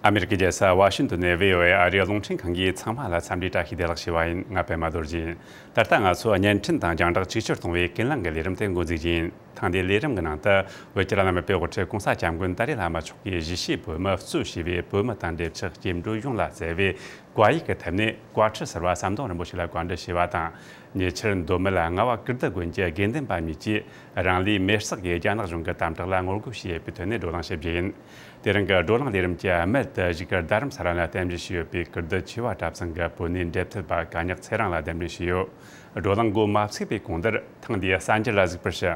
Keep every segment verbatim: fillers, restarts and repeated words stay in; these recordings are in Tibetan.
ཨ་མེ་རི་ཀའི་རྒྱལ་ས་ཝ་ཤིང་ཏོན་ནས་བྷི་ཨོ་ཨེ་ཨ་རིའི་རླུང་འཕྲིན་ཁང་གིས་ཚང་མ་ལ་འཚམས་འདྲི་བཀྲ་ཤིས་བདེ་ལེགས་ཞུ་བ་ཡིན། ང་པད་མ་རྡོ་རྗེ་ཡིན། ད་ལྟ་ང་ཚོ་བརྙན་འཕྲིན་དང་རྒྱང་བསྒྲགས་ཆིག་སྒྱུར་གཏོང་བའི་ཀུན་གླེང་གི་ལས་རིམ་དེ་འགོ་འཛུགས་རྒྱུ་ཡིན། ཐེངས་འདིའི་ལས་རིམ་གྱི་ནང་དུ་བོད་ཀྱི་བླ་ན་མེད་པའི་དབུ་ཁྲིད་༸གོང་ས་༸སྐྱབས་མགོན་ཏཱ་ལའི་བླ་མ་མཆོག་གིས་གཞིས་བྱེས་བོད་མི་གཙོས་བྱས་པའི་བོད་མི་དང་འབྲེལ་ཆགས་སྐྱེ་འགྲོ་ཡོངས་ལ་བསྩལ་བའི་བཀའ་ཡིག་གི་ཐད་ནས་བཀའ་ཁྲི་ཟུར་པ་ཟམ་གདོང་རིན་པོ་ཆེ་ལ་བཀའ་འདྲི་ཞུས་པ་དང་། ཉེ་ཆར་མདོ་སྨད་རྔ་བ་ཀིརྟི་དགོན་གྱི་དགེ་འདུན་པ་གཉིས་ཀྱིས་རང་ལུས་མེར་སྲེག་གིས་རྒྱ་ནག་གཞུང་གི་དམ་དྲག་ལ་ངོ་རྒོལ་བྱས་པའི་ཐད་ནས་བགྲོ་གླེང་ཞུ་རྒྱུ་ཡིན། དེ་རིང་གི་བགྲོ་གླེང་ལས་རིམ་གྱི་སྨད་དུ་གཞིས་ཀ་རྡ་རམ་ས་ལ་ལ་རྟེན་གཞི་བྱས་ཡོད་པའི་ཀིརྟི་ཆེ་བ་གྲྭ་ཚང་གི་བོད་གནས་འབྲེལ་མཐུད་པ་གད་སྙིགས་ཚེ་རིང་ལ་གདན་འདྲེན་ཞུས་ཡོད། བགྲོ་གླེང་འགོ་མ་ཚུགས་པའི་གོང་དུ་ཐེངས་འདིའི་གསར་འགྱུར་ལ་གཟིགས་པར་ཞུ།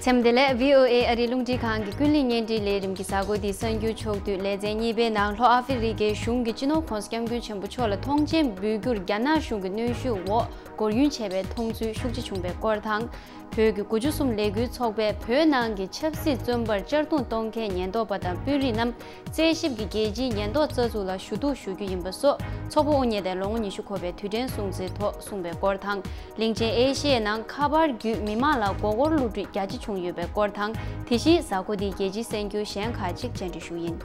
མཚམས་བདེ་ལེགས། བྷི་ཨོ་ཨེ་ཨ་རིའི་རླུང་འཕྲིན་ཁང་གི་ཀུན་གླེང་བརྙན་འཕྲིན་ལས་རིམ་གྱི་གཟའ་འཁོར་འདིའི་གསར་འགྱུར་ཕྱོགས་བསྡུས་ལེ་ཚན་གཉིས་པའི་ནང་ལྷོ་ཨ་ཧྥེ་རི་ཁའི་གཞུང་གིས་སྤྱི་ནོར་༸གོང་ས་༸སྐྱབས་མགོན་ཆེན་པོ་མཆོག་ལ་ཐོངས་མཆན་འབུལ་རྒྱུར་རྒྱ་ནག་གཞུང་གི་གནོན་ཤུགས་འོག་སྒོར་གཡོན་བྱས་པའི་མཐོང་ཚུལ་ཤུགས་ཆེ་བྱུང་བའི་སྐོར་དང་། བོད་ཀྱི་དགུ་བཅུ་གསུམ་ལས་འགུལ་ཚོགས་པས་བོད་ནང་གི་ཆབ་སྲིད་བཙོན་པར་གཅར་རྡུང་གཏོང་མཁན་ཉེན་རྟོག་པ་དང་དཔོན་རིགས་རྣམས། རྩད་ཞིབ་ཀྱི་རྒྱལ་སྤྱིའི་ཉེན་རྟོག་རྩ་འཛུགས་ལ་ཞུ་གཏུག་ཞུ་རྒྱུ་ཡིན་པ་སོགས་ཚོགས་པ་དབུ་བརྙེས་ཏེ་ལོ་ངོ་ཉི་ཤུ་འཁོར་བའི་དུས་དྲན་སྲུང་བརྩིའི་ཐོག་གསུངས་པའི་སྐོར་དང་། གླིང་ཆེན་ཨེ་ཤི་ཡའི་ནང་ཁ་པར་བརྒྱུད་མི་མང་ལ་མགོ་སྐོར་བསླུ་བྲིད་རྒྱ་ཆེ་བྱུང་ཡོད་པའི་སྐོར་དང་། དེ་བཞིན་གཟའ་འཁོར་འདིའི་རྒྱལ་སྤྱིའི་གསར་འགྱུར་གཞན་ཁག་ཅིག་བཅར་འདྲི་ཞུ་ཡིན།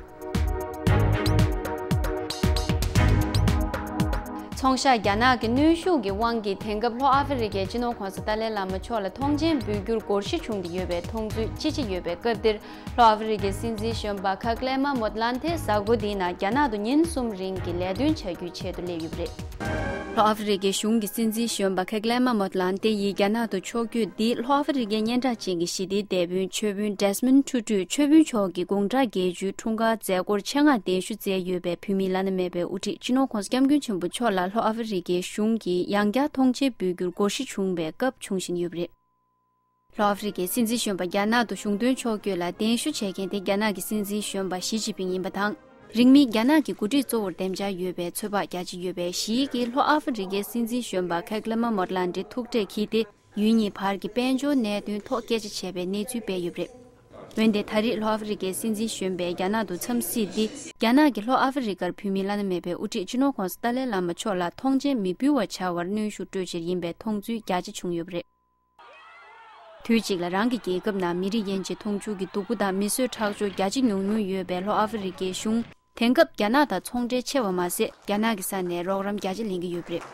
ཚོང་ཤག་རྒྱ་ནག་གི་གནོན་ཤུགས་ཀྱི་དབང་གིས་དེང་སྐབས་ལྷོ་ཨ་ཧྥེ་རི་ཁའི་སྤྱི་ནོར་༸གོང་ས་ཏཱ་ལའི་བླ་མ་མཆོག་ལ་ཐོངས་མཆན་འབུལ་རྒྱུར་སྒོར་གཞི་བྱུང་གི་ཡོད་པའི་མཐོང་ཚུལ་ཅི་ཆེ་ཡོད་པའི་སྐབས་འདིར། ལྷོ་ཨ་ཧྥེ་རི་ཁའི་སྲིད་འཛིན་གཞོན་པ་ཁ་ཀླེ་མ་མོ་ཏ་ལན་ཐེ་གཟའ་འཁོར་འདིའི་ནང་རྒྱ་ནག་ཏུ་ཉིན་གསུམ་རིང་གི་ལས་དོན་བྱ་རྒྱུའི་ཆེད་དུ་སླེབས་ཡོད་པ་རེད། ལྷོ་ཨ་ཧྥེ་རི་ཁའི་གཞུང་གི་སྲིད་འཛིན་གཞོན་པ་ཁ་ཀླེ་མ་མོ་ཏ་ལན་ཐེ་ཡིས་རྒྱ་ནག་ཏུ་ཕྱོགས་བསྐྱོད་འདི་ལྷོ་ཨ་ཧྥེ་རི་ཁའི་སྙན་གྲགས་ཅན་གྱི་ཞི་བདེའི་དེད་དཔོན་ཆོས་དཔོན་ཌེ་སི་མོན་ཊུ་ཊུ་ཆོས་དཔོན་མཆོག་གི་དགུང་གྲངས་བརྒྱད་ཅུའི་འཁྲུངས་སྐར་མཛད་སྒོར་ཆེད་མངགས་གདན་ཞུ་མཛད་ཡོད་པའི་བོད་མིའི་བླ་ན་མེད་པའི་དབུ་ཁྲིད་སྤྱི་ནོར་༸གོང་ས་༸སྐྱབས་མགོན་ཆེན་པོ་མཆོག་ལ་ལྷོ་ཨ་ཧྥེ་རི་ཁའི་གཞུང་གིས་ཡང་བསྐྱར་ཐོངས་མཆན་འབུལ་རྒྱུར་སྒོར་གཞི་བྱུང་བའི་སྐབས་བྱུང་བཞིན་ཡོད་པ་རེད། ལྷོ་ཨ་ཧྥེ་རི་ཁའི་སྲིད་འཛིན་གཞོན་པ་རྒྱ་ནག་ཏུ་གཞུང་དོན་ཕྱོགས་བསྐྱོད་ལ་གདན་ཞུ་བྱེད་མཁན་དེ་རྒྱ་ནག་གི་སྲིད་འཛིན་གཞོན་པ་ཞི་ཅིན་ཕིང་ཡིན་པ་དང་། རིང་མིན་རྒྱ་ནག་གི་འགོ་ཁྲིད་གཙོ་བོར་འདེམས་འཆར་ཡོད་པའི་ཚོད་དཔག་རྒྱ་ཆེ་ཡོད་པས་ཞི་གིས་ལྷོ་ཨ་ཧྥེ་རི་ཁའི་སྲིད་འཛིན་གཞོན་པ་ཁ་ཀླེ་མ་མོ་ཏ་ལན་ཐེ་ཐུག་འཕྲད་འཁྱིལ་ཏེ། ཡུལ་གཉིས་བར་གྱི་དཔལ་འབྱོར་གནད་དོན་ཐོག་སྐད་ཆ་བྱས་པའི་གནས་ཚུལ་སྤེལ་ཡོད་པ་རེད། འོན་ཏེ་ད་རེས་ལྷོ་ཨ་ཧྥེ་རི་ཁའི་སྲིད་འཛིན་གཞོན་པས་རྒྱ་ནག་ཏུ་འཚམས་གཟིགས་འདི། རྒྱ་ནག་གིས་ལྷོ་ཨ་ཧྥེ་རི་ཁར་བོད་མིའི་བླ་ན་མེད་པའི་དབུ་ཁྲིད་སྤྱི་ནོར་༸གོང་ས་ཏཱ་ལའི་བླ་མ་མཆོག་ལ་ཐོངས་མཆན་མི་འབུལ་བར་བྱ་བར་གནོན་ཤུགས་སྤྲོད་ཕྱིར་ཡིན་པའི་མཐོང་ཚུལ་རྒྱ་ཆེ་བྱུང་ཡོད་པ་རེད། དུས་གཅིག་ལ་རང་གི་རྒྱལ་ཁབ་ནང་མི་རིགས་དབྱེ་འབྱེད་མཐོང་ཆུང་གི་སྡུག་པོ་དང་མི་གསོད་ཁྲག་སྦྱོར་རྒྱ་ཆེ་མྱོང་མྱོང་ཡོད་པའི་ལྷོ་ཨ་ཧྥེ་རི་ཁའི་གཞུང་། དེང་སྐབས་རྒྱ་ནག་དང་ཚོང་འབྲེལ་ཆེ་བ་མ་ཟད། རྒྱ་ནག་གི་ས་ནས་རོགས་རམ་རྒྱ་ཆེ་ལེན་གྱི་ཡོད་པ་རེད།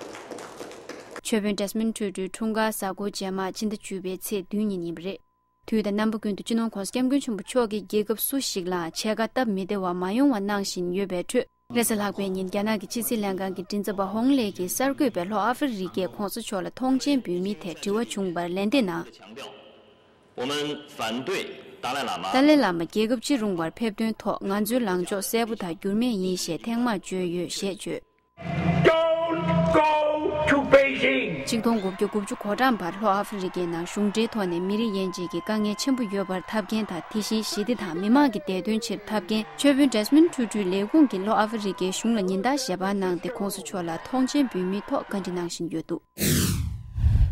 ཆོས་དཔོན་ཌེ་སི་མོན་ཊུ་ཊུའི་འཁྲུངས་སྐར་གཟའ་འཁོར་རྗེས་མ་ཕྱི་ཟླ་བཅུ་པའི་ཚེས་བདུན་ཉིན་ཡིན་པ་རེད། དུས་དང་རྣམ་པ་ཀུན་ཏུ་སྤྱི་ནོར་༸གོང་ས་༸སྐྱབས་མགོན་ཆེན་པོ་མཆོག་གིས་རྒྱལ་ཁབ་སུ་ཞིག་ལའང་ཕྱེད་ཀ་སྟབས་མི་བདེ་བ་མ་ཡོང་བ་གནང་བཞིན་ཡོད་པའི་ཁྲོད། རེས་གཟའ་ལྷག་པའི་ཉིན་རྒྱ་ནག་གི་ཕྱི་སྲིད་ལྷན་ཁང་གི་མགྲིན་ཚབ་པ་ཧོང་ལེ་གིས་གསར་འགོད་པས་ལྷོ་ཨ་ཧྥེ་རི་ཁས་༸གོང་ས་མཆོག་ལ་ཐོངས་མཆན་འབུལ་མིན་ཐད་དྲི་བ་བྱུང་བར་ལན་འདེབས་ནང་། 我们反对达赖喇嘛 ཏཱ་ལའི་བླ་མ་རྒྱལ་ཁབ་ཅི་རུང་བར་ཕེབས་དོན་ཐོག་ང་ཚོའི་ལངས་ཕྱོགས་གསལ་པོ་དང་འགྱུར་མེད་ཡིན་ཞེས་ཐེངས་མང་བརྗོད་ཡོད་ཞེས་བརྗོད། Don't go to Beijing. ཆིག་སྟོང་དགུ་བརྒྱ་དགུ་བཅུ་གོ་གྲངས་བར་ལྷོ་ཨ་ཧྥེ་རི་ཁའི་ནང་གཞུང་འབྲེལ་ཐོག་ནས་མི་རིགས་དབྱེ་འབྱེད་ཀྱི་དཀའ་ངལ་ཆེན་པོ་ཡོད་པར་ཐབས་མཁས་དང་། དེ་བཞིན་ཞི་བདེ་དང་མི་དམངས་ཀྱི་བདེ་དོན་ཆེད་ཐབས་མཁས་ཆོས་དཔོན་ཌེ་སི་མོན་ཊུ་ཊུའི་ལས་ཁུངས་ཀྱིས་ལྷོ་ཨ་ཧྥེ་རི་ཁའི་གཞུང་ལ་ཉིན་ལྟར་ཞལ་པར་གནང་སྟེ། ༸གོང་ས་མཆོག་ལ་ཐོངས་མཆན་འབུལ་མིན་ཐོག་བཀའ་འདྲི་གནང་བཞིན་ཡོད་འདུག་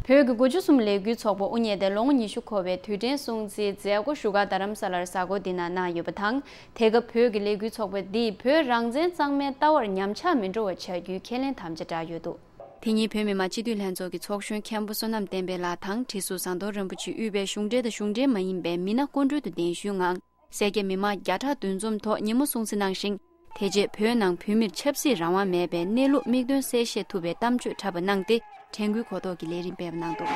བོད་ཀྱི་དགུ་བཅུ་གསུམ་ལས་འགུལ་ཚོགས་པ་དབུ་བརྙེས་ཏེ་ལོ་ངོ་ཉི་ཤུ་འཁོར་བའི་དུས་དྲན་སྲུང་བརྩིའི་མཛད་སྒོ་བཞུགས་སྒར་རྡ་རམ་ས་ལར་གཟའ་འཁོར་འདི་ནང་གནང་ཡོད་པ་དང་། དེ་སྐབས་བོད་ཀྱི་ལས་འགུལ་ཚོགས་པ་འདིས་བོད་རང་བཙན་གཙང་མའི་ལྟ་བར་ཉམས་ཆག་མི་འགྲོ་བ་བྱ་རྒྱུའི་ཁས་ལེན་དམ་བཅའ་བསྒྲགས་ཡོད་འདུག་དེ་ཉིན་བོད་མི་མང་སྤྱི་འཐུས་ལྷན་ཚོགས་ཀྱི་ཚོགས་གཞོན་མཁན་པོ་བསོད་ནམས་བསྟན་འཕེལ་ལགས་དང་། ཁྲི་ཟུར་ཟམ་གདོང་རིན་པོ་ཆེ་དབུས་པའི་གཞུང་འབྲེལ་དང་གཞུང་འབྲེལ་མ་ཡིན་པའི་མི་སྣ་སྐུ་མགྲོན་དུ་གདན་ཞུའི་ངང་། སེར་སྐྱ་མི་མང་བརྒྱ་ཕྲག་འདུ་འཛོམས་ཐོག་ཉིན་མོ་སྲུང་བརྩི་གནང་ཞིང་། དེ་རྗེས་བོད་ནང་བོད་མིར་ཆབ་སྲིད་རང་དབང་མེད་པའི་གནས་ལུགས་མིག་སྟོན་གསལ་བཤད་ཐུབ་པའི་གཏམ་བརྗོད་འཁྲབ་པ་གནང་སྟེ། དྲན་སྐུལ་གོ་རྟོགས་ཀྱི་ལས་རིམ་སྤེལ་བ་གནང་འདུག་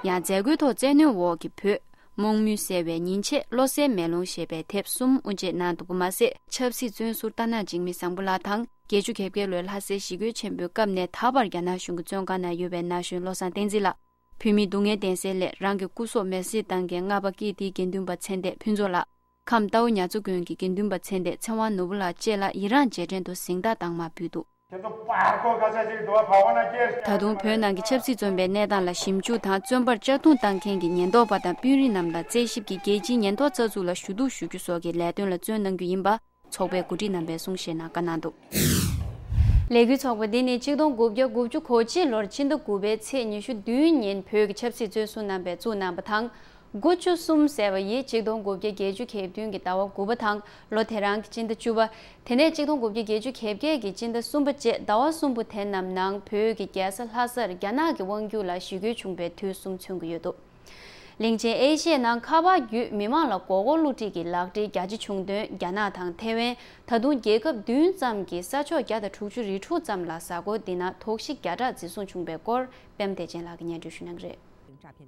ཡང་མཛད་སྒོའི་ཐོག་བཙན་གནོན་འོག་གི་བོད། རྨོངས་མུན་སེལ་བའི་ཉིན་ཕྱེད་བློ་གསལ་མེ་ལོང་ཞེས་པའི་དེབ་གསུམ་དབུ་འབྱེད་གནང་འདུག་པ་མ་ཟད། ཆབ་སྲིད་བཙོན་ཟུར་རྟ་ནག་འཇིགས་མེད་བཟང་པོ་ལགས་དང་། བརྒྱད་ཅུ་གྱ་བརྒྱད་ལོའི་ལྷ་སའི་ཞི་རྒོལ་ཆེན་པོའི་སྐབས་ནས་ད་བར་རྒྱ་ནག་གཞུང་གི་བཙོན་ཁང་ན་ཡོད་པའི་ན་གཞོན་བློ་བཟང་བསྟན་འཛིན་ལགས། བོད་མིའི་སྡུག་བསྔལ་བདེན་གསལ་སླད་རང་གི་སྐུ་སྲོག་མེར་སྲེག་བཏང་མཁན་རྔ་པ་ཀིརྟིའི་དགེ་འདུན་པ་ཚེ་འདས་ཕུན་ཚོགས་ལགས། ཁམས་རྟའུ་ཉ་ཚོ་དགོན་གྱི་དགེ་འདུན་པ་ཚེ་འདས་ཚེ་དབང་ནོར་བུ་ལགས་བཅས་ལ་ཡི་རངས་རྗེས་དྲན་དུ་གཟེངས་རྟགས་དྭངས་མ་ཕུལ་འདུག་ད་དུང་བོད་ནང་གི་ཆབ་སྲིད་བཙོན་པའི་གནས་སྟངས་ལ་ཞིབ་འཇུག་དང་། བཙོན་པར་གཅར་རྡུང་བཏང་མཁན་གྱི་ཉེན་རྟོག་པ་དང་དཔོན་རིགས་རྣམས་ལ་རྩད་ཞིབ་ཀྱིས་རྒྱལ་སྤྱིའི་ཉེན་རྟོག་རྩ་འཛུགས་ལ་ཞུ་གཏུག་ཞུ་རྒྱུ་སོགས་ཀྱི་ལས་དོན་ལ་བརྩོན་གནང་རྒྱུ་ཡིན་པ། ཚོགས་པའི་འགོ་ཁྲིད་རྣམ་པས་གསུང་བཤད་ནང་བཀའ་གནང་འདུག་ལས་འགུལ་ཚོགས་པ་འདི་ནི་ཆིག་སྟོང་དགུ་བརྒྱ་དགུ་བཅུ་གོ་གཅིག་ལོར་ཕྱི་ཟླ་དགུ་པའི་ཚེས་ཉི་ཤུ་བདུན་ཉིན་བོད་ཀྱི་ཆབ་སྲིད་བཙོན་ཟུར་རྣམ་པས་བཙུགས་གནང་བ་དང་། དགུ་བཅུ་གསུམ་ཟེར་བ་ཡིས་ཆིག་སྟོང་དགུ་བརྒྱ་བརྒྱད་ཅུ་གྱ་བདུན་གྱི་ཟླ་བ་དགུ་པ་དང་ལོ་དེ་རང་གི་སྤྱི་ཟླ་བཅུ་པ། དེ་ནས་ཆིག་སྟོང་དགུ་བརྒྱ་བརྒྱད་ཅུ་གྱ་བརྒྱད་ཀྱི་སྤྱི་ཟླ་གསུམ་པ་བཅས་ཟླ་བ་གསུམ་པོ་དེ་རྣམས་ནང་བོད་ཀྱི་རྒྱལ་ས་ལྷ་སར་རྒྱ་ནག་གི་དབང་སྒྱུར་ལ་ཞི་རྒོལ་བྱུང་བའི་དུས་གསུམ་མཚོན་གྱི་ཡོད་འདུག་གླིང་ཆེན་ཨེ་ཤི་ཡའི་ནང་ཁ་པར་བརྒྱུད་མི་མང་ལ་མགོ་སྐོར་བསླུ་བྲིད་ཀྱི་ལག་འབྲེལ་རྒྱ་ཆེ་བྱུང་དོན། རྒྱ་ནག་དང་ཐེ་ཝན་ད་དུང་རྒྱལ་ཁབ་བདུན་ཙམ་གྱི་ས་ཕྱོགས་བརྒྱ་དང་དྲུག་ཅུ་རེ་དྲུག་ཙམ་ལ་གཟའ་འཁོར་འདི་ན་དོགས་གཞི་བརྒྱ་ཕྲག་འཛིན་བཟུང་བྱུང་བའི་སྐོར་པད་མ་བདེ་ཆེན་ལགས་ཀྱིས་སྙན་སྒྲོན་ཞུ་གནང་གི་རེད།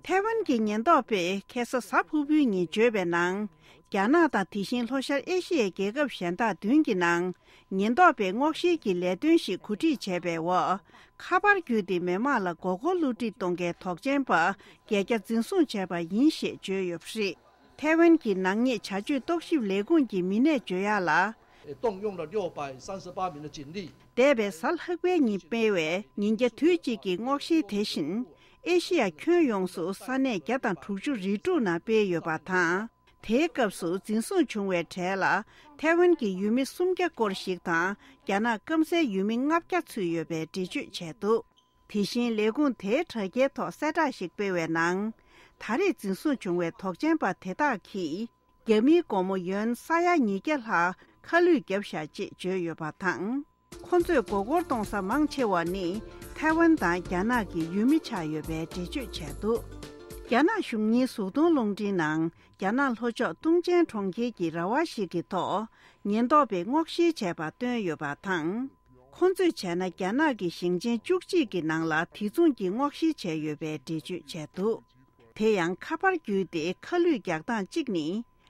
ཐའེ་ཝན་གྱི་ཉེན་རྟོག་པས་ཁ་སང་གཟའ་ཕུར་བུའི་ཉིན་བརྗོད་པའི་ནང་། རྒྱ་ནག་དང་དེ་བཞིན་ལྷོ་ཤར་ཨེ་ཤི་ཡའི་རྒྱལ་ཁབ་གཞན་དག་བདུན་གྱི་ནང་། ཉེན་རྟོག་པས་སྔོག་བཤེར་གྱི་ལས་དོན་ཞིག་གོ་སྒྲིག་བྱས་པའི་འོག་ཁ་པར་བརྒྱུད་དེ་མི་མང་ལ་མགོ་སྐོར་བསླུ་བྲིད་གཏོང་མཁན་དོགས་ཅན་པ་བརྒྱད་བརྒྱ་འཛིན་བཟུང་བྱས་པ་ཡིན་ཞེས་བརྗོད་ཡོད་པ་རེད། ཐའེ་ཝན་གྱི་ནག་ཉེས་བྱ་སྤྱོད་རྟོག་ཞིབ་ལས་ཁུངས་ཀྱི་མི་སྣས་བརྗོད་ཡག་ལ། 动用了六百三十八名的警力。 འདས་པའི་གཟའ་ལྷག་པའི་ཉིན་སྤེལ་བའི་ཉིན་བརྒྱ་དུས་གཅིག་གི་སྔོག་བཤེར་དེ་བཞིན། ཨེ་ཤི་ཡ་ཁྱོན་ཡོངས་སུ་ས་གནས་བརྒྱ་དང་དྲུག་ཅུ་རེ་དྲུག་ནང་སྤེལ་ཡོད་པ་དང་། དེའི་སྐབས་སུ་འཛིན་བཟུང་བྱུང་བའི་གྲས་ལ་ཐའེ་ཝན་གྱི་ཡུལ་མི་སུམ་བརྒྱ་སྐོར་ཞིག་དང་རྒྱ་ནག་སྐམ་སའི་ཡུལ་མི་ལྔ་བརྒྱ་ཚུད་ཡོད་པའི་འགྲེལ་བརྗོད་བྱས་འདུག་དེ་བཞིན་ལས་ཁུངས་དེའི་དྲ་རྒྱའི་ཐོག་གསལ་བསྒྲགས་ཤིག་སྤེལ་བའི་ནང་། ད་རེས་འཛིན་བཟུང་བྱུང་བའི་དོགས་ཅན་པ་དེ་དག་གིས། རྒྱ་མིའི་སྒོར་མོ་ཡོན་ས་ཡ་ཉིས་བརྒྱ་ལྷག་ཁ་བསླུས་བརྒྱབ་བཞག་ཅེས་བརྗོད་ཡོད་པ་དང་། ཁོ་ཚོས་མགོ་སྐོར་གཏོང་ས་མང་ཆེ་བ་ནི་ཐའེ་ཝན་དང་རྒྱ་ནག་གི་ཡུལ་མི་ཆགས་ཡོད་པའི་འགྲེལ་བརྗོད་བྱས་འདུག་རྒྱ་ནག་གཞུང་གཉིས་གཟུགས་མཐོང་རླུང་འཕྲིན་ནང་རྒྱ་ནག་ལྷོ་ཕྱོགས་ཏུང་ཅན་གྲོང་ཁྱེར་གྱི་ར་བ་ཞིག་གི་ཐོག་ཉེན་རྟོག་པས་སྔོག་བཤེར་བྱས་པ་བཏོན་ཡོད་པ་དང་། ཁོ་ཚོས་བྱས་ན་རྒྱ་ནག་གི་ཞིང་ཆེན་བཅུ་གཅིག་གི་ནང་ལ་དེ་མཚུངས་ཀྱི་སྔོག་བཤེར་བྱས་ཡོད་པའི་འགྲེལ་བརྗོད་བྱས་འདུག་དེ་ཡང་ཁ་པར་བརྒྱུད་དེ་ཁ་བསླུས་རྒྱག་སྟངས་གཅིག་ནི།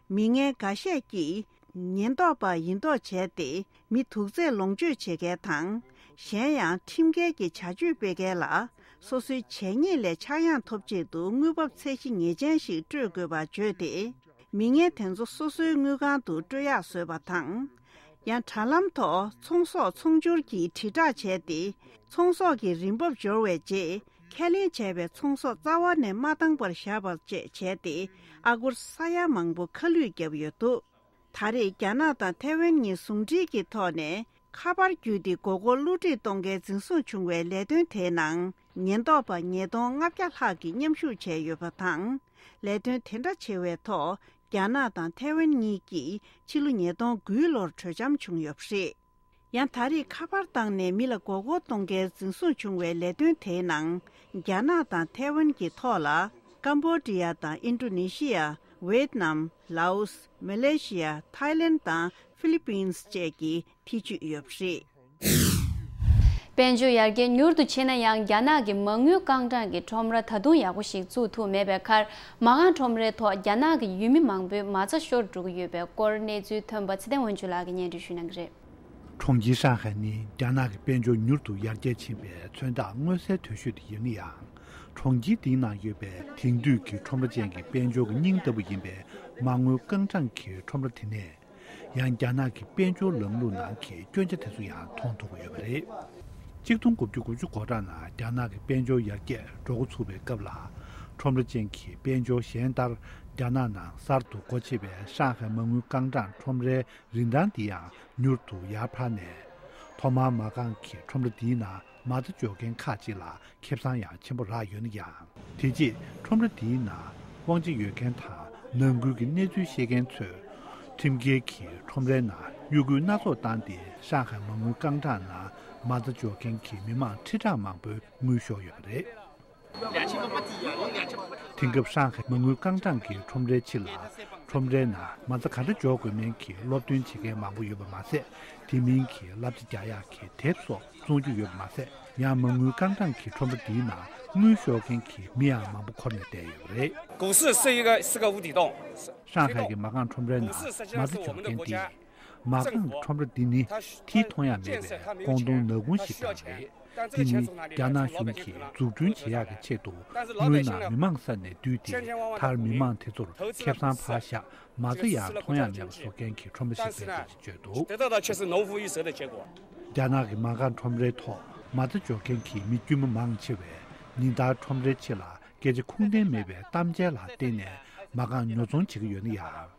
མི་ངན་འགའ་ཤས་ཀྱིས་ཉེན་རྟོག་པ་ཡིན་མདོག་བྱས་ཏེ་མི་དུག་རྫས་ལོངས་སྤྱོད་བྱེད་མཁན་དང་། གཞན་ཡང་ཁྲིམས་འགལ་གྱི་བྱ་སྤྱོད་སྤེལ་མཁན་ལ་སོ་སོའི་བྱས་ཉེས་ལས་ཆག་ཡང་ཐོབ་ཆེད་དུ་དངུལ་འབབ་ཚད་གཞི་ངེས་ཅན་ཞིག་སྤྲོད་དགོས་པ་བརྗོད་དེ། མི་ངན་དེ་ཚོ་སོ་སོའི་དངུལ་ཁང་དུ་སྤྲོད་ཡག་བཟོས་པ་དང་། ཡང་དྲ་ལམ་ཐོག་ཚོང་ཟོག་ཚོང་སྒྱུར་གྱི་དྲིལ་བསྒྲགས་བྱས་ཏེ། ཚོང་ཟོག་གི་རིན་འབབ་འབྱོར་བའི་རྗེས། ཁས་ལེན་བྱས་པའི་ཚོང་ཟོག་རྩ་བ་ནས་མ་བཏང་བར་བཞག་པ་བཅས་བྱས་ཏེ། ཨ་སྒོར་ས་ཡ་མང་པོ་ཁ་བསླུས་བརྒྱབ་ཡོད་འདུག་ད་རེས་རྒྱ་ནག་དང་ཐའེ་ཝན་གཉིས་ཟུང་འབྲེལ་གྱི་ཐོག་ནས་ཁ་པར་བརྒྱུད་དེ་མགོ་སྐོར་བསླུ་བྲིད་གཏོང་མཁན་འཛིན་བཟུང་བྱུང་བའི་ལས་དོན་དེའི་ནང་ཉེན་རྟོག་པ་ཉིས་སྟོང་ལྔ་བརྒྱ་ལྷག་གིས་མཉམ་ཞུགས་བྱས་ཡོད་པ་དང་། ལས་དོན་དེ་འདྲ་བྱེད་པའི་ཐོག་རྒྱ་ནག་དང་ཐའེ་ཝན་གཉིས་ཀྱིས་ཕྱི་ལོ་ཉིས་སྟོང་དགུའི་ལོར་གྲོས་འཆམ་བྱུང་ཡོད་པ་རེད། ཡང་ད་རེས་ཁ་པར་བཏང་ནས་མི་ལ་མགོ་སྐོར་གཏོང་མཁན་འཛིན་བཟུང་བྱུང་བའི་ལས་དོན་དེའི་ནང་རྒྱ་ནག་དང་ཐའེ་ཝན་གྱི་ཐོག་ལ་ཀམ་བོ་ཌི་ཡ་དང་ཨིན་ཌོ་ནེ་ཤི་ཡ། ཝེད་ནམ། ལའོ་སི། མ་ལེ་ཤི་ཡ། ཐའི་ལེན་དང་ཧྥི་ལི་པིན་སི་བཅས་ཀྱི་ཐེ་ཇུས་ཡོད་པ་རེད། དཔལ་འབྱོར་ཡར་རྒྱས་མྱུར་དུ་ཕྱིན་ན་ཡང་རྒྱ་ནག་གི་མ་དངུལ་རྐང་གྲངས་ཀྱི་ཁྲོམ་ར་ད་དུང་ཡག་པོ་ཞིག་བཙུགས་ཐུབ་མེད་པའི་ཁར། མ་རྐང་ཁྲོམ་རའི་ཐོག་རྒྱ་ནག་གི་ཡུལ་མི་མང་པོའི་མ་རྩ་ཤོར་འགྲོ་གི་ཡོད་པའི་སྐོར་གནས་ཚུལ་ཐོན་པ་ཚེ་བརྟན་དབང་ཕྱུག་ལགས་ཀྱིས་སྙན་སྒྲོན་ཞུ་གནང་གི་རེད། གྲོང་ཁྱེར་ཧྲང་ཧའེ་ནི་རྒྱ་ནག་གི་དཔལ་འབྱོར་མྱུར་དུ་ཡར་རྒྱས་ཕྱིན་པའི་མཚོན་རྟགས་མངོན་གསལ་དོད་ཤོས་དེ་ཡིན་ན་ཡང་། གྲོང་ཁྱེར་འདིའི་ནང་ཡོད་པའི་དེང་དུས་ཀྱི་ཁྲོམ་ར་ཅན་གྱི་དཔལ་འབྱོར་གྱི་སྙིང་ལྟ་བུ་ཡིན་པའི་མ་དངུལ་རྐང་གྲངས་ཀྱི་ཁྲོམ་ར་དེ་ནས། ཡང་རྒྱ་ནག་གི་དཔལ་འབྱོར་ལམ་ལུགས་ནང་གི་སྐྱོན་ཆ་དེ་ཚོ་ཡང་མཐོང་ཐུབ་ཀྱི་ཡོད་པ་རེད། ཆིག་སྟོང་དགུ་བརྒྱ་དགུ་བཅུ་གོ་གྲངས་ནང་རྒྱ་ནག་གི་དཔལ་འབྱོར་ཡར་རྒྱས་འགྲོ་འགོ་ཚུགས་པའི་སྐབས་ལ། ཁྲོམ་ར་ཅན་གྱི་དཔལ་འབྱོར་གཞན་ལྟར་རྒྱ་ནག་ནང་གསར་དུ་སྒོ་ཕྱེ་བའི་ཧྲང་ཧའེ་མ་དངུལ་རྐང་གྲངས་ཁྲོམ་རའི་རིན་ཐང་འདི་ཡང་མྱུར་དུ་ཡར་འཕར་ནས། ཐོག་མར་མ་རྐང་གི་ཁྲོམ་ར་འདིའི་ནང་མ་རྩ་འཇོག་མཁན་ཁག་ཅིག་ལ་ཁེ་བཟང་ཡང་ཆེན་པོ་རག་ཡོད་ན་ཡང་། དེ་རྗེས་ཁྲོམ་ར་འདིའི་ནང་དབང་ཆ་ཡོད་མཁན་དང་ནང་ཁུལ་གྱི་གནས་ཚུལ་ཤེས་མཁན་ཚོས། ཁྲིམས་འགལ་གྱིས་ཁྲོམ་རའི་ནང་དངུལ་རྐུ་སྣ་ཚོགས་བཏང་སྟེ། ཧྲང་ཧའེ་མ་དངུལ་རྐང་གྲངས་ནང་མ་རྩ་འཇོག་མཁན་གྱི་མི་མང་ཁྲི་ཕྲག་མང་པོའི་དངུལ་ཤོར་ཡོད་པ་རེད། དེང་སྐབས་ཧྲང་ཧའེ་མ་དངུལ་རྐང་གྲངས་ཀྱི་ཁྲོམ་རའི་ཕྱི་ལ། ཁྲོམ་རའི་ནང་མ་རྩ་ག་འདྲ་འཇོག་དགོས་མིན་གྱི་སློབ་སྟོན་བྱེད་མཁན་མང་པོ་ཡོད་པ་མ་ཟད། དེ་མིན་གྱི་བསླབ་བྱ་རྒྱག་ཡག་གི་དེབ་སོགས་བཙོང་རྒྱུ་ཡོད་པ་མ་ཟད། ཡང་མ་དངུལ་རྐང་གྲངས་ཀྱི་ཁྲོམ་ར་འདིའི་ནང་དངུལ་ཤོར་མཁན་གྱི་མི་ཡང་མང་པོ་འཁོར་ནས་བསྡད་ཡོད་པ་རེད། 股市是一个，是个无底洞。 ཧྲང་ཧའེ་གི་མ་རྐང་ཁྲོམ་རའི་ནང་མ་རྩ་འཇོག་མཁན་དེས། མ་རྐང་གི་ཁྲོམ་ར་འདི་ནི་མཐིལ་མཐོང་ཡག་མེད་པའི་ཀོང་ཏུང་ནག་ཁུང་ཞིག་ཀྱང་རེད། འདི་ནི་རྒྱ་ནག་གཞུང་གིས་འཛུགས་སྐྲུན་བྱེད་ཡག་གི་ཆེད་དུ། སྔོན་ནང་མི་མང་ས་ནས་བསྡུས་ཏེ། མཐར་མི་མང་དེ་ཚོར་ཁེ་བཟང་ཕར་བཞག་མ་རྩ་ཡང་མཐོང་ཡག་མེད་པ་བཟོ་མཁན་གྱི་ཁྲོམ་ར་ཞིག་རེད་ཅེས་བརྗོད་འདུག 得到的却是农夫与蛇的结果。 རྒྱ་ནག་གི་མ་རྐང་ཁྲོམ་རའི་ཐོག་མ་རྩ་འཇོག་མཁན་གྱི་མི་དཀྱུས་མ་མང་ཆེ་བས་ཉིན་ལྟར་ཁྲོམ་རའི་ཕྱི་ལ་སྐད་ཆ་ཁུངས་ལྡན་མེད་པའི་གཏམ་འཆལ་ལ་བརྟེན་ནས་མ་རྐང་ཉོ་ཚོང་བྱེད་ཀྱི་ཡོད་ན་ཡང་།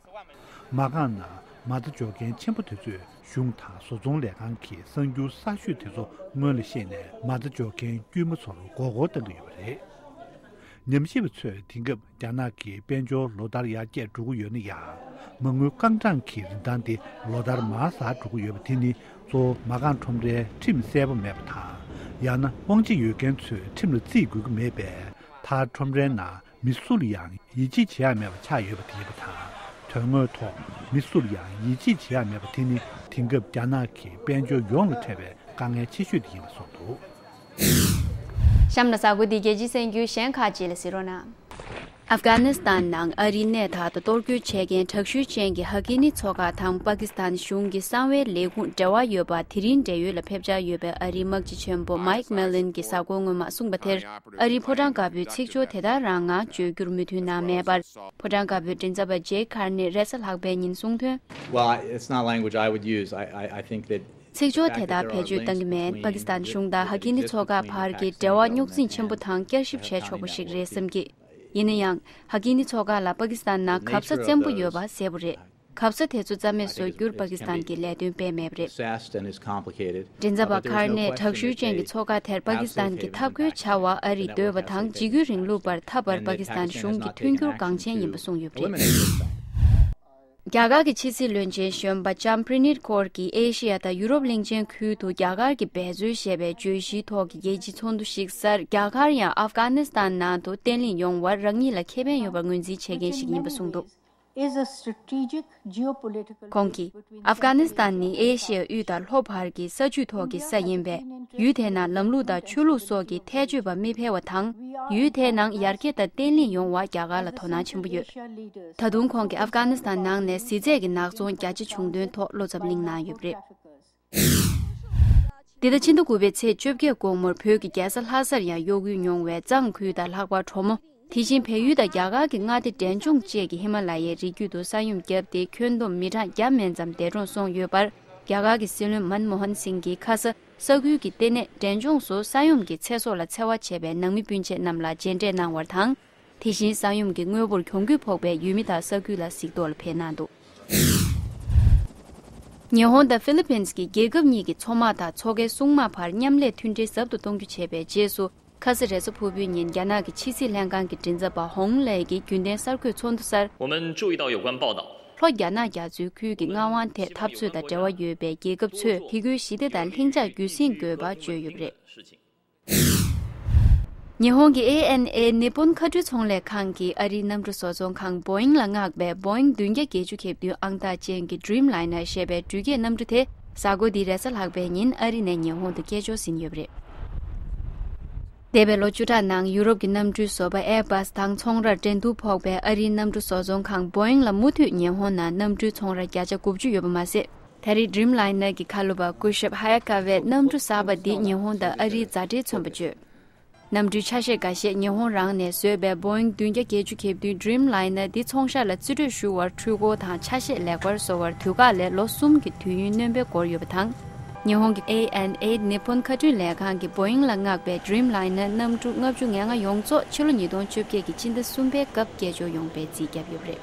མ་རྐང་ནང་མ་རྩ་འཇོག་མཁན་ཆེན་པོ་དེ་ཚོས་གཞུང་དང་བཟོ་ཚོང་ལས་ཁང་གི་གསར་འགྱུར་གསར་ཤོས་དེ་ཚོ་སྔོན་ལ་ཤེས་ནས། མ་རྩ་འཇོག་མཁན་དཀྱུས་མ་ཚོར་མགོ་སྐོར་གཏང་གི་ཡོད་པ་རེད། ཉམས་ཞིབ་པ་ཚོས་དེང་སྐབས་རྒྱ་ནག་གི་དཔལ་འབྱོར་ལོ་ལྟར་ཡར་རྒྱས་འགྲོ་གི་ཡོད་ན་ཡང་། མ་དངུལ་རྐང་གྲངས་ཀྱི་རིན་ཐང་དེ་ལོ་ལྟར་མར་ཟག་འགྲོ་གི་ཡོད་པ་དེ་ནི་གཙོ་བོ་མ་རྐང་ཁྲོམ་རའི་ཁྲིམས་གསལ་པོ་མེད་པ་དང་། ཡང་ན་དབང་ཆ་ཡོད་མཁན་ཚོས་ཁྲིམས་ལ་བརྩི་དགོས་ཀྱི་མེད་པས། མཐར་ཁྲོམ་རའི་ནང་མི་སུ་ལ་ཡང་ཡིད་ཆེས་བྱེད་ཡ་མེད་པ་ཆགས་ཡོད་པ་དེ་ཡིན་པ་དང་། དོན་དངོས་ཐོག་མི་སུ་ལ་ཡང་ཡིད་ཆེས་བྱེད་ཡ་མེད་པ་དེ་ནི་དེང་སྐབས་རྒྱ་ནག་གི་དཔལ་འབྱོར་ཡོངས་ལ་འཕྲད་པའི་དཀའ་ངལ་ཆེ་ཤོས་དེ་ཡིན་པ་གསུངས་འདུག། གཤམ་ལ་གཟའ་འཁོར་འདིའི་རྒྱལ་སྤྱིའི་གསར་འགྱུར་གཞན་ཁག་ཅིག་ལ་གཟིགས་རོགས་གནང་། ཨབ་གྷ་ནི་སི་ཐན་ནང་ཨ་རིའི་གནས་བདག་དང་གཏོར་སྐྱོན་བྱེད་མཁན་དྲག་ཤུལ་ཅན་གྱི་ཧ་ཀི་ནི་ཚོགས་ཁག་དང་པ་ཀི་སི་ཐན་གཞུང་གི་གསང་བའི་ལས་ཁུངས་འབྲེལ་བ་ཡོད་པ། དེ་རིང་འབྲེལ་ཡོད་ལ་ཕེབས་འཆར་ཡོད་པའི་ཨ་རིའི་དམག་སྤྱི་ཆེན་པོ་མཱིག་མེ་ལིན་གྱིས་གཟའ་འཁོར་སྔོན་མ་གསུངས་པ་དེར། ཨ་རིའི་ཕོ་བྲང་དཀར་པོས་ཚིག་སྦྱོར་དེ་ལྟར་རང་ངང་བརྗོད་རྒྱུར་མོས་མཐུན་གནང་མེད་པར། ཕོ་བྲང་དཀར་པོའི་མགྲིན་ཚབ་པ་ཇེ་ཁར་ནེ་རེས་གཟའ་ལྷག་པའི་ཉིན་གསུངས་དོན། Well, I- it's not language I would use. I, I, I think that ཚིག་སྦྱོར་དེ་ལྟར་བེད་སྤྱོད་གཏང་གི་མེད། པ་ཀི་སི་ཐན་གཞུང་དང་ཧ་ཀི་ནི་ཚོགས་ཁག་བར་གྱི་འབྲེལ་བ་རྙོག་འཛིང་ཆེན་པོ་དང་བསྐྱར་ཞིབ་བྱས་ཆོག་པ་ཞིག་རེད་བསམ་གི། ཡིན་ན་ཡང་། ཧ་ཀི་ནི་ཚོགས་ཁག་ལ་པ་ཀི་སི་ཐན་ནང་གབ་ས་བཙན་པོ་ཡོད་པ་གསལ་པོ་རེད། གབ་ས་དེ་ཚོ་རྩ་མེད་བཟོ་རྒྱུར་པ་ཀི་སི་ཐན་གྱིས་ལས་དོན་སྤེལ་མེད་པ་རེད། མགྲིན་ཚབ་པ་ཁར་ནེ་དྲག་ཤུལ་ཅན་གྱི་ཚོགས་ཁག་དེར་པ་ཀི་སི་ཐན་གྱི་འཐབ་རྒོལ་བྱ་བར་ཨ་རིས་འདོད་པ་དང་འཇིགས་སྐུལ་རིང་ལུགས་པར་འཐབ་པར་པ་ཀི་སི་ཐན་གཞུང་གི་མཐུན་འགྱུར་འགངས་ཆེན་ཡིན་པ་གསུངས་ཡོད་པ་རེད། རྒྱ་གར་གྱི་ཕྱི་སྲིད་བློན་ཆེན་གཞོན་པ་ཅམ་པྲི་ནིད་ཀོར་གྱིས་ཨེ་ཤི་ཡ་དང་ཡུ་རོབ་གླིང་ཆེན་ཁུལ་དུ་རྒྱ་གར་གྱི་འབད་རྩོལ་ཞེས་པའི་བརྗོད་གཞིའི་ཐོག་གི་རྒྱལ་སྤྱིའི་ཚོགས་འདུ་ཞིག་གསར་རྒྱ་གར་ཡང་ཨབ་གྷ་ནི་སི་ཐན་ནང་དུ་བརྟན་ལྷིང་ཡོང་བར་རང་ཉིད་ལ་ཁེ་ཕན་ཡོད་པར་ངོས་འཛིན་བྱེད་མཁན་ཞིག་ཡིན་པ་གསུངས་འདུག། Is a strategic geopolitical ཁོང་གིས་ཨབ་གྷ་ནི་སི་ཐན་ནི་ཨེ་ཤི་ཡ་དབུས་དང་ལྷོ་བར་གྱི་ས་རྒྱུད་ཐོག་གི་ས་ཡིན་པས། ཡུལ་དེའི་ནང་ལམ་ལུགས་དང་ཆོས་ལུགས་སོགས་ཀྱི་ཐལ་ཆོད་པ་མི་འཕེལ་བ་དང་། ཡུལ་དེའི་ནང་ཡར་རྒྱས་དང་བརྟན་ལྷིང་ཡོང་བར་རྒྱ་གར་ལ་དོ་སྣང་ཆེན་པོ་ཡོད། ད་དུང་ཁོང་གིས་ཨབ་གྷ་ནི་སི་ཐན་ནང་ནས་གཟི་རྫས་ཀྱི་ནག་ཚོང་རྒྱ་ཆེ་བྱུང་དོན་ཐོག་བློ་འཚབ་གླེང་གནང་ཡོད་པ་རེད། འདི་ལྟར་ཕྱི་ཟླ་དགུ་པའི་ཚེས་བཅོ་བརྒྱད་དགོང་མོར་བོད་ཀྱི་རྒྱལ་ས་ལྷ་སར་ཡང་གཡོ་འགུལ་མྱོང་བའི་གཙང་ཁུལ་དང་ལྷག་པར་གྲོ་མོ། དེ་བཞིན་བལ་ཡུལ་དང་རྒྱ་གར་གྱི་མངའ་སྡེ་འབྲས་ལྗོངས་བཅས་ཀྱི་ཧི་མ་ལ་ཡའི་རི་རྒྱུད་དུ་ས་ཡོམ་བརྒྱབ་སྟེ་ཁྱོན་བསྡོམས་མི་གྲངས་བརྒྱ་མན་ཙམ་འདས་གྲོངས་སོང་ཡོད་པར། རྒྱ་གར་གྱི་སྲིད་བློན་མན་མོ་ཧན་སིང་གིས་ཁ་ས་ས་ཁུལ་གྱི་ལྟེ་གནས་འབྲས་ལྗོངས་སུ་ས་ཡོམ་གྱི་ཚེ་སྲོག་ལ་འཚེ་བ་བྱས་པའི་ནང་མི་སྤུན་མཆེད་རྣམས་ལ་མཇལ་འཕྲད་གནང་བར་དང་། དེ་བཞིན་ས་ཡོམ་གྱི་དངོས་པོར་གྱོང་གུད་ཕོག་པའི་ཡུལ་མི་དང་ས་ཁུལ་ལ་གཟིགས་རྟོག་ལ་ཕེབས་གནང་འདུག། ཉི་ཧོང་དང་ཧྥི་ལི་ཕིན་གྱི་རྒྱལ་ཁབ་གཉིས་ཀྱི་མཚོ་དམག་དང་མཚོ་ཁའི་སྲུང་དམག་བར་མཉམ་ལས་མཐུན་འབྲེལ་ཟབ་ཏུ་གཏོང་རྒྱུ་བྱས་པའི་རྗེས་སུ། ཁ་ས་རེས་གཟའ་ཕུར་བུའི་ཉིན་རྒྱ་ནག་གི་ཕྱི་སྲིད་ལྷན་ཁང་གི་མགྲིན་ཚབ་པ་ཧོང་ལེ་ཡིས་རྒྱུན་ལྡན་གསར་འགོད་ཚོགས་འདུ་གསར། 我们注意到有关报道。 ལྷོ་རྒྱ་ནག་རྒྱ་མཚོའི་ཁུལ་གྱི་མངའ་དབང་ཐད་འཐབ་རྩོད་དང་འབྲེལ་བ་ཡོད་པའི་རྒྱལ་ཁབ་ཚོས་དེ་ཁུལ་ཞི་བདེ་དང་ལྷིང་འཇགས་རྒྱུན་སྲིང་དགོས་པ་བརྗོད་ཡོད་པ་རེད། ཉི་ཧོང་གི་ཨེ་ཨེན་ཨེ་ནི་པོན་མཁའ་འགྲུལ་ཚོང་ལས་ཁང་གིས་ཨ་རིའི་གནམ་གྲུ་བཟོ་ཚོང་ཁང་བོ་ཨིང་ལ་མངགས་པའི་བོ་ཨིང་བདུན་བརྒྱ་བརྒྱད་ཅུ་གྱ་བདུན་ཨང་རྟགས་ཅན་གྱི་Dreamliner་ཞེས་པའི་འགྲུལ་སྐྱེལ་གནམ་གྲུ་དེ་གཟའ་འཁོར་འདིའི་རེས་གཟའ་ལྷག་པའི་ཉིན་ཨ་རི་ནས་ཉི་ཧོང་དུ་སྐྱེལ་འཇོག་ཟིན་ཡོད་པ་རེད། འདས་པའི་ལོ་བཅུ་ཕྲག་ནང་ཡུ་རོབ་ཀྱི་གནམ་གྲུའི་བཟོ་པ་ཨེར་བྷ་སི་དང་ཚོང་རར་འགྲན་བསྡུར་ཕོག་པའི་ཨ་རིའི་གནམ་གྲུ་བཟོ་ཚོང་ཁང་བོ་ཨིང་ལ་མུ་མཐུད་ཉི་ཧོང་ནང་གནམ་གྲུའི་ཚོང་ར་བརྒྱ་ཆ་དགུ་བཅུ་ཡོད་པ་མ་ཟད། ད་རེས་Dreamliner་གྱི་ཁ་ལོ་པ་སྐུ་ཞབས་ཧ་ཡ་ཀ་ཝས་གནམ་གྲུ་གསར་པ་འདི་ཉི་ཧོང་དང་ཨ་རིའི་མཛའ་འབྲེལ་མཚོན་པ་བརྗོད། གནམ་གྲུའི་ཆ་ཤས་འགའ་ཤས་ཉི་ཧོང་རང་ནས་བཟོས་པའི་བོ་ཨིང་བདུན་བརྒྱ་བརྒྱད་ཅུ་གྱ་བདུན་Dreamliner་འདི་ཚོང་ཤག་ལ་རྩིས་སྤྲོད་ཞུ་བར་འཕྲུལ་འཁོར་དང་ཆ་ཤས་ལེགས་པར་བཟོ་བར་དུས་བཀག་ལས་ལོ་གསུམ་གྱི་དུས་ཡུན་སྣོན་པའི་སྐོར་ཡོད་པ་དང་། ཉི་ཧོང་གི་ཨེ་ཨེན་ཨེ་ནི་པོན་མཁའ་འགྲུལ་ལས་ཁང་གིས་བོ་ཨིང་ལ་མངགས་པའི་Dreamliner་གནམ་གྲུ་ལྔ་བཅུ་ང་ལྔ་ཡོངས་རྫོགས་ཕྱི་ལོ་ཉིས་སྟོང་བཅོ་བརྒྱད་ཀྱི་ཕྱི་ཟླ་གསུམ་པའི་སྐབས་སྐྱེལ་འཇོག་ཡོང་བའི་རྩིས་བརྒྱབ་ཡོད་པ་རེད།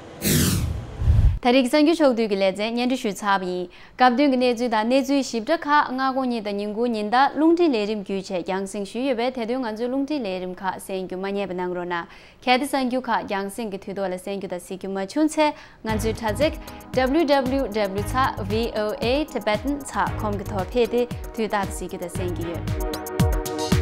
ད་རེས་ཀྱི་གསར་འགྱུར་ཕྱོགས་བསྡུས་ཀྱི་ལེ་ཚན་སྙན་སྒྲོན་ཞུས་ཚར་བ་ཡིན། སྐབས་བསྟུན་གྱི་གནས་ཚུལ་དང་གནས་ཚུལ་ཞིབ་ཕྲ་ཁག་སྔ་དགོང་ཉིན་དང་ཉིན་གུང་ཉིན་ལྟར་རླུང་འཕྲིན་ལས་རིམ་བརྒྱུད་བཅས་རྒྱང་སྲིང་ཞུས་ཡོད་པས། དེ་དུས་ང་ཚོའི་རླུང་འཕྲིན་ལས་རིམ་ཁག་གསན་རྒྱུ་མ་བསྙེལ་བ་གནང་རོགས་གནང་། གལ་ཏེ་གསར་འགྱུར་ཁག་རྒྱང་སྲིང་གི་དུས་ཐོག་ལ་གསན་རྒྱུ་དང་གཟིགས་རྒྱུ་མ་བྱུང་ཚེ། ང་ཚོའི་དྲ་ཚིགས་W W W ཚེག་V O A Tibetan ཚེག་com གི་ཐོག་ཕེབས་ཏེ་དུས་རྟག་ཏུ་གཟིགས་རྒྱུ་དང་གསན་རྒྱུ་ཡོད།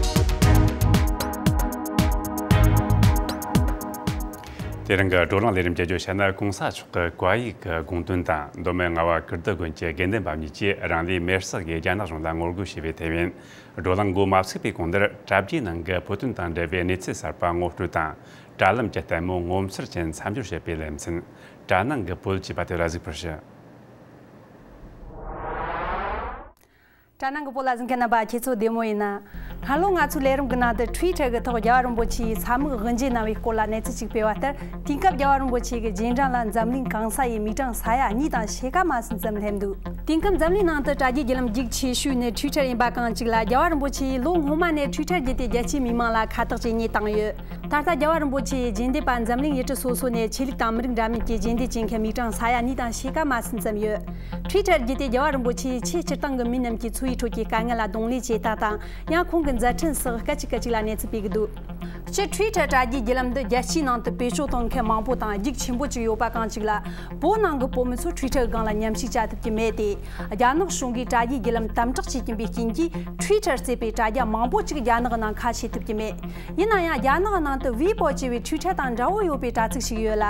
དེ་རིང་གི་བགྲོ་གླེང་ལས་རིམ་བརྒྱད་ཅུ་བཤད་ན། གོང་ས་མཆོག་གི་བཀའ་ཡིག་གི་དགོངས་དོན་དང་། མདོ་སྨད་རྔ་བ་ཀིརྟི་དགོན་གྱི་དགེ་འདུན་པ་གཉིས་ཀྱིས་རང་ལུས་མེར་བསྲེགས་ཀྱིས་རྒྱ་ནག་གཞུང་ལ་ངོ་རྒོལ་བྱས་པའི་དེབ་ཡིན། བགྲོ་གླེང་འགོ་མ་ཚུགས་པའི་གོང་དེར། དྲ་རྒྱའི་ནང་གི་བོད་དོན་དང་འབྲེལ་བའི་གནས་ཚུལ་གསར་པ་ངོ་སྤྲོད་དང་། དྲ་ལམ་གྱི་ལྟད་མོ་ངོ་མཚར་ཅན་མཚམས་སྦྱོར་བྱེད་པའི་ལེ་ཚན། དྲ་ནང་གི་བོད་ཅེས་པ་དེ་ལ་གཟིགས་པར་ཞུ། དྲ་ནང་གི་བོད་ལ་གཟིགས་མཁན་རྣམ་པ། ཁྱེད་ཚོ་བདེ་མོ་ཡིན་ན། སྔ་ལོ་ང་ཚོའི་ལས་རིམ་གྱི་ནང་དུ་Twitter་གི་ཐོག་རྒྱལ་བ་རིན་པོ་ཆེའི་ས་སྨུག་དབུ་འབྱེད་གནང་བའི་སྐོར་ལ་གནས་ཚུལ་ཅིག་སྤེལ་བ་ལྟར། དེང་སྐབས་རྒྱལ་བ་རིན་པོ་ཆེ་གི་རྗེས་འབྲང་ལ་འཛམ་གླིང་གང་ས་ཡི་མི་གྲངས་ས་ཡ་གཉིས་དང་ཕྱེད་ཀ་མ་ཟིན་ཙམ་སླེབས་འདུག། དེང་སྐབས་འཛམ་གླིང་ནང་དུ་དྲ་རྒྱའི་བརྒྱུད་ལམ་རྒྱུགས་ཆེ་ཤོས་ནི་Twitter་ཡིན་པ་གང་གཅིག་ལ། རྒྱལ་བ་རིན་པོ་ཆེས་ལོ་སྔོན་མ་ནས་Twitter་བརྒྱུད་དེ་རྒྱལ་སྤྱིའི་མི་མང་ལ་ཁ་བཏགས་ཅིག་རྙེད་བཏང་ཡོད། ད་ལྟ་རྒྱལ་བ་རིན་པོ་ཆེའི་རྗེས་འདེད་པ་འཛམ་གླིང་ཡུལ་གྲུ་སོ་སོ་ནས་ཆོས་ལུགས་དང་མི་རིགས་འདྲ་མིན་གྱི་རྗེས་འདེད་བྱེད་མཁན་མི་གྲངས་ས་ཡ་གཉིས་དང་ཕྱེད་ཀ་མ་ཟིན་ཙམ་ཡོད། Twitter་བརྒྱུད་དེ་རྒྱལ་བ་རིན་པོ་ཆེས་ཆེས་སྤྱིར་བཏང་གི་མི་རྣམས་ཀྱི་འཚོ་བའི་ཁྲོད་ཀྱི་དཀའ་ངལ་ལ་གདོང་ལེན་བྱེད་སྟངས་དང་། ཡང་ཁོང་གི་མཛད་འཕྲིན་སོགས་སྐད་ཅིག་སྐད་ཅིག་ལ་གནས་ཚུལ་སྤེལ་གྱི་འདུག། སྤྱིར་Twitter་དྲ་རྒྱའི་བརྒྱུད་ལམ་འདི་རྒྱལ་སྤྱིའི་ནང་དུ་བེད་སྤྱོད་གཏོང་མཁན་མང་པོ་དང་རྒྱུགས་ཆེན་པོ་ཅིག་ཡོད་པ་གང་ཅིག་ལ། བོད་ནང་གི་བོད་མི་ཚོ་Twitter་སྒང་ལ་མཉམ་ཞུགས་བྱ་ཐུབ་ཀྱི་མེད་དེ། རྒྱ་ནག་གཞུང་གིས་དྲ་རྒྱའི་བརྒྱུད་ལམ་དམ་དྲག་བྱེད་ཀྱིན་པའི་རྐྱེན་གྱིས། Twitter་ཟེར་བའི་དྲ་རྒྱ་མང་པོ་ཅིག་རྒྱ་ནག་ནང་ཁ་ཕྱེ་ཐུབ་ཀྱི་མེད། ཡིན་ན་ཡང་རྒྱ་ནག་ནང་དུ་Weibo་ཅེས་པའི་Twitter་དང་འདྲ་བོ་ཡོད་པའི་དྲ་ཚིགས་ཤིག་ཡོད་ལ།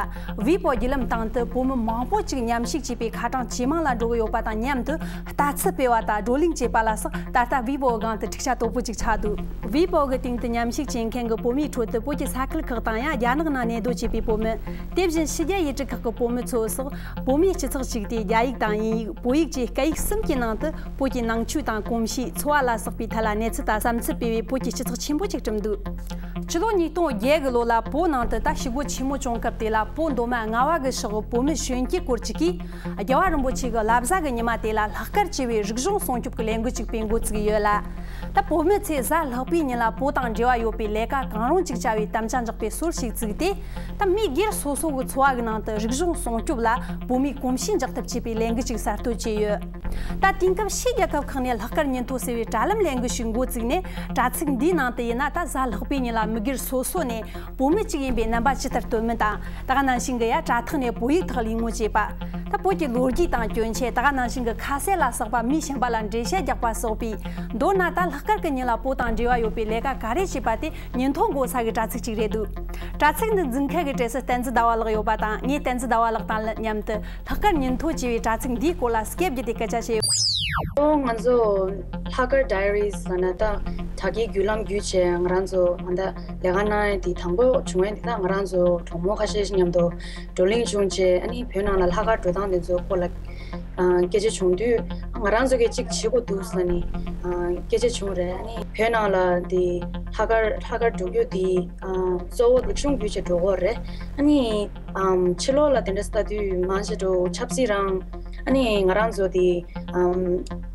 Weibo་བརྒྱུད་ལམ་སྟེང་དུ་བོད་མི་མང་པོ་ཅིག་མཉམ་ཞུགས་བྱས་པའི་ཁ་གྲངས་ཇེ་མང་ལ་འགྲོ་གི་ཡོད་པ་དང་མཉམ་དུ། ལྟ་ཚུལ་སྤེལ་བ་དང་བགྲོ་གླེང་བྱེད་པ་ལ་སོགས་ད་ལྟ་Weibo་སྒང་དུ་འཁྲུག་ཆ་དོད་པོ་ཅིག་ཆགས་འདུག Weibo་གི་སྟེང་དུ་མཉམ་ཞུགས་བྱེད་མཁན་གྱི་བོད་མིའི་ཁྲོད་དུ་བོད་ཀྱི་ས་ཁུལ་ཁག་དང་ཡང་རྒྱ་ནག་ནང་གནས་སྡོད་བྱེད་པའི་བོད་མི། དེ་བཞིན་ཕྱི་རྒྱལ་ཡུལ་གྲུ་ཁག་གི་བོད་མི་ཚོ་སོགས་བོད་མིའི་སྤྱི་ཚོགས་ཤིག་སྟེ། རྒྱ་ཡིག་དང་དབྱིན་ཡིག་བོད་ཡིག་བཅས་སྐད་ཡིག་གསུམ་གྱི་ནང་དུ་བོད་ཀྱི་ནང་ཆོས་དང་གོམས་གཤིས། འཚོ་བ་ལ་སོགས་པའི་ཐད་ལ་གནས་ཚུལ་དང་བསམ་ཚུལ་སྤེལ་བའི་བོད་ཀྱི་སྤྱི་ཚོགས་ཆེན་པོ་ཅིག་བསྐྲུན་འདུག་ཕྱི་ལོ་ཉིས་སྟོང་བརྒྱད་གི་ལོ་ལ་བོད་ནང་དུ་ད་ཞི་རྒོལ་ཆེན་མོ་བྱུང་སྐབས་དེ་ལ། བོད་མདོ་སྨད་རྔ་བ་གི་ཕྱོགས་བོད་མི་གཞོན་སྐྱེས་སྐོར་ཅིག་གིས། རྒྱལ་བ་རིན་པོ་ཆེ་གི་བླ་གཟའ་གི་ཉི་མ་དེ་ལ་ལྷག་དཀར་ཅེས་པའི་རིག་གཞུང་སྲུང་སྐྱོབ་ཀྱི་ལས་འགུལ་ཅིག་སྤེལ་འགོ་བཙུགས་ཡོད་ལ། ད་བོད་མི་ཚོས་གཟའ་ལྷག་པའི་ཉིན་ལ་བོད་དང་འབྲེལ་བ་ཡོད་པའི་ལས་ཀ་གང་རུང་ཅིག་བྱ་བའི་དམ་བཅའ་འཇོག་པའི་སྲོལ་ཞིག་བཙུགས་ཏེ། ད་མི་སྒེར་སོ་སོ་གི་འཚོ་བ་གི་ནང་དུ་རིག་གཞུང་སྲུང་སྐྱོབ་ལ་བོད་མིའི་གོམས་གཤིས་འཇགས་ཐབས་བྱེད་པའི་ལས་འགུལ་ཅིག་གསར་གཏོད་བྱས་ཡོད། ད་དེང་སྐབས་ཕྱིའི་རྒྱལ་ཁབ་ཁག་ནས་ལྷག་དཀར་ཉིན་ཐོ་ཟེར་བའི་དྲ་ལམ་ལས་འགུལ་ཞིག་འགོ་བཙུགས་ནས། དྲ་ཚིགས་འདིའི་ནང་དུ་ཡིན་ན། ད་གཟའ་ལྷག་པའི་ཉིན་ལ་མི་སྒེར་སོ་སོ་ནས་བོད་མི་གཅིག་ཡིན་པའི་རྣམ་པ་ཇི་ལྟར་སྟོན་མིན་དང་། ད་ག་ནང་བཞིན་གྱི་ཡ་དྲ་ཐོག་ནས་བོད་ཡིག་ཐོག་གླེང་མོལ་བྱེད་པ། ད་བོད་ཀྱི་ལོ་རྒྱུས་དང་གྱོན་ཆས། ད་ག་ནང་བཞིན་གྱི་ཁ་ཟས་ལ་སོགས་པ་མི་གཞན་པ་ལ་འགྲེལ་བཤད་རྒྱག་པ་སོགས་པའི། མདོར་ན་ད་ལྷག་དཀར་གྱི་ཉིན་ལ་བོད་དང་འབྲེལ་བ་ཡོད་པའི་ལས་ཀ་ག་རེ་བྱས་པ་དེ་ཉིན་ཐོ་འགོད་ས་གི་དྲ་ཚིགས་ཅིག་རེད་འདུག་དྲ་ཚིགས་འདི་འཛིན་མཁན་གྱི་གྲས་སུ་བསྟན་འཛིན་ཟླ་བ་ལགས་ཡོད་པ་དང་། ངས་བསྟན་འཛིན་ཟླ་བ་ལགས་དང་མཉམ་དུ་ལྷག་དཀར་ཉིན་ཐོ་ཅེས་པའི་དྲ་ཚིགས་འདིའི་སྐོར་ལ་སྐད་བརྒྱུད་དེ་སྐད་ཆ་བཤད་ཡོད། ཨོ། ང་ཚོ་ལྷག་དཀར་Diaries་ལབ་ན་ད་དྲ་རྒྱའི་བརྒྱུད་ལམ་བརྒྱུད་བྱས་ང་རང་ཚོ་ད་ལས་ཀ་གནང་ཡ་དེ་དང་པོ་བྱུང་ཡ་དེ་ད་ང་རང་ཚོ་གྲོགས་མོ་ཁ་ཤས་ཤིག་མཉམ་དུ་བགྲོ་གླེང་བྱུང་བྱས། ཨ་ནི་བོད་ནང་ལ་ལྷག་དཀར་འགྲོ་སྟངས་དེ་ཚོ་སྐོར་ལ་ཨ་སྐད་ཆ་བྱུང་དུས། ང་རང་ཚོ་གིས་གཅིག་བྱེད་དགོས་འདུག་ཟེར་ནས་ཨ་སྐད་ཆ་བྱུང་རེད། ཨ་ནི་བོད་ནང་ལ་དེ་ལྷག་དཀར་ལྷག་དཀར་འགྲོ་རྒྱུ་དེ་ཨ་གཙོ་བོ་རིག་གཞུང་བརྒྱུད་བྱས་འགྲོ་དགོས་རེད། ཨ་ནི་ཨམ་ཕྱི་ལོགས་ལ་དེ་འདྲ་ལྟ་དུས་མང་ཆེ་འགྲོ་ཆབ་སྲིད་རང་། ཨ་ནི་ང་རང་ཚོ་དེ་ཨམ་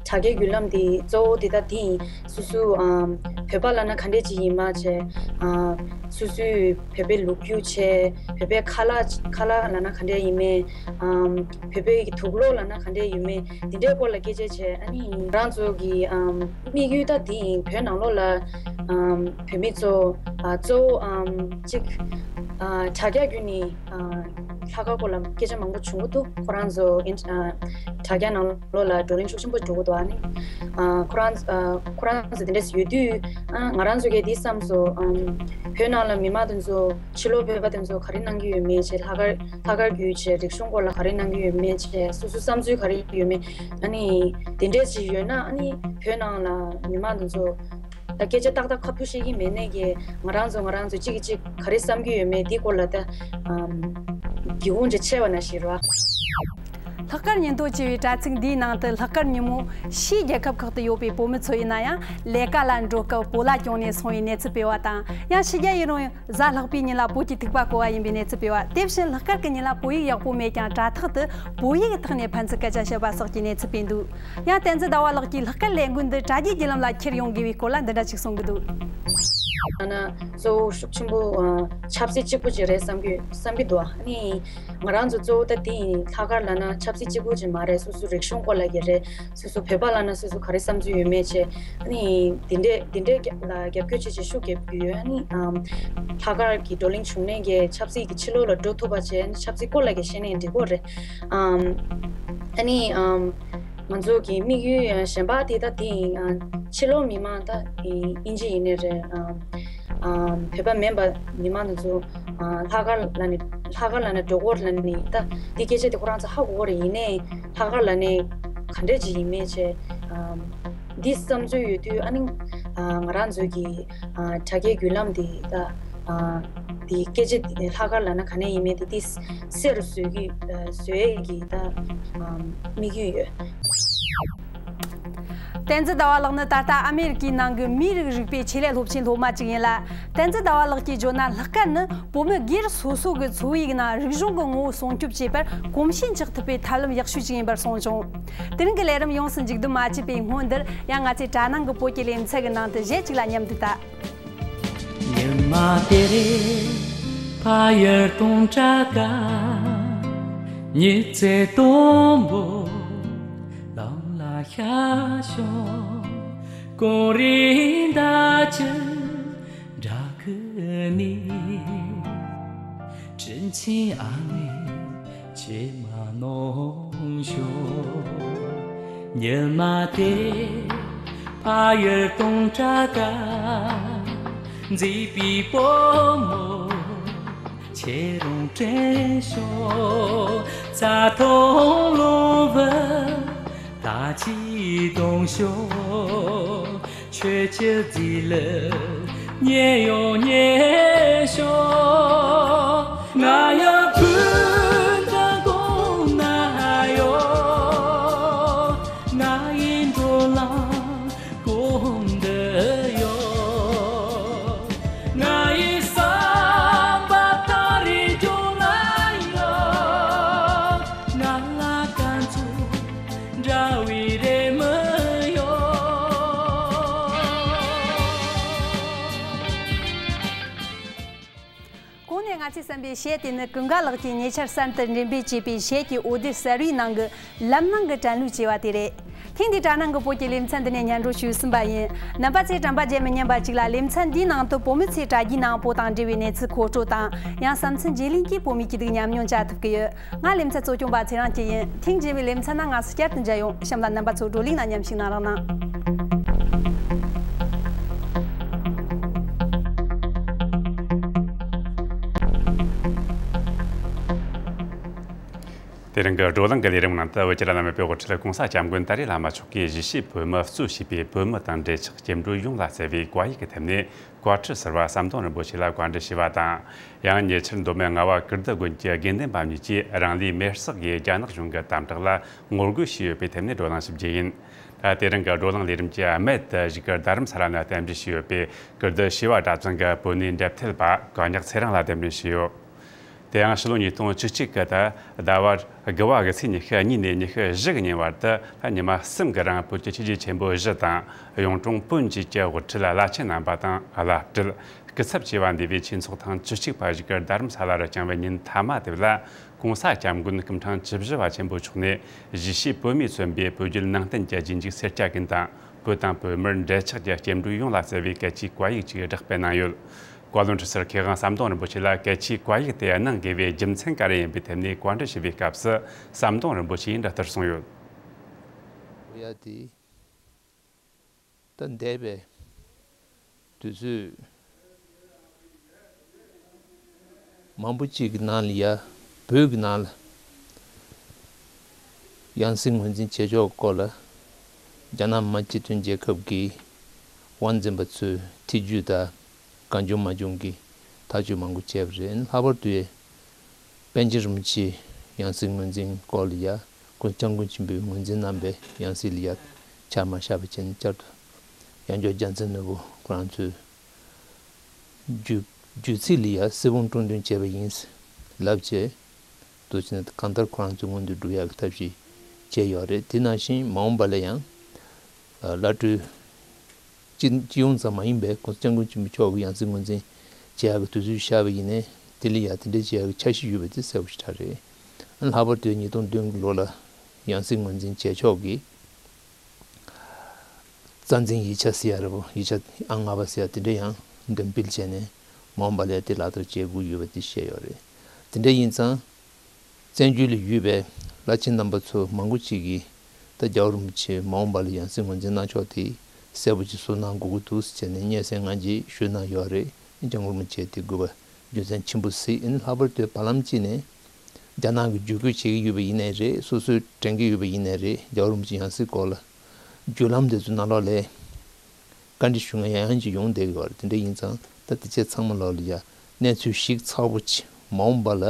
དྲ་རྒྱའི་བརྒྱུད་ལམ་དེ་གཙོ་བོ་དེ་ད་དེ་ཡིན། སོ་སོ་ཨམ་བོད་པ་ལབ་ན་ག་འདྲས་ཅིག་ཡིན་མ་བྱས། ཨ་སོ་སོའི་བོད་པའི་ལོ་རྒྱུས་བྱས། བོད་པའི་ཁ་ལག་ཁ་ལག་ལབ་ན་ག་འདྲས་ཡིན་མིན། ཨམ་བོད་པའི་གི་དུག་ལོག་ལབ་ན་ག་འདྲས་ཡིན་མིན། དེ་འདྲའི་སྐོར་ལ་སྐད་ཆ་བྱས། ཨ་ནི་ང་རང་ཚོ་གི་ཨམ་དམིགས་ཡུལ་ད་དེ་ཡིན། བོད་ནང་ལོགས་ལ་ཨམ་བོད་མི་ཚོ་ཨ་གཙོ་བོ་ཨམ་གཅིག་ཨ་དྲ་རྒྱ་བརྒྱུད་ནས་ཨ་ལྷག་དཀར་སྐོར་ལ་སྐད་ཆ་མང་པོ་བྱུང་གི་འདུག་ཁོ་རང་ཚོ་ཨིན་ཨ་དྲ་རྒྱ་ནང་ལོགས་ལ་བགྲོ་གླེང་ཤུགས་ཆེན་པོ་འགྲོ་གི་འདུག་ཨ་ནི་ཨ་ཁོ་རང་ཨ་ཁོ་རང་ཚོ་དེ་འདྲས་ཡོད་དུས། ཨ་ང་རང་ཚོ་གིས་འདི་བསམ་སོང་། ཨམ་བོད་ནང་ལ་མི་མང་དེ་ཚོ་ཕྱི་ལོགས་བོད་པ་དེ་ཚོ་ག་རེ་གནང་གི་ཡོད་མེད་བྱས། ལྷག་དཀར་ལྷག་དཀར་བརྒྱུད་བྱས་རིག་གཞུང་སྐོར་ལ་ག་རེ་གནང་གི་ཡོད་མེད་བྱས། སོ་སོ་བསམ་ཚུལ་ག་རེ་ཡོད་མེད། ཨ་ནི་དེ་འདྲས་ཅིག་ཡོད་ན། ཨ་ནི་བོད་ནང་ལ་མི་མང་དེ་ཚོ་ད་སྐད་ཆ་ཏག་ཏག་ཁ་ཐུག་བཤད་ཀྱི་མེད་ནས་ཀྱི་ང་རང་ཚོ་ང་རང་ཚོ་གཅིག་གིས་གཅིག་ག་རེ་བསམ་གྱི་ཡོད་མེད་འདི་སྐོར་ལ་ད་ཨམ་སྒེའུ་ཁུང་ཅིག་ཕྱེ་བ་ནང་བཞིན་རེད་བ། ལྷག་དཀར་ཉིན་ཐོ་ཅེས་པའི་དྲ་ཚིགས་འདིའི་ནང་དུ་ལྷག་དཀར་ཉིན་མོ་ཕྱིའི་རྒྱལ་ཁབ་ཁག་ཏུ་ཡོད་པའི་བོད་མི་ཚོ་ཡིན་ན་ཡང་ལས་ཀ་ལ་འགྲོ་སྐབས་སྤོ་ལོ་གྱོན་ནས་སོང་བའི་གནས་ཚུལ་སྤེལ་བ་དང་། ཡང་ཕྱི་རྒྱལ་ཡུལ་རང་གཟའ་ལྷག་པའི་ཉིན་ལ་བོད་ཀྱི་ཐིགས་པ་བཀོལ་བ་ཡིན་པའི་གནས་ཚུལ་སྤེལ་བ། དེ་བཞིན་ལྷག་དཀར་གྱི་ཉིན་ལ་བོད་ཡིག་ཡག་པོ་མེད་ཀྱང་དྲ་ཐོག་ཏུ་བོད་ཡིག་ཐོག་ནས་ཕན་ཚུན་སྐད་ཆ་བཤད་པ་སོགས་ཀྱི་གནས་ཚུལ་སྤེལ་འདུག་ཡང་བསྟན་འཛིན་ཟླ་བ་ལགས་ཀྱིས་ལྷག་དཀར་ལས་འགུལ་འདི་དྲ་རྒྱའི་བརྒྱུད་ལམ་ལ་ཁྱེར་ཡོང་དགོས་པའི་སྐོར་ལ་འདི་འདྲ་ཞིག་གསུང་གི་འདུག་ལ་ན་གཙོ་བོ་ཤུགས་ཆེན་པོ་ཨ་ཆབ་སྲིད་གཅིག་པུ་ཅིག་རེད་བསམ་གྱི་བསམ་གྱི་འདུག་ཨ་ནི་ང་རང་ཚོ་གཙོ་བོ་ད་དེ་ཡིན། ལྷག་དཀར་ལབ་ན་ཆབ་སྲིད་གཅིག་པུ་ཅིག་མ་རེད། སོ་སོ་རིག་གཞུང་སྐོར་ལ་གི་རེད། སོ་སོ་བོད་པ་ལབ་ན་སོ་སོ་ག་རེ་བསམ་ཚུལ་ཡོད་མེད་བྱས། ཨ་ནི་དེ་འདྲས་དེ་འདྲས་རྒྱབ་ལ་རྒྱབ་སྐྱོར་བྱེད་ཆེད་ཤུགས་རྒྱབ་ཀྱི་ཡོད། ཨ་ནི་ཨམ་ལྷག་དཀར་གྱི་བགྲོ་གླེང་བྱུང་ནས་གི་ཆབ་སྲིད་ཀྱི་ཕྱི་ལོགས་ལ་འགྲོ་ཐུབ་པ་བྱས། ཨ་ནི་ཆབ་སྲིད་སྐོར་ལ་གི་བཤད་ནས་འགྲིག་གོ་རེད། ཨམ་ཨ་ནི་ཨམ་ང་ཚོ་གི་དམིགས་ཡུལ་གཞན་པ་དེ་ད་དེ་ཡིན། ཨ་ཕྱི་ལོགས་མི་མང་ད་ཨིན་ཇི་ཡིན་ནའི་རེད། ཨམ་ཨམ་བོད་པ་མིན་པ་མི་མང་དེ་ཚོ་ཨ་ལྷག་དཀར་ལབ་ནས་ལྷག་དཀར་ལབ་ན་འགྲོ་གི་ཡོད་རེད་ལབ་ནས། ད་འདི་སྐད་ཆ་དེ་ཁོ་རང་ཚོ་ཧ་གོ་གི་རེད། ཡིན་ནའི་ལྷག་དཀར་ལབ་ནས་ག་འདྲས་ཅིག་ཡིན་མིན་བྱས། ཨམ་འདི་བསམ་ཚུལ་ཡོད་དུས། ཨ་ནི་ཨ་ང་རང་ཚོ་གི་ཨ་དྲ་རྒྱའི་བརྒྱུད་ལམ་འདི་ད་ཨ་འདི་སྐད་ཆ་འདི་ལྷག་དཀར་ལབ་ན་ག་ནས་ཡིན་མིན་དེ་འདི་གསལ་རུ་བཟོ་གི་ཨ་བཟོ་ཡས་ཀྱི་ད་ཨམ་དམིགས་ཡུལ་ཡོད། བསྟན་འཛིན་ཟླ་བ་ལགས་ནི་ད་ལྟ་ཨ་མེ་རི་ཀའི་ནང་གི་མིའི་རིགས་རིག་པའི་ཆེད་ལས་སློབ་ཆེན་སློབ་མ་ཅིག་ཡིན་ལ། བསྟན་འཛིན་ཟླ་བ་ལགས་ཀྱིས་བརྗོད་ན། ལྷག་དཀར་ནི་བོད་མི་སྒེར་སོ་སོ་གི་འཚོ་བའི་ནང་རིག་གཞུང་གི་ངོ་བོ་སྲུང་སྐྱོབ་བྱེད་པར་གོམས་གཤིས་འཇགས་ཐུབ་པའི་ཐབས་ལམ་ཡག་ཤོས་ཅིག་ཡིན་པར་གསུངས་བྱུང་། དེ་རིང་གི་ལས་རིམ་ཡོངས་སུ་མཇུག་བསྡོམས་མ་བྱས་པའི་སྔོན་དུ་ཡང་ང་ཚོའི་དྲ་ནང་གི་བོད་ཀྱི་ལེ་ཚན་གྱི་ནང་དུ་གཞས་ཅིག་ལ་མཉམ་དུ་ལྟ། ཉི་མ་དེ་རིང་ཕ་ཡུལ་སྟོང་ཕྲག་ག་ཉི་ཚེ་དང་པོ་ལམ་ལ་ཤར་བྱུང་། གངས་རི་འདབས་ཀྱི་བྲག་ཁུག་ནི། དྲིན་ཆེན་ཨ་མས་ཁྱེད་མ་གནང་ཞོག་ཉི་མ་དེ་ཕ་ཡུལ་སྟོང་ཕྲག་ག་མཛེས་པའི་བུ་མོ་ཁྱེད་རང་དྲན་ཤོག་རྩྭ་ཐང་ལུང་བུ་ད་ཅི་གཏོང་ཤོག་ཁྱོད་ཀྱི་རྗེས་ལ་ཉེ་ཡོང་ཉེ་ཤོག་ང་ཡང་བུ་འདི་དགོངས་ན་ཡོད། ང་ཡི་འགྲོ་ལམ་དགོངས་འདི་ཡོད། ང་ཡི་བསམ་པ་ད་རེས་འགྲོ་ན་ཡོད། ང་ལ་ག་ཚོད་འདྲ་བའི་རེ་མི་ཡོད། གོང་ནས་ང་ཚོས་གསན་པའི་གཞས་དེ་ནི་ཀུན་དགའ་ལགས་ཀྱིས་ཉེ་ཆར་གསར་དུ་འགྲེམས་སྤེལ་བྱས་པའི་གཞས་ཀྱི་འོད་སྡེར་གསལ་བའི་ནང་གི་ལམ་ནང་གི་དྲན་གླུ་ཅེས་པ་དེ་རེད། ཐེངས་འདིའི་དྲ་ནང་གི་བོད་ཀྱི་ལེ་ཚན་འདི་ནས་སྙན་སྒྲོན་ཞུས་ཟིན་པ་ཡིན། རྣམ་པ་ཚོས་དྲན་པ་བརྗེད་མི་ཉན་པ་གཅིག་ལ། ལེ་ཚན་འདིའི་ནང་དུ་བོད་མི་ཚོས་དྲ་རྒྱའི་ནང་བོད་དང་འབྲེལ་བའི་གནས་ཚུལ་མཁོ་སྤྲོད་དང་། ཡང་བསམ་ཚུལ་བརྗེ་ལེན་གྱིས་བོད་མིའི་སྐྱིད་སྡུག་མཉམ་མྱོང་བྱ་ཐུབ་ཀྱི་ཡོད། ང་ལེ་ཚན་གཙོ་སྐྱོང་པ་ཚེ་རིང་སྐྱིད་ཡིན། ཐེངས་རྗེས་མའི་ལེ་ཚན་ནང་ང་ཚོ་བསྐྱར་དུ་མཇལ་ཡོང་། གཤམ་ལ་རྣམ་པ་ཚོ་བགྲོ་གླེང་ནང་མཉམ་ཞུགས་གནང་རོགས་གནང་། དེ་རིང་གི་བགྲོ་གླེང་གི་ལས་རིམ་ནང་དུ་བོད་ཀྱི་བླ་ན་མེད་པའི་དབུ་ཁྲིད་༸གོང་ས་༸སྐྱབས་མགོན་ད་རེས་བླ་མ་མཆོག་གིས་གཞིས་བྱེས་བོད་མིར་གཙོས་བྱས་པའི་བོད་མི་དང་འབྲེལ་ཆགས་སྐྱེལ་འགྲོ་ཡོངས་ལ་བསྩལ་བའི་བཀའ་ཡིག་གི་ཐད་ནས། བཀའ་ཁྲི་ཟུར་པ་ཟམ་གདོང་རིན་པོ་ཆེ་ལ་བཀའ་འདྲི་ཞུས་པ་དང་། ཡང་ཉེ་ཆར་མདོ་སྨད་རྔ་བ་ཀིརྟི་དགོན་གྱི་དགེ་འདུན་པ་གཉིས་ཀྱིས་རང་ལུས་མེར་བསྲེགས་ཀྱིས་རྒྱ་ནག་གཞུང་གི་དམ་དྲག་ལ་ངོ་རྒོལ་བྱས་ཡོད་པའི་ཐད་ནས་བགྲོ་གླེང་ཞུ་རྒྱུ་ཡིན། ད་དེ་རིང་གི་བགྲོ་གླེང་ལས་རིམ་གྱི་སྨད་དུ་བཞུགས་སྒར་རྡ་རམ་ས་ལ་ནས་གཏམ་བརྗོད་བྱས་ཡོད་པའི་ཀིརྟི་བྱེས་པ་གྲྭ་བཙུན་གྱི་བོད་གནས་འབྲེལ་མཐུད་པ་གོ་ཉག་ཚེ་རིང་ལ་གདན་འདྲེན་ཞུས་ཡོད། དེ་ཡང་ཕྱི་ལོ་ཉིས་སྟོང་བཅུ་གཅིག་གི་ཟླ་བ་དགུ་བ་གི་ཚེས་ཉི་ཤུ་གཉིས་ནས་ཉི་ཤུ་བཞི་གི་ཉིན་བར་དུ་ཉི་མ་གསུམ་གྱི་རིང་བོད་ཀྱི་ཆོས་བརྒྱུད་ཆེན་པོ་བཞི་དང་གཡུང་དྲུང་བོན་བཅས་ཀྱི་དབུ་ཁྲིད་བླ་ཆེན་རྣམ་པ་དང་བླ་སྤྲུལ་སྐུ་ཚབ་བཅས་པ་འདུས་པའི་ཆོས་ཚོགས་ཐེངས་བཅུ་གཅིག་པ་བཞུགས་སྒར་རྡ་རམ་ས་ལ་རུ་བསྐྱངས་པའི་ཉིན་མཐའ་མ་དེ་ལ་༸གོང་ས་༸སྐྱབས་མགོན་སྐུ་ཕྲེང་བཅུ་བཞི་པ་ཆེན་པོ་མཆོག་ནས་གཞིས་བྱེས་བོད་མིས་མཚོན་པའི་བོད་བརྒྱུད་ནང་བསྟན་གྱི་རྗེས་འཇུག་སེར་སྐྱ་ཀུན་དང་བོད་དང་བོད་མིར་འབྲེལ་ཆགས་ཀྱི་སྐྱེལ་འགྲོ་ཡོངས་ལ་བསྩལ་བའི་གལ་ཆེའི་བཀའ་ཡིག་ཅིག་བསྒྲགས་སྤེལ་གནང་ཡོད། བཀའ་བློན་ཁྲི་ཟུར་མཁས་དབང་ཟམ་གདོང་རིན་པོ་ཆེ་ལ་གལ་ཆེའི་བཀའ་ཡིག་དེ་གནང་དགོས་པའི་རྒྱུ་མཚན་ག་རེ་ཡིན་པའི་ཐད་ནས་བཀའ་འདྲི་ཞུས་པའི་སྐབས་སུ་ཟམ་གདོང་རིན་པོ་ཆེས་འདི་ལྟར་གསུངས་ཡོད། ཡ་དེ་ད་འདས་པའི་དུས་ཚོད་མང་པོ་ཅིག་གི་ནང་ལ་ཡ་བོད་ཀྱི་ནང་ལ་ཡང་སྲིད་ངོས་འཛིན་བྱེད་ཕྱོགས་སྐོར་ལ་རྒྱ་ནག་མི་དམངས་སྤྱི་མཐུན་རྒྱལ་ཁབ་ཀྱི་དབང་འཛིན་པ་ཚོའི་ཐེ་ཇུས་དང་གང་བྱུང་མ་བྱུང་གི་ཐག་གཅོད་མང་པོ་བྱས་པ་རེད། ལྷག་པར་དུ་པཎ་ཆེན་རིན་པོ་ཆེའི་ཡང་སྲིད་ངོས་འཛིན་སྐོར་ལ་ཡ་སྐུ་སྐྱབས་མགོན་ཆེན་པོས་ངོས་འཛིན་གནང་པའི་ཡང་སྲིད་ལ་ཡ་ཆ་མ་བཞག་པ་བྱས་ནས་བསྐྱར་དུ་ཡང་བསྐྱར་རྒྱལ་མཚན་ནོར་བུ་ཁོ་རང་ཚོས་བརྒྱུད་བརྒྱུད་ཚིག་ལ་ཡ་གསེར་བུམ་དཀྲོལ་འདོན་བྱས་པ་ཡིན་ལབ་བྱས། འདུག་བྱས་ནས་གང་ལྟར་ཁོ་རང་ཚོའི་སྔོན་དུ་འགྲོ་ཡག་གི་ཐབས་ཤེས་བྱས་ཡོད་རེད། དེ་ནང་བཞིན་མ་འོངས་པ་ལ་ཡང་བླ་སྤྲུལ་སྤྱི་སྤྱི་ཡོངས་ཙམ་མ་ཡིན་པའི་༸གོང་ས་༸སྐྱབས་མགོན་ཆེན་པོ་མཆོག་གི་ཡང་སྲིད་ངོས་འཛིན་བྱེད་ཡག་གི་དུས་ཚོད་ཤར་བ་ཡིན་ནའི་དེ་ལ་ཡང་དེ་འདྲའི་བྱེད་ཡག་གི་འཆར་གཞི་ཡོད་པ་དེ་གསལ་པོ་ཞེ་དྲག་རེད། ལྷག་པར་དུ་ཉིས་སྟོང་བདུན་གྱི་ལོ་ལ་ཡང་སྲིད་ངོས་འཛིན་བྱེད་ཕྱོགས་ཀྱི་རྩ་འཛིན་ཡིག་ཆ་ཟེར་ཡ་རེད་པ། ཡིག་ཆ་ཨང་ལྔ་པ་ཟེར་ཡ་དེ་འདྲ་ཡང་འདོན་སྤེལ་བྱས་ནས་མ་འོངས་པ་ལ་དེ་ལག་བསྟར་བྱེད་དགོས་ཡོད་པ་དེ་བཤད་ཡོད་རེད། དེ་འདྲ་ཡིན་ཙང་བཙན་བྱོལ་ལ་ཡོད་པའི་བླ་ཆེན་རྣམ་པ་ཚོ་མང་པོ་ཅིག་གིས་ད་རྒྱལ་བ་རིན་པོ་ཆེ་མ་འོངས་པ་ལ་ཡང་སྲིད་ངོས་འཛིན་གནང་ཕྱོགས་དེ་གསལ་པོ་ཅིག་བཟོ་གནང་དགོས་ཀྱི་འདུག་ཟེར་ནས་སྙན་སེང་ང་ཚོས་ཞུས་གནང་ཡོད་རེད། སྐྱབས་མགོན་རིན་པོ་ཆེ་དེ་དགོས་པ་རྒྱུ་མཚན་ཆེན་པོ་གཟིགས། ཨ་ནི་ལྷག་པར་དུ་བར་ལམ་གཅིག་ནས་རྒྱ་ནག་གིས་བརྒྱུད་སྐུལ་བྱེད་ཀྱི་ཡོད་པ་ཡིན་ནའི་རེད། སོ་སོས་དྲན་གྱི་ཡོད་པ་ཡིན་ནའི་རེད། རྒྱལ་བ་རིན་པོ་ཆེ་ཡང་སྲིད་སྐོར་ལ་བརྒྱུད་ལམ་དེ་ཚོའི་ནང་ལོགས་ལ་བཀའ་འདྲི་ཞུ་མཁན་ཡང་ཡང་ཅིག་ཡོང་བསྡད་ཀྱི་ཡོད་རེད། དེ་འདྲ་ཡིན་ཙང་ད་དེ་ཚོ་ཚང་མ་ལོགས་ལ་ཡ་གནས་ཚུལ་ཞིབ་ཚགས་པོ་ཅིག་མ་འོངས་པ་ལ་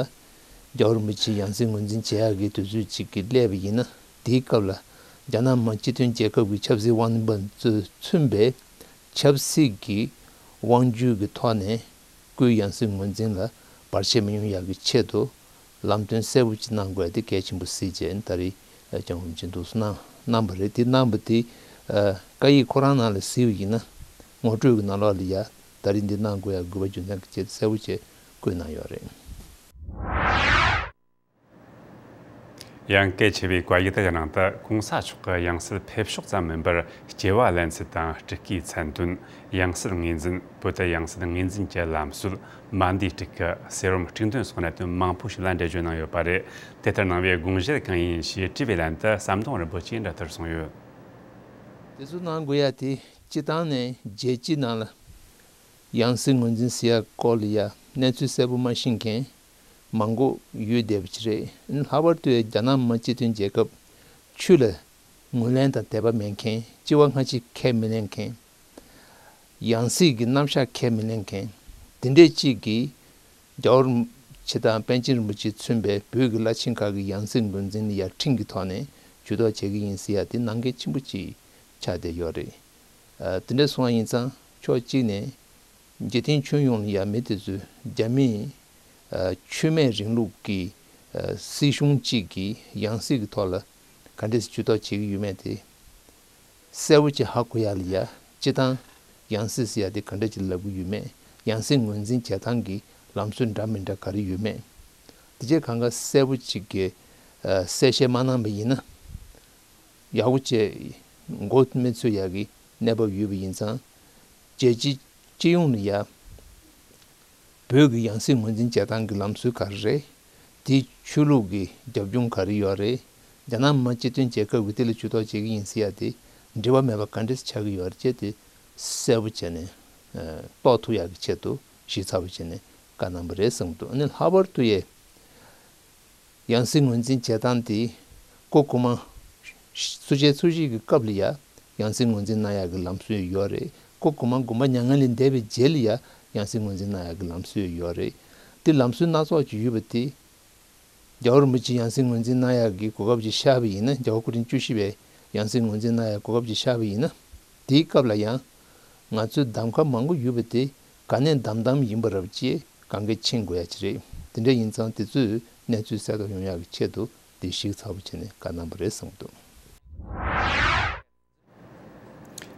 རྒྱལ་བ་རིན་པོ་ཆེ་ཡང་སྲིད་ངོས་འཛིན་བྱེད་ཡག་གི་དུས་ཚོད་ཅིག་གི་སླེབས་པ་ཡིན་ན། དེའི་སྐབས་ལ་རྒྱ་ནག་མི་དམངས་སྤྱི་མཐུན་རྒྱལ་ཁབ་ཀྱི་ཆབ་སྲིད་དབང་འཛིན་པ་ཚོས་མཚོན་པའི་ཆབ་སྲིད་ཀྱི་དབང་སྒྱུར་གྱི་ཐོག་ནས་སྐུའི་ཡང་སྲིད་ངོས་འཛིན་ལ་བར་ཆད་མི་ཡོང་ཡག་གི་ཆེད་དུ་ལམ་སྟོན་གསལ་པོ་ཅིག་གནང་དགོས་ཡ་དེ་གལ་ཆེན་པོ་གཟིགས་བྱས། ད་རེས་སྐྱབས་མགོན་རིན་པོ་ཆེས་འདུག་སེ་གནང་གནང་བ་རེད། དེ་གནང་བ་དེ་བཀའ་ཡིག་ཁོ་རང་ནང་ལ་གཟིགས་པ་ཡིན་ན་ངོ་སྤྲོད་ཀྱི་ནང་ལོགས་ལ་ཡ་ད་རེས་འདི་གནང་དགོས་ཡ་དགོས་པ་རྒྱུ་མཚན་གྱི་ཆེད་གསལ་པོ་བྱས་བཀོད་གནང་ཡོད་རེད། ཡང་གལ་ཆེ་བའི་བཀའ་ཡིག་དག་གི་ནང་དུ་གོང་ས་མཆོག་གི་ཡང་སྲིད་ཕེབས་ཕྱོགས་ཙམ་མིན་པར་སྐྱེ་བ་ལེན་ཚུལ་དང་སྤྲུལ་སྐུའི་མཚན་དོན། ཡང་སྲིད་ངོས་འཛིན། བོད་དུ་ཡང་སྲིད་ངོས་འཛིན་གྱི་ལམ་སྲོལ། མ་འདས་སྤྲུལ་སྐུ། གསེར་བུམ་དཀྲུག་འདོན་སོགས་གནད་དོན་མང་པོ་ཞིག་ལ་འགྲེལ་བརྗོད་གནང་ཡོད་པ་རེད། དེ་ལྟར་གནང་བའི་དགོངས་གཞི་གང་ཡིན་ཞེས་དྲིས་པའི་ལན་དུ་ཟམ་གདོང་རིན་པོ་ཆེས་འདི་ལྟར་གསུངས་ཡོད། དེ་ཚོ་གནང་དགོས་ཡ་དེ་སྤྱི་བཏང་ནས་རྒྱལ་སྤྱིའི་ནང་ལ་ཡང་སྲིད་ངོས་འཛིན་ཟེར་ཡ་སྐོར་ལ་ཡ་གནས་ཚུལ་གསལ་པོ་མ་ཤེས་མཁན་མང་པོ་ཡོད་བསྡད་པ་ཅིག་རེད། ལྷག་པར་དུ་རྒྱ་ནག་མི་དམངས་སྤྱི་མཐུན་རྒྱལ་ཁབ་ཆོས་ལ་ངོས་ལེན་དང་དད་པ་མེད་མཁན། སྤྱི་བ་སྔ་ཕྱི་ཁས་མི་ལེན་མཁན། ཡང་སྲིད་ཀྱི་རྣམ་གཞག་ཁས་མི་ལེན་མཁན། དེ་འདྲས་གཅིག་གིས་རྒྱལ་བ་རིན་པོ་ཆེ་དང་པཎ་ཆེན་རིན་པོ་ཆེས་མཚོན་པའི་བོད་ཀྱི་བླ་ཆེན་ཁག་གི་ཡང་སྲིད་ངོས་འཛིན་ལ་ཡ་ཁྲིམས་ཀྱི་ཐོག་ནས་ཇུས་གཏོགས་བྱེད་ཀྱི་ཡིན་ཟེར་ཡ་དེ་ནང་འགལ་ཆེན་པོ་གཅིག་ཆགས་བསྡད་ཡོད་རེད། ཨ། དེ་འདྲ་སོང་བ་ཡིན་ཙང་ཕྱོགས་གཅིག་ནས་འཇིག་རྟེན་ཁྱོན་ཡོངས་ལ་ཡ་མི་དེ་ཚོས་རྒྱ་མིའི་ཨ། ཆོས་མེད་རིང་ལུགས་ཀྱི་ཨ། སྲིད་གཞུང་གཅིག་གི་ཡང་སྲིད་ཀྱི་ཐོག་ལ་ག་འདྲས་སེ་ཇུས་གཏོགས་བྱེད་ཀྱི་ཡོད་མེད་དེ་གསལ་པོ་ཅིག་ཧ་གོ་ཡ་ལ་ཡ། སྤྱིར་བཏང་ཡང་སྲིད་ཟེར་ཡ་དེ་ག་འདྲ་ཅིག་ལབ་ཀྱི་ཡོད་མེད། ཡང་སྲིད་ངོས་འཛིན་བྱེད་སྟངས་ཀྱི་ལམ་སྲོལ་འདྲ་མི་འདྲ་ག་རེ་ཡོད་མེད། དེ་རྗེས་གང་ག་གསལ་པོ་ཅིག་གི་ཨ། གསལ་བཤད་མ་གནང་པ་ཡིན་ན། ཡག་པོ་བྱས་མགོ་མི་ཚོད་ཡག་གི་གནས་བབ་ཡོད་པ་ཡིན་ཙང་། རྒྱལ་སྤྱི་སྤྱི་ཡོངས་ལ་ཡ། བོད་ཀྱི་ཡང་སྲིད་ངོས་འཛིན་བྱེད་སྟངས་ཀྱི་ལམ་སྲོལ་ག་རེ་རེད། དེའི་ཆོས་ལུགས་ཀྱི་རྒྱབ་ལྗོངས་ག་རེ་ཡོད་རེད། རྒྱ་ནག་མི་དམངས་སྤྱི་མཐུན་རྒྱལ་ཁབ་ཀྱིས་དེ་ལ་ཇུས་གཏོགས་བྱེད་ཀྱི་ཡིན་ཟེར་ཡ་དེ་འབྲེལ་བ་མེད་པ་ག་འདྲས་ཆགས་ཀྱི་ཡོད་རེད་ཅེས་དེ་གསལ་པོ་བྱས་ནས་རྟོགས་ཐུབ་ཡག་གི་ཆེད་དུ་ཞིབ་ཚགས་པོ་བྱས་ནས་བཀའ་གནང་བ་རེད་བསམ་གྱི་འདུག་ཨ་ནི་ལྷག་པར་དུ་ཡ། ཡང་སྲིད་ངོས་འཛིན་བྱེད་སྟངས་དེ་སྐུ་གོང་མ་ཚུན་ཆད་ཚུན་ཆད་ཀྱི་སྐབས་ལ་ཡ་ཡང་སྲིད་ངོས་འཛིན་གནང་ཡག་གི་ལམ་སྲོལ་ཡོད་རེད། སྐུ་གོང་མ་དགོངས་པ་མྱ་ངན་ལས་འདས་པའི་རྗེས་ལ་ཡ་ཡང་སྲིད་ངོས་འཛིན་གནང་ཡག་གི་ལམ་སྲོལ་ཡོད་རེད། དེ་ལམ་སྲོལ་སྣ་ཚོགས་ཅིག་ཡོད་པ་དེ། རྒྱལ་བ་རིན་པོ་ཆེ་ཡང་སྲིད་ངོས་འཛིན་གནང་ཡག་གི་གོ་སྐབས་ཅིག་ཤར་བ་ཡིན་ན། རྒྱལ་བ་སྐུ་ཕྲེང་བཅུ་བཞི་པས་ཡང་སྲིད་ངོས་འཛིན་གནང་ཡག་གོ་སྐབས་ཅིག་ཤར་བ་ཡིན་ན། དེའི་སྐབས་ལ་ཡང་ང་ཚོའི་གདམ་ཁ་མང་པོ་ཡོད་པ་དེ་ག་ནས་གདམ་གདམ་ཡིན་པ་རབས་ཅེས་གང་གས་མཁྱེན་དགོས་ཡ་ཅིག་རེད། དེ་འདྲ་ཡིན་ཙང་དེ་ཚོའི་གནས་ཚུལ་གསལ་ཐག་ཡོང་ཡག་གི་ཆེད་དུ་དེ་ཞིབ་ཚགས་པོ་བྱས་ནས་བཀའ་གནང་བ་རེད་བསམ་གྱི་འདུག་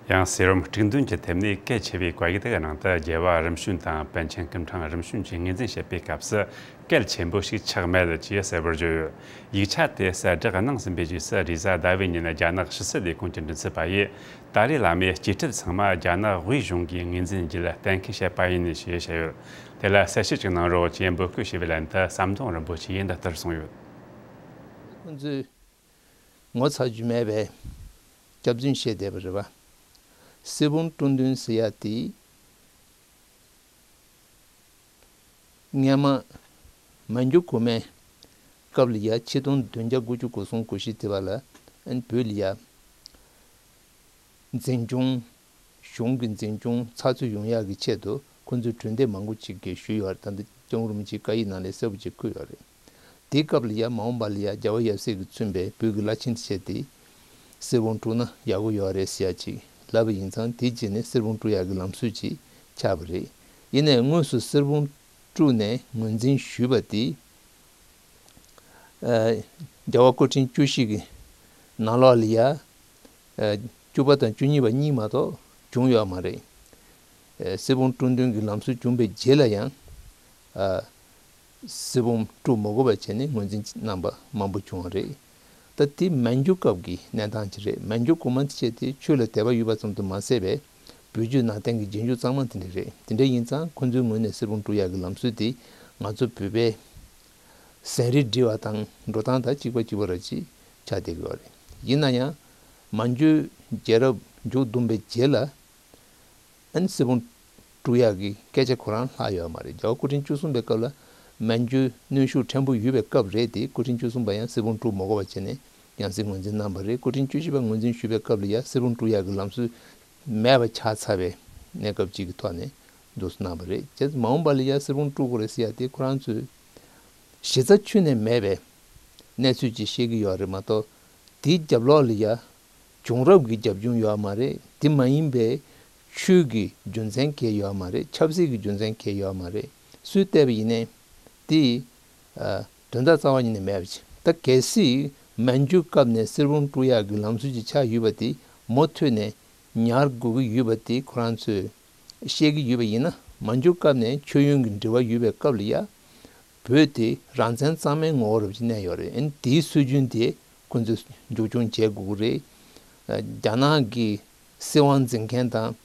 ཡང་གསེར་བུམ་དཀྲུག་འདོན་གྱི་ཐད་ནས་གལ་ཆེ་བའི་བཀའ་ཡིག་དག་གི་ནང་དུ་རྒྱལ་བ་རིམ་བྱོན་དང་པཎ་ཆེན་སྐུ་ཕྲེང་རིམ་བྱོན་གྱི་ངོས་འཛིན་བྱེད་པའི་སྐབས་སུ། གལ་ཆེན་པོ་ཞིག་ཆགས་མེད་ཅེས་གསལ་པོར་བརྗོད་ཡོད། ཡིག་ཆ་དེ་གསལ་བསྒྲགས་གནང་ཟིན་པའི་རྗེས་སུ། རེས་གཟའ་ཟླ་བའི་ཉིན་རྒྱ་ནག་ཕྱི་སྲིད་ལས་ཁུངས་ཀྱི་མགྲིན་ཚབ་པ་ཡིས། ཏཱ་ལའི་བླ་མའི་གཅེས་སྤྲས་ཚང་མ་རྒྱ་ནག་དབུས་གཞུང་གིས་ངོས་འཛིན་བརྒྱུད་གཏན་འཁེལ་བྱས་པ་ཡིན་ཞེས་བཤད་ཡོད། དེ་ལ་གསལ་བཤད་ཅིག་གནང་རོགས་ཅེས་འབོད་སྐུལ་ཞུས་པའི་ལན་དུ་ཟམ་གདོང་རིན་པོ་ཆེ་ཡིས་འདི་ལྟར་གསུངས་ཡོད། ཁོང་ཚོས་ངོ་ཚ་རྒྱུ་མེད་པའི་སྐྱག་རྫུན་བཤད་བསྡད་པ་རེད་པ། གསེར་བུམ་དཀྲུག་འདོན་ཟེར་ཡ་དེ། སྔོན་མ་མན་ཇུ་གོང་མའི་སྐབས་ལ་ཡ་ཆིག་སྟོང་བདུན་བརྒྱ་དགུ་བཅུ་གོ་གསུམ་གོ་བཞི་དེ་བར་ལ་ཨན་བོད་ལ་ཡ་འཛིན་སྐྱོང་། གཞུང་གི་འཛིན་སྐྱོང་ཚགས་ཚུད་ཡོང་ཡག་གི་ཆེད་དུ་ཁོང་ཚོས་གྲོས་འདེབས་མང་པོ་ཅིག་གི་ཞུས་ཡོད་རེད། ད་ལྟ་སྐྱབས་མགོན་རིན་པོ་ཆེའི་བཀའ་ཡིག་ནང་ལ་གསལ་པོ་ཅིག་འཁོད་ཡོད་རེད། དེའི་སྐབས་ལ་ཡ་མ་འོངས་པ་ལ་ཡ་རྒྱལ་བ་ཡབ་སྲས་ཀྱིས་མཚོན་པའི་བོད་ཀྱི་བླ་ཆེན་བྱས་ཏེ་གསེར་བུམ་དཀྲུགས་ན་ཡག་པོ་ཡོད་རེད་ཟེར་ཡ་ཅིག་ལབ་པ་ཡིན་ཙང་། དེའི་རྗེས་ནས་གསེར་བུམ་དཀྲུགས་ཡག་གི་ལམ་སྲོལ་ཅིག་ཆགས་པ་རེད། ཡིན་ནའི་དངོས་སུ་གསེར་བུམ་དཀྲུགས་ནས་ངོས་འཛིན་ཞུས་པ་དེ། ཨ། རྒྱལ་བ་སྐུ་ཕྲེང་བཅུ་བཞི་གི་ནང་ལོགས་ལ་ཡ། ཨ། བཅུ་པ་དང་བཅུ་གཉིས་པ་གཉིས་མ་གཏོགས་བྱུང་ཡོད་མ་རེད། ཨ། གསེར་བུམ་དཀྲུག་འདོན་གྱི་ལམ་སྲོལ་བྱུང་བའི་རྗེས་ལ་ཡང་། ཨ། གསེར་བུམ་དཀྲུག་མ་དགོས་པ་བྱས་ནས་ངོས་འཛིན་གནང་པ་མང་པོ་བྱུང་བ་རེད། ད་དེ་མན་ཇུ་སྐབས་ཀྱི་གནས་སྟངས་ཅིག་རེད། མན་ཇུ་གོང་མ་བྱས་ཏེ་ཆོས་ལ་དད་པ་ཡོད་པ་ཙམ་དུ་མ་ཟད་པའི་བོད་བརྒྱུད་ནང་བསྟན་གྱི་རྗེས་འཇུག་གཙང་མ་དེ་འདྲ་རེད། དེ་འདྲ་ཡིན་ཙང་ཁོང་ཚོའི་ངོས་ནས་གསེར་བུམ་དཀྲུག་ཡག་གི་ལམ་སྲོལ་དེ་ང་ཚོ་བོད་པའི་ཟན་རིལ་སྒྲིལ་བ་དང་འགྲོ་སྟངས་དང་གཅིག་པ་གཅིག་པ་ར་ཅིག་ཆགས་བསྡད་ཀྱི་ཡོད་རེད། ཡིན་ན་ཡང་མན་ཇུ་རྒྱལ་རབས་མཇུག་བསྡོམས་པའི་རྗེས་ལ་ཨན་གསེར་བུམ་དཀྲུག་ཡག་གི་སྐད་ཆ་ཁོ་རང་ལྷག་ཡོད་མ་རེད། རྒྱལ་བ་སྐུ་ཕྲེང་བཅུ་གསུམ་པའི་སྐབས་ལ་མན་ཇུ་གནོན་ཤུགས་ཕྲན་བུ་ཡོད་པའི་སྐབས་རེད་དེ། སྐུ་ཕྲེང་བཅུ་གསུམ་པ་ཡང་གསེར་བུམ་དཀྲུག་མ་དགོས་པ་བྱས་ནས་ཡང་སྲིད་ངོས་འཛིན་གནང་བ་རེད། སྐུ་ཕྲེང་བཅུ་བཞི་པ་ངོས་འཛིན་ཞུས་པའི་སྐབས་ལ་ཡང་གསེར་བུམ་དཀྲུག་ཡག་གི་ལམ་སྲོལ་མེད་པ་ཆགས་ཚར་བའི་གནས་སྐབས་ཅིག་གི་ཐོག་ནས་འདུག་སེ་གནང་བ་རེད། བྱས་ཙང་མ་འོངས་པ་ལ་ཡང་གསེར་བུམ་དཀྲུག་དགོས་རེད་ཟེར་ཡ་དེ་ཁོ་རང་ཚོའི་གཞི་རྩ་ཁྱོན་ནས་མེད་པའི་གནས་ཚུལ་ཅིག་བཤད་ཀྱི་ཡོད་རེད་མ་གཏོགས། དེའི་རྒྱབ་ལོགས་ལ་ཡ་བྱུང་རབས་ཀྱི་རྒྱབ་ལྗོངས་ཡོད་མ་རེད། དེ་མ་ཡིན་པའི་ཆོས་ཀྱི་རྒྱུ་མཚན་གང་ཡང་ཡོད་མ་རེད། ཆབ་སྲིད་ཀྱི་རྒྱུ་མཚན་གང་ཡང་ཡོད་མ་རེད། སུས་བལྟས་པ་ཡིན་ནའི་དེ། ཨ། དོན་དག་རྩ་བ་ཉིད་ནས་མེད་པ་ཅིག་ད་གལ་སྲིད་མན་ཇུ་སྐབས་ནས་གསེར་བུམ་དཀྲུག་ཡག་གི་ལམ་སྲོལ་ཅིག་ཆགས་ཡོད་པ་དེ་མུ་མཐུད་ནས་ཉར་དགོས་ཀྱི་ཡོད་པ་དེ་ཁོ་རང་ཚོས་བཤད་ཀྱི་ཡོད་པ་ཡིན་ན། མན་ཇུ་སྐབས་ནས་མཆོད་ཡོན་གྱི་འབྲེལ་བ་ཡོད་པའི་སྐབས་ལ་ཡ། བོད་དེ་རང་བཙན་གཙང་མའི་ངོ་བོ་རབ་ཅིག་གནས་ཡོད་རེད། ཨ་ནི་དེའི་སྲོལ་རྒྱུན་དེ་ཁོང་ཚོས་མཇུག་སྐྱོང་བྱེད་དགོས་ཀྱི་རེད། རྒྱ་ནག་གི་སྲིད་དབང་འཛིན་མཁན་དང་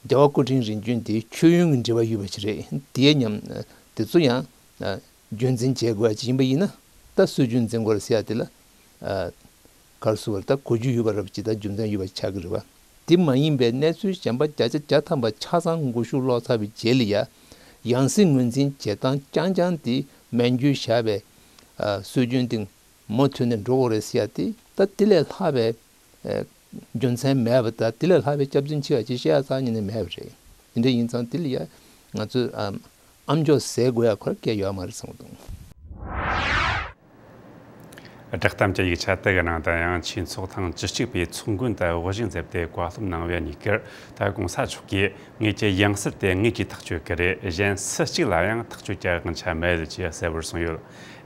རྒྱལ་བ་སྐུ་ཕྲེང་རིམ་བྱོན་དེ་མཆོད་ཡོན་གྱི་འབྲེལ་བ་ཡོད་པ་ཞིག་རེད། དེའི་ཉམས་དེ་ཚོ་ཡང་རྒྱུན་འཛིན་བྱེད་དགོས་ཡ་ཅིག་ཡིན་པ་ཡིན་ན། ད་སྲོལ་རྒྱུན་འཛིན་དགོས་རེད་ཟེར་ཡ་དེ་ལ་ག་རེ་ཟེར་བ་རེད། ད་གོ་རྒྱུ་ཡོད་པ་རབ་ཅིག་དང་རྒྱུ་མཚན་ཡོད་པ་ཆགས་ཀྱི་རེད་བ། དེ་མ་ཡིན་པའི་གནས་ཚུལ་གཞན་པ་བརྒྱ་ཆ་བརྒྱ་ཐམ་པ་ཆ་ཚང་མགོ་གཞུག་ལོག་ཚར་བའི་རྗེས་ལ་ཡ། ཡང་སྲིད་ངོས་འཛིན་བྱེད་སྟངས་རྐྱང་རྐྱང་དེ་མན་རྒྱུད་བཞག་པའི་སྲོལ་རྒྱུན་དེ་མུ་མཐུད་ནས་འགྲོ་དགོས་རེད་ཟེར་ཡ་དེ། ད་དེ་ལས་ལྷག་པའི་རྒྱུ་མཚན་མེད་པ་དང་དེ་ལས་ལྷག་པའི་སྐྱབས་འཛིན་ཆེ་བ་ཅིག་བཤད་ཡ་རྩ་ཉིད་ནས་མེད་པ་རེད། དེ་འདྲ་ཡིན་ཙང་དེ་ལ་ཡ་ང་ཚོས་ཨམ་ཅོག་ཟས་དགོས་ཡ་ཁོ་ར་སྐད་ཡོད་མ་རེད་བསམ་གྱི་འདུག། བསྒྲགས་གཏམ་གྱི་ཡིག་ཆ་དེ་གི་ནང་དུ་ཡང་ཆོས་ཚོགས་ཐེངས་བཅུ་གཅིག་པའི་ཚོགས་མགོན་དུ་དབུ་བཞུགས་མཛད་དེ་བཀའ་སློབ་གནང་བའི་གཉིས་ཀར། ད་གོང་ས་མཆོག་གིས་ངེད་ཀྱི་ཡང་སྲིད་དེ་ངེད་ཀྱིས་ཐག་གཅོད་ཀྱི་རེད། གཞན་སུ་གཅིག་ལ་ཡང་ཐག་གཅོད་ཀྱི་དབང་ཆ་མེད་ཅེས་གསལ་བོར་གསུངས་ཡོད།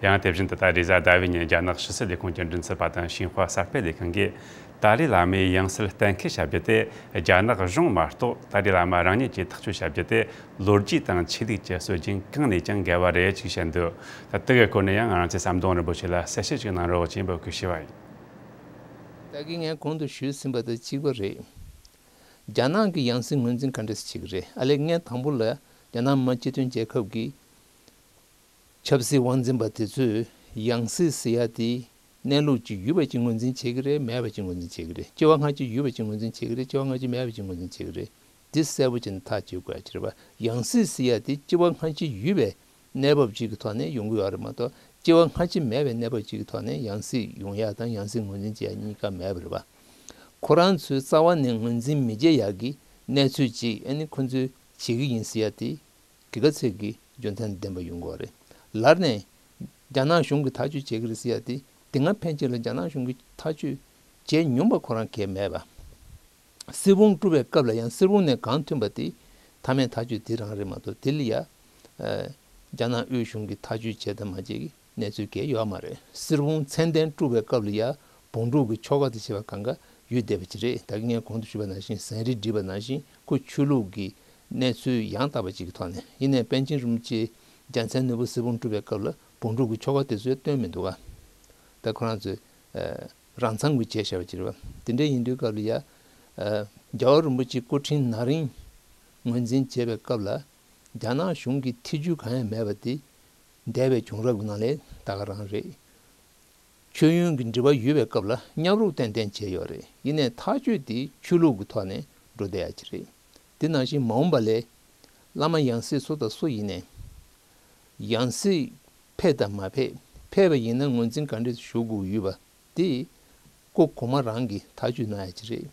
ཡང་དེ་བཞིན་དུ་ད་རེས་གཟའ་ཟླ་བའི་ཉིན་རྒྱ་ནག་ཕྱི་སྲིད་ལས་ཁུངས་ཀྱི་མགྲིན་ཚབ་པ་དང་ཞིན་ཧྭ་གསར་སྤེལ་ལས་ཁང་གིས། ཏཱ་ལའི་བླ་མའི་ཡང་སྲིད་གཏན་འཁེལ་བྱ་རྒྱུ་དེ་རྒྱ་ནག་གཞུང་མ་གཏོགས་ཏཱ་ལའི་བླ་མ་རང་ཉིད་ཀྱིས་ཐག་གཅོད་བྱ་རྒྱུ་དེ་ལོ་རྒྱུས་དང་ཆོས་ལུགས་ཀྱི་སྲོལ་རྒྱུན་གང་ནས་ཀྱང་འགལ་བ་རེད་ཅེས་བཤད་འདུག། ད་དེ་གི་སྐོར་ནས་ཡང་ང་རང་ཚོའི་ཟམ་གདོང་རིན་པོ་ཆེ་ལ་གསལ་བཤད་ཅིག་གནང་རོགས་ཅེས་འབོད་སྐུལ་ཞུས་པ་ཡིན། ད་གིན་ངས་གོང་དུ་ཞུས་ཟིན་པ་དང་གཅིག་པ་རེད། རྒྱ་ནག་གི་ཡང་སྲིད་ངོས་འཛིན་ག་འདྲས་བྱེད་ཀྱི་རེད། ཨ་ལས་ངས་དང་པོ་ལ་རྒྱ་ནག་མི་དམངས་སྤྱི་མཐུན་རྒྱལ་ཁབ་ཀྱི་ཆབ་སྲིད་དབང་འཛིན་པ་དེ་ཚོས་ཡང་སྲིད་ཟེར་ཡ་དེ་གནས་ལུགས་ཅིག་ཡོད་པ་ཅིག་ངོས་འཛིན་བྱེད་ཀྱི་རེད། མེད་པ་ཅིག་ངོས་འཛིན་བྱེད་ཀྱི་རེད། སྐྱེ་བ་སྔ་ཕྱི་ཡོད་པ་ཅིག་ངོས་འཛིན་བྱེད་ཀྱི་རེད། སྐྱེ་བ་སྔ་ཕྱི་མེད་པ་ཅིག་ངོས་འཛིན་བྱེད་ཀྱི་རེད། འདི་གསལ་པོ་བྱས་ནས་ཐག་གཅོད་དགོས་ཡ་ཅིག་རེད་པ། ཡང་སྲིད་ཟེར་ཡ་དེ་སྐྱེ་བ་སྔ་ཕྱི་ཡོད་པའི་གནས་བབ་ཅིག་གི་ཐོག་ནས་ཡོང་གི་ཡོད་རེད་མ་གཏོགས། སྐྱེ་བ་སྔ་ཕྱི་མེད་པའི་གནས་བབ་ཅིག་གི་ཐོག་ནས་ཡང་སྲིད་ཡོང་ཡ་དང་ཡང་སྲིད་ངོས་འཛིན་བྱེད་ཡ་གཉིས་ཀ་མེད་པ་རེད་པ། ཁོ་རང་ཚོའི་རྩ་བ་ནས་ངོས་འཛིན་མི་བྱེད་ཡ་གི་གནས་ཚུལ་ཅིག་ཨ་ནི་ཁོ་ཚོས་བྱེད་ཀྱི་ཡིན་ཟེར་ཡ་དེ། གི་ག་ཚད་ཀྱི་རྒྱུ་མཚན་ལྡན་པ་ཡོང་དགོས་རེད། ལར་ནས་རྒྱ་ནག་གཞུང་གིས་ཐག་གཅོད་བྱེད་ཀྱི་རེད་ཟེར་ཡ་དེ། དེ་སྔ་ཕན་ཆད་ལ་རྒྱ་ནག་གཞུང་གིས་ཐག་གཅོད་བྱས་མྱོང་པ་ཁོ་རང་གང་ཡང་མེད་པ། གསེར་བུམ་དཀྲུགས་པའི་སྐབས་ལ་ཡང་གསེར་བུམ་ནས་གང་ཐོན་པ་དེ་མཐའ་མའི་ཐག་གཅོད་དེ་རང་རེད་མ་གཏོགས། དེ་ལ་ཡ་རྒྱ་ནག་དབུས་གཞུང་གིས་ཐག་གཅོད་བྱས་དང་མ་བྱས་ཀྱི་གནས་ཚུལ་གང་ཡང་ཡོད་མ་རེད། གསེར་བུམ་མཚན་ལྡན་དཀྲུགས་པའི་སྐབས་ལ་ཡ་བོང་ཕྲུག་གི་ཆོ་ག་དང་བཅས་པ་གང་ག་ཡོད་བསྡད་པ་ཅིག་རེད། ད་གིན་ངས་གོང་དུ་ཞུས་པ་ནང་བཞིན། ཟན་རིལ་བསྒྲིལ་བ་ནང་བཞིན། ཁོ་ཆོས་ལུགས་ཀྱི་གནས་ཚུལ་ཡང་དག་པ་ཅིག་གི་ཐོག་ནས་ཡིན་ནའི། པཎ་ཆེན་རིན་པོ་ཆེ་རྒྱལ་མཚན་ནོར་བུ་གསེར་བུམ་དཀྲུགས་པའི་སྐབས་ལ་བོང་ཕྲུག་གི་ཆོ་ག་དེ་ཚོ་ཡང་སྟོན་མི་འདུག་ག། ད་ཁོ་རང་ཚོས་རང་མཚང་གི་བྱས་བཞག་པ་ཅིག་རེད་པ། དེ་འདྲ་ཡིན་དུས་སྐབས་ལ་ཡ། རྒྱལ་བ་རིན་པོ་ཆེ་སྐུ་ཕྲེང་ན་རིམ་ངོས་འཛིན་བྱས་པའི་སྐབས་ལ། རྒྱ་ནག་གཞུང་གི་ཐེ་ཇུས་གང་ཡང་མེད་པ་དེ། འདས་པའི་བྱུང་རབས་ཀྱི་ནང་ལས་ད་ག་རང་རེད། མཆོད་ཡོན་གྱི་འབྲེལ་བ་ཡོད་པའི་སྐབས་ལ་མཉམ་རུབ་ཏན་ཏན་བྱས་ཡོད་རེད། ཡིན་ནའི་ཐག་གཅོད་དེ་ཆོས་ལུགས་ཀྱི་ཐོག་ནས་འགྲོ་བསྡད་ཡ་ཅིག་རེད། དེ་ནང་བཞིན་མ་འོངས་པ་ལ་བླ་མ་ཡང་སྲིད་སུ་དང་སུ་ཡིན་ནའི། ཡང་སྲིད་ཕེབས་དང་མ་ཕེབས། ཕེབས་པ་ཡིན་ན་ངོས་འཛིན་ག་འདྲས་ཞུ་དགོས་ཡོད་པ་དེ། སྐུ་གོང་མ་རང་གིས་ཐག་གཅོད་གནང་ཡ་ཅིག་རེད།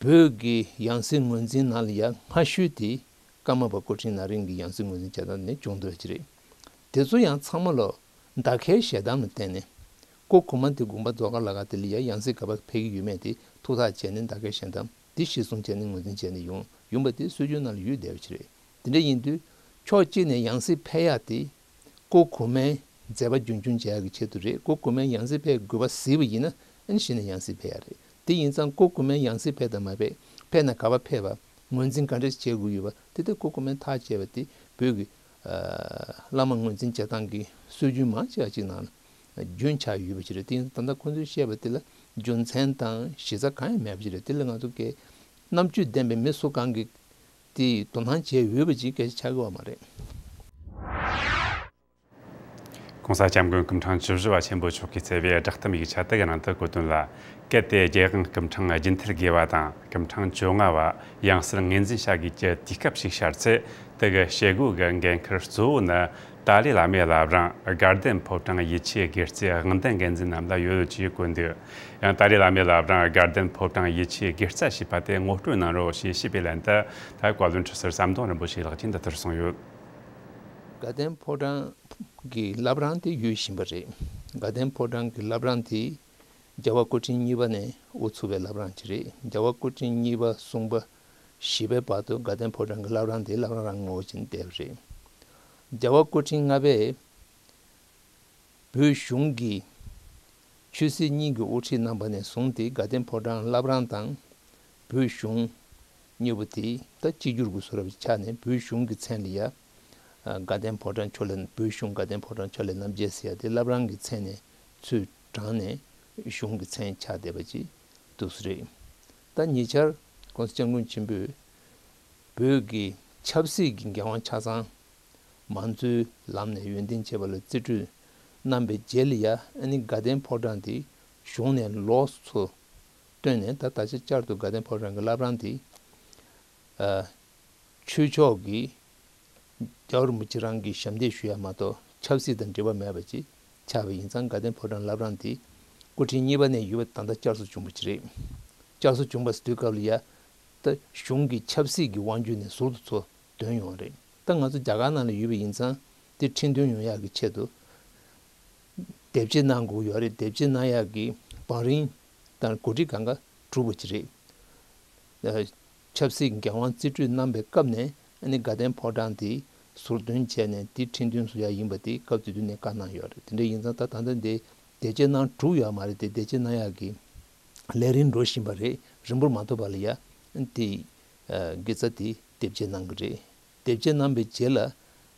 བོད་ཀྱི་ཡང་སྲིད་ངོས་འཛིན་ནང་ལ་ཡ་སྔ་ཤོས་དེ་ཀརྨ་པ་སྐུ་ཕྲེང་ན་རིམ་གྱི་ཡང་སྲིད་ངོས་འཛིན་བྱས་སྟངས་ནས་བྱུང་འདུག་ཅིག་རེད། དེ་ཚོ་ཡང་ཚང་མ་ལོ་མདའ་ཁའི་ཞལ་གདམས་ལ་བརྟེན་ནས། སྐུ་གོང་མ་དེ་དགོངས་པ་རྫོགས་ཁ་ལ་ཁ་དེ་ལ་ཡ་ཡང་སྲིད་ག་པར་ཕེབས་ཀྱི་ཡོད་མེད་དེ་ཐུགས་ཐག་བཅད་ནས་མདའ་ཁའི་ཞལ་གདམས་དེ་གཞིར་བཟུང་བྱས་ནས་ངོས་འཛིན་བྱས་ནས་ཡོང་ཡོང་པ་དེ་སྲོལ་རྒྱུན་ནང་ལ་ཡོད་བསྡད་པ་ཅིག་རེད། དེ་འདྲ་ཡིན་དུས་ཕྱོགས་གཅིག་ནས་ཡང་སྲིད་ཕེབས་ཡ་དེ། སྐུ་གོང་མའི་མཛད་པ་རྒྱུན་འཁྱོངས་བྱེད་ཡག་གི་ཆེད་དུ་རེད། སྐུ་གོང་མའི་ཡང་སྲིད་ཕེབས་དགོས་པ་གཟིགས་པ་ཡིན་ན། ཨ་ནི་གཞི་ནས་ཡང་སྲིད་ཕེབས་ཡག་རེད། དེ་ཡིན་ཙང་སྐུ་གོང་མའི་ཡང་སྲིད་ཕེབས་དང་མ་ཕེབས། ཕེབས་ན་ག་པར་ཕེབས་པ། ངོས་འཛིན་ག་འདྲས་བྱེད་དགོས་ཡོད་པ་དེ། དེ་སྐུ་གོང་མས་ཐག་བཅད་པ་དེ་བོད་ཀྱི་ཨ་བླ་མ་ངོས་འཛིན་བྱེད་སྟངས་ཀྱི་སྲོལ་རྒྱུན་མང་ཆེ་བ་ཅིག་ནང་ལ་རྒྱུན་ཆགས་ཡོད་པ་ཅིག་རེད། དེ་ཡིན་ཙང་ད་ལྟ་ཁོང་ཚོས་བཤད་པ་དེ་ལ་རྒྱུ་མཚན་དང་གཞི་རྩ་གང་ཡང་མེད་པ་ཅིག་རེད། དེ་ལ་ང་ཚོ་གི་རྣམ་དཔྱོད་ལྡན་པའི་མི་སུ་གང་གིས་དེ་དོ་སྣང་བྱས་འོས་པ་ཅིག་སྐད་ཆ་ཆགས་ཀྱི་ཡོད་མ་རེད། ༸གོང་ས་༸སྐྱབས་མགོན་སྐུ་ཕྲེང་བཅུ་བཞི་པ་ཆེན་པོ་མཆོག་གིས་གཙོས་པའི་བསྒྲགས་གཏམ་ཡིག་ཆ་དེ་གའི་ནང་དུ་བཀོད་དོན་ལ། གལ་ཏེ་རྒྱལ་དབང་སྐུ་ཕྲེང་རྒྱུན་མཐུད་དགོས་པ་དང་། སྐུ་ཕྲེང་བཅོ་ལྔ་པ་ཡང་སྲིད་ངོས་འཛིན་བྱ་དགོས་ཀྱི་དུས་སྐབས་ཤིག་ཤར་ཚེ། དེ་གའི་བྱེད་སྒོ་གི་འགན་ཁུར་གཙོ་བོ་ནི་ཏཱ་ལའི་བླ་མའི་བླ་བྲང་དགའ་ལྡན་ཕོ་བྲང་ཡིད་ཆེས་དགེ་རྩའི་དབང་ལྡན་འགན་འཛིན་རྣམས་ལ་ཡོད་ཅེས་བཀོད་འདུག། ཡང་ཏཱ་ལའི་བླ་མའི་བླ་བྲང་དགའ་ལྡན་ཕོ་བྲང་ཡིད་ཆེས་དགེ་རྩ་ཞེས་པ་དེ་ངོ་སྤྲོད་གནང་རོགས་ཞེས་ཞུས་པའི་ལན་དུ། ད་བཀའ་བློན་ཁྲི་ཟུར་ཟམ་གདོང་རིན་པོ་ཆེ་ལགས་ཀྱིས་འདི་ལྟར་གསུངས་ཡོད། དགའ་ལྡན་ཕོ་བྲང་གི་བླ་བྲང་དེ་ཡོད་བཞིན་པ་རེད། དགའ་ལྡན་ཕོ་བྲང་གི་བླ་བྲང་དེ་རྒྱལ་བ་སྐུ་ཕྲེང་གཉིས་པ་ནས་དབུ་ཚུགས་པའི་བླ་བྲང་ཅིག་རེད། རྒྱལ་བ་སྐུ་ཕྲེང་གཉིས་པ། གསུམ་པ། བཞི་པའི་བར་དུ་དགའ་ལྡན་ཕོ་བྲང་གི་བླ་བྲང་དེ་བླ་བྲང་རང་ངོ་བོ་ཅན་བསྡད་པ་རེད། རྒྱལ་བ་སྐུ་ཕྲེང་ལྔ་པས་བོད་གཞུང་གི་ཆོས་སྲིད་གཉིས་ཀྱི་དབུ་ཁྲིད་གནང་པ་ནས་བཟུང་སྟེ། དགའ་ལྡན་ཕོ་བྲང་བླ་བྲང་དང་བོད་གཞུང་གཉིས་པོ་དེ་ད་གཅིག་གྱུར་གྱི་བཟོ་འདྲ་ཆགས་ནས། བོད་གཞུང་གི་མཚན་ལ་ཡ་ དགའ་ལྡན་ཕོ་བྲང་ཕྱོགས་ལས་བོད་གཞུང་དགའ་ལྡན་ཕོ་བྲང་ཕྱོགས་ལས་རྣམ་རྒྱལ་ཟེར་ཡ་དེ་བླ་བྲང་གི་མཚན་ནས་ཚུར་དྲངས་ནས་གཞུང་གི་མཚན་ཆགས་བསྡད་པ་ཅིག་འདུག་སེ་རེད། ད་ཉེ་ཆར་༸གོང་ས་༸སྐྱབས་མགོན་ཆེན་པོས་བོད་ཀྱི་ཆབ་སྲིད་ཀྱི་འགན་དབང་ཆ་ཚང་མང་གཙོའི་ལམ་ནས་ཡོན་ཏན་བཅས་པ་ལ་རྩིས་སྤྲོད་གནང་བའི་རྗེས་ལ་ཡ་ཨ་ནི་དགའ་ལྡན་ཕོ་བྲང་དེ་གཞུང་ནས་ལོགས་སུ་བཏོན་ནས། ད་ད་ཆ་བསྐྱར་དུ་དགའ་ལྡན་ཕོ་བྲང་གི་བླ་བྲང་དེ་ཨ་ཆོས་ཕྱོགས་ཀྱི་རྒྱལ་བ་རིན་པོ་ཆེ་རང་གིས་ཞབས་འདེགས་ཞུ་ཡ་མ་གཏོགས་ཆབ་སྲིད་དང་འབྲེལ་བ་མེད་པ་ཅིག་ཆགས་པ་ཡིན་ཙང་། དགའ་ལྡན་ཕོ་བྲང་བླ་བྲང་དེ་སྐུ་ཕྲེང་གཉིས་པ་ནས་ཡོད་པ་ད་ལྟ་བསྐྱར་གསོ་བྱུང་བ་ཅིག་རེད། བསྐྱར་གསོ་བྱུང་བ་ཟེར་དུས་སྐབས་ལ་ཡ་ད་གཞུང་གི་ཆབ་སྲིད་ཀྱི་དབང་སྒྱུར་ནས་ཟུར་དུ་ཚུར་འདོན་ཡོང་བ་རེད། ད་ང་ཚོ་རྒྱ་གར་ནང་ལ་ཡོད་པ་ཡིན་ཙང་དེ་ཁྲིམས་མཐུན་ཡོང་ཡག་གི་ཆེད་དུ་དེབ་སྐྱེལ་གནང་དགོས་ཡོད་རེད། དེབ་སྐྱེལ་གནང་ཡག་གི་བང་རིམ་དང་གོ་སྒྲིག་གང་ག་གྲུབ་པ་ཅིག་རེད། ཆབ་སྲིད་འགན་དབང་རྩིས་སྤྲོད་གནང་པའི་སྐབས་ནས་ཨ་ནི་དགའ་ལྡན་ཕོ་བྲང་དེ་ཟུར་འདོན་བྱས་ནས་དེ་ཁྲིམས་མཐུན་བཟོ་ཡག་ཡིན་པ་དེ་སྐབས་དེ་དུས་ནས་བཀའ་གནང་ཡོད་རེད། དེ་འདྲ་ཡིན་ཙང་ད་ད་ལྟ་འདི་དེབ་སྐྱེལ་གནང་གྲུབ་ཡོད་མ་རེད་དེ། དེབ་སྐྱེལ་གནང་ཡག་གི་ལས་རིམ་འགྲོ་བཞིན་པ་རེད། རིང་པོར་མ་ཐོགས་པ་ལ་ཡ་དེ་དགེ་རྩ་དེ་དེབ་སྐྱེལ་གནང་གི་རེད། དེབ་སྐྱེལ་གནང་པའི་རྗེས་ལ་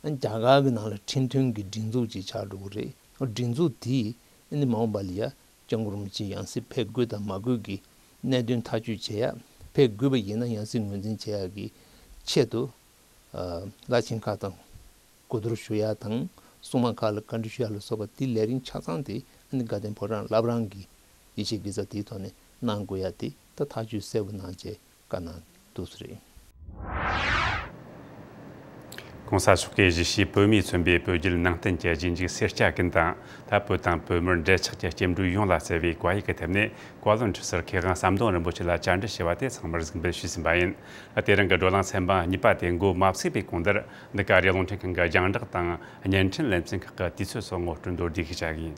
རྒྱ་གར་གྱི་ནང་ལ་ཁྲིམས་མཐུན་གྱི་སྒྲིག་འཛུགས་ཅིག་ཆགས་འགྲོ་གི་རེད། སྒྲིག་འཛུགས་དེས་ནི་མ་འོངས་པ་ལ་ཡ་སྐྱབས་མགོན་རིན་པོ་ཆེ་ཡང་སྲིད་ཕེབས་དགོས་དང་མ་དགོས་ཀྱི་གནད་དོན་ཐག་གཅོད་བྱེད་ཡ། ཕེབས་དགོས་པ་ཡིན་ན་ཡང་སྲིད་ངོས་འཛིན་བྱེད་ཡ་གི་ཆེད་དུ་བླ་ཆེན་ཁག་དང་གོ་བསྡུར་ཞུ་ཡ་དང་། སྲུང་མ་ཁག་ལ་བཀའ་འདྲི་ཞུ་ཡ་ལ་སོགས་པ་དེ་ལས་རིམ་ཆ་ཚང་དེ་ནི་དགའ་ལྡན་ཕོ་བྲང་བླ་བྲང་གི་ཡིད་ཆེས་དགེ་རྩ་དེའི་ཐོག་ནས་གནང་དགོས་ཡ་དེ་ད་ཐག་གཅོད་གསལ་པོ་གནང་བྱས་བཀའ་གནང་འདུག་སེ་རེད། ༸གོང་ས་མཆོག་གིས་གཞིས་བྱེས་བོད་མིས་མཚོན་པའི་བོད་བརྒྱུད་ནང་བསྟན་གྱི་རྗེས་འཇུག་སེར་སྐྱ་ཀུན་དང་། ད་བོད་དང་བོད་མིར་འབྲེལ་ཆགས་ཀྱི་སྐྱེ་འགྲོའི་ཡོངས་ལ་བརྩེ་བའི་བཀའ་ཡིག་གི་ཐད་ནས། བཀའ་བློན་ཁྲི་ཟུར་མཁས་དབང་ཟམ་གདོང་རིན་པོ་ཆེ་ལ་བཅར་འདྲི་ཞུ་བ་དེ་ཚང་མར་གཟིགས་འབུལ་ཞུས་ཟིན་པ་ཡིན། དེ་རིང་གི་བགྲོ་གླེང་ཚན་པ་གཉིས་པ་དེ་འགོ་མ་ཚུགས་པའི་གོང་དུ། འདི་ག་རེ་རླུང་འཕྲིན་ཁང་གི་རྒྱང་བསྒྲགས་དང་བརྙན་འཕྲིན་ལེ་ཚན་ཁག་གི་དུས་ཚོད་སོགས་ངོ་སྤྲོད་མདོར་བསྡུས་ཤིག་བྱ་གི་ཡིན།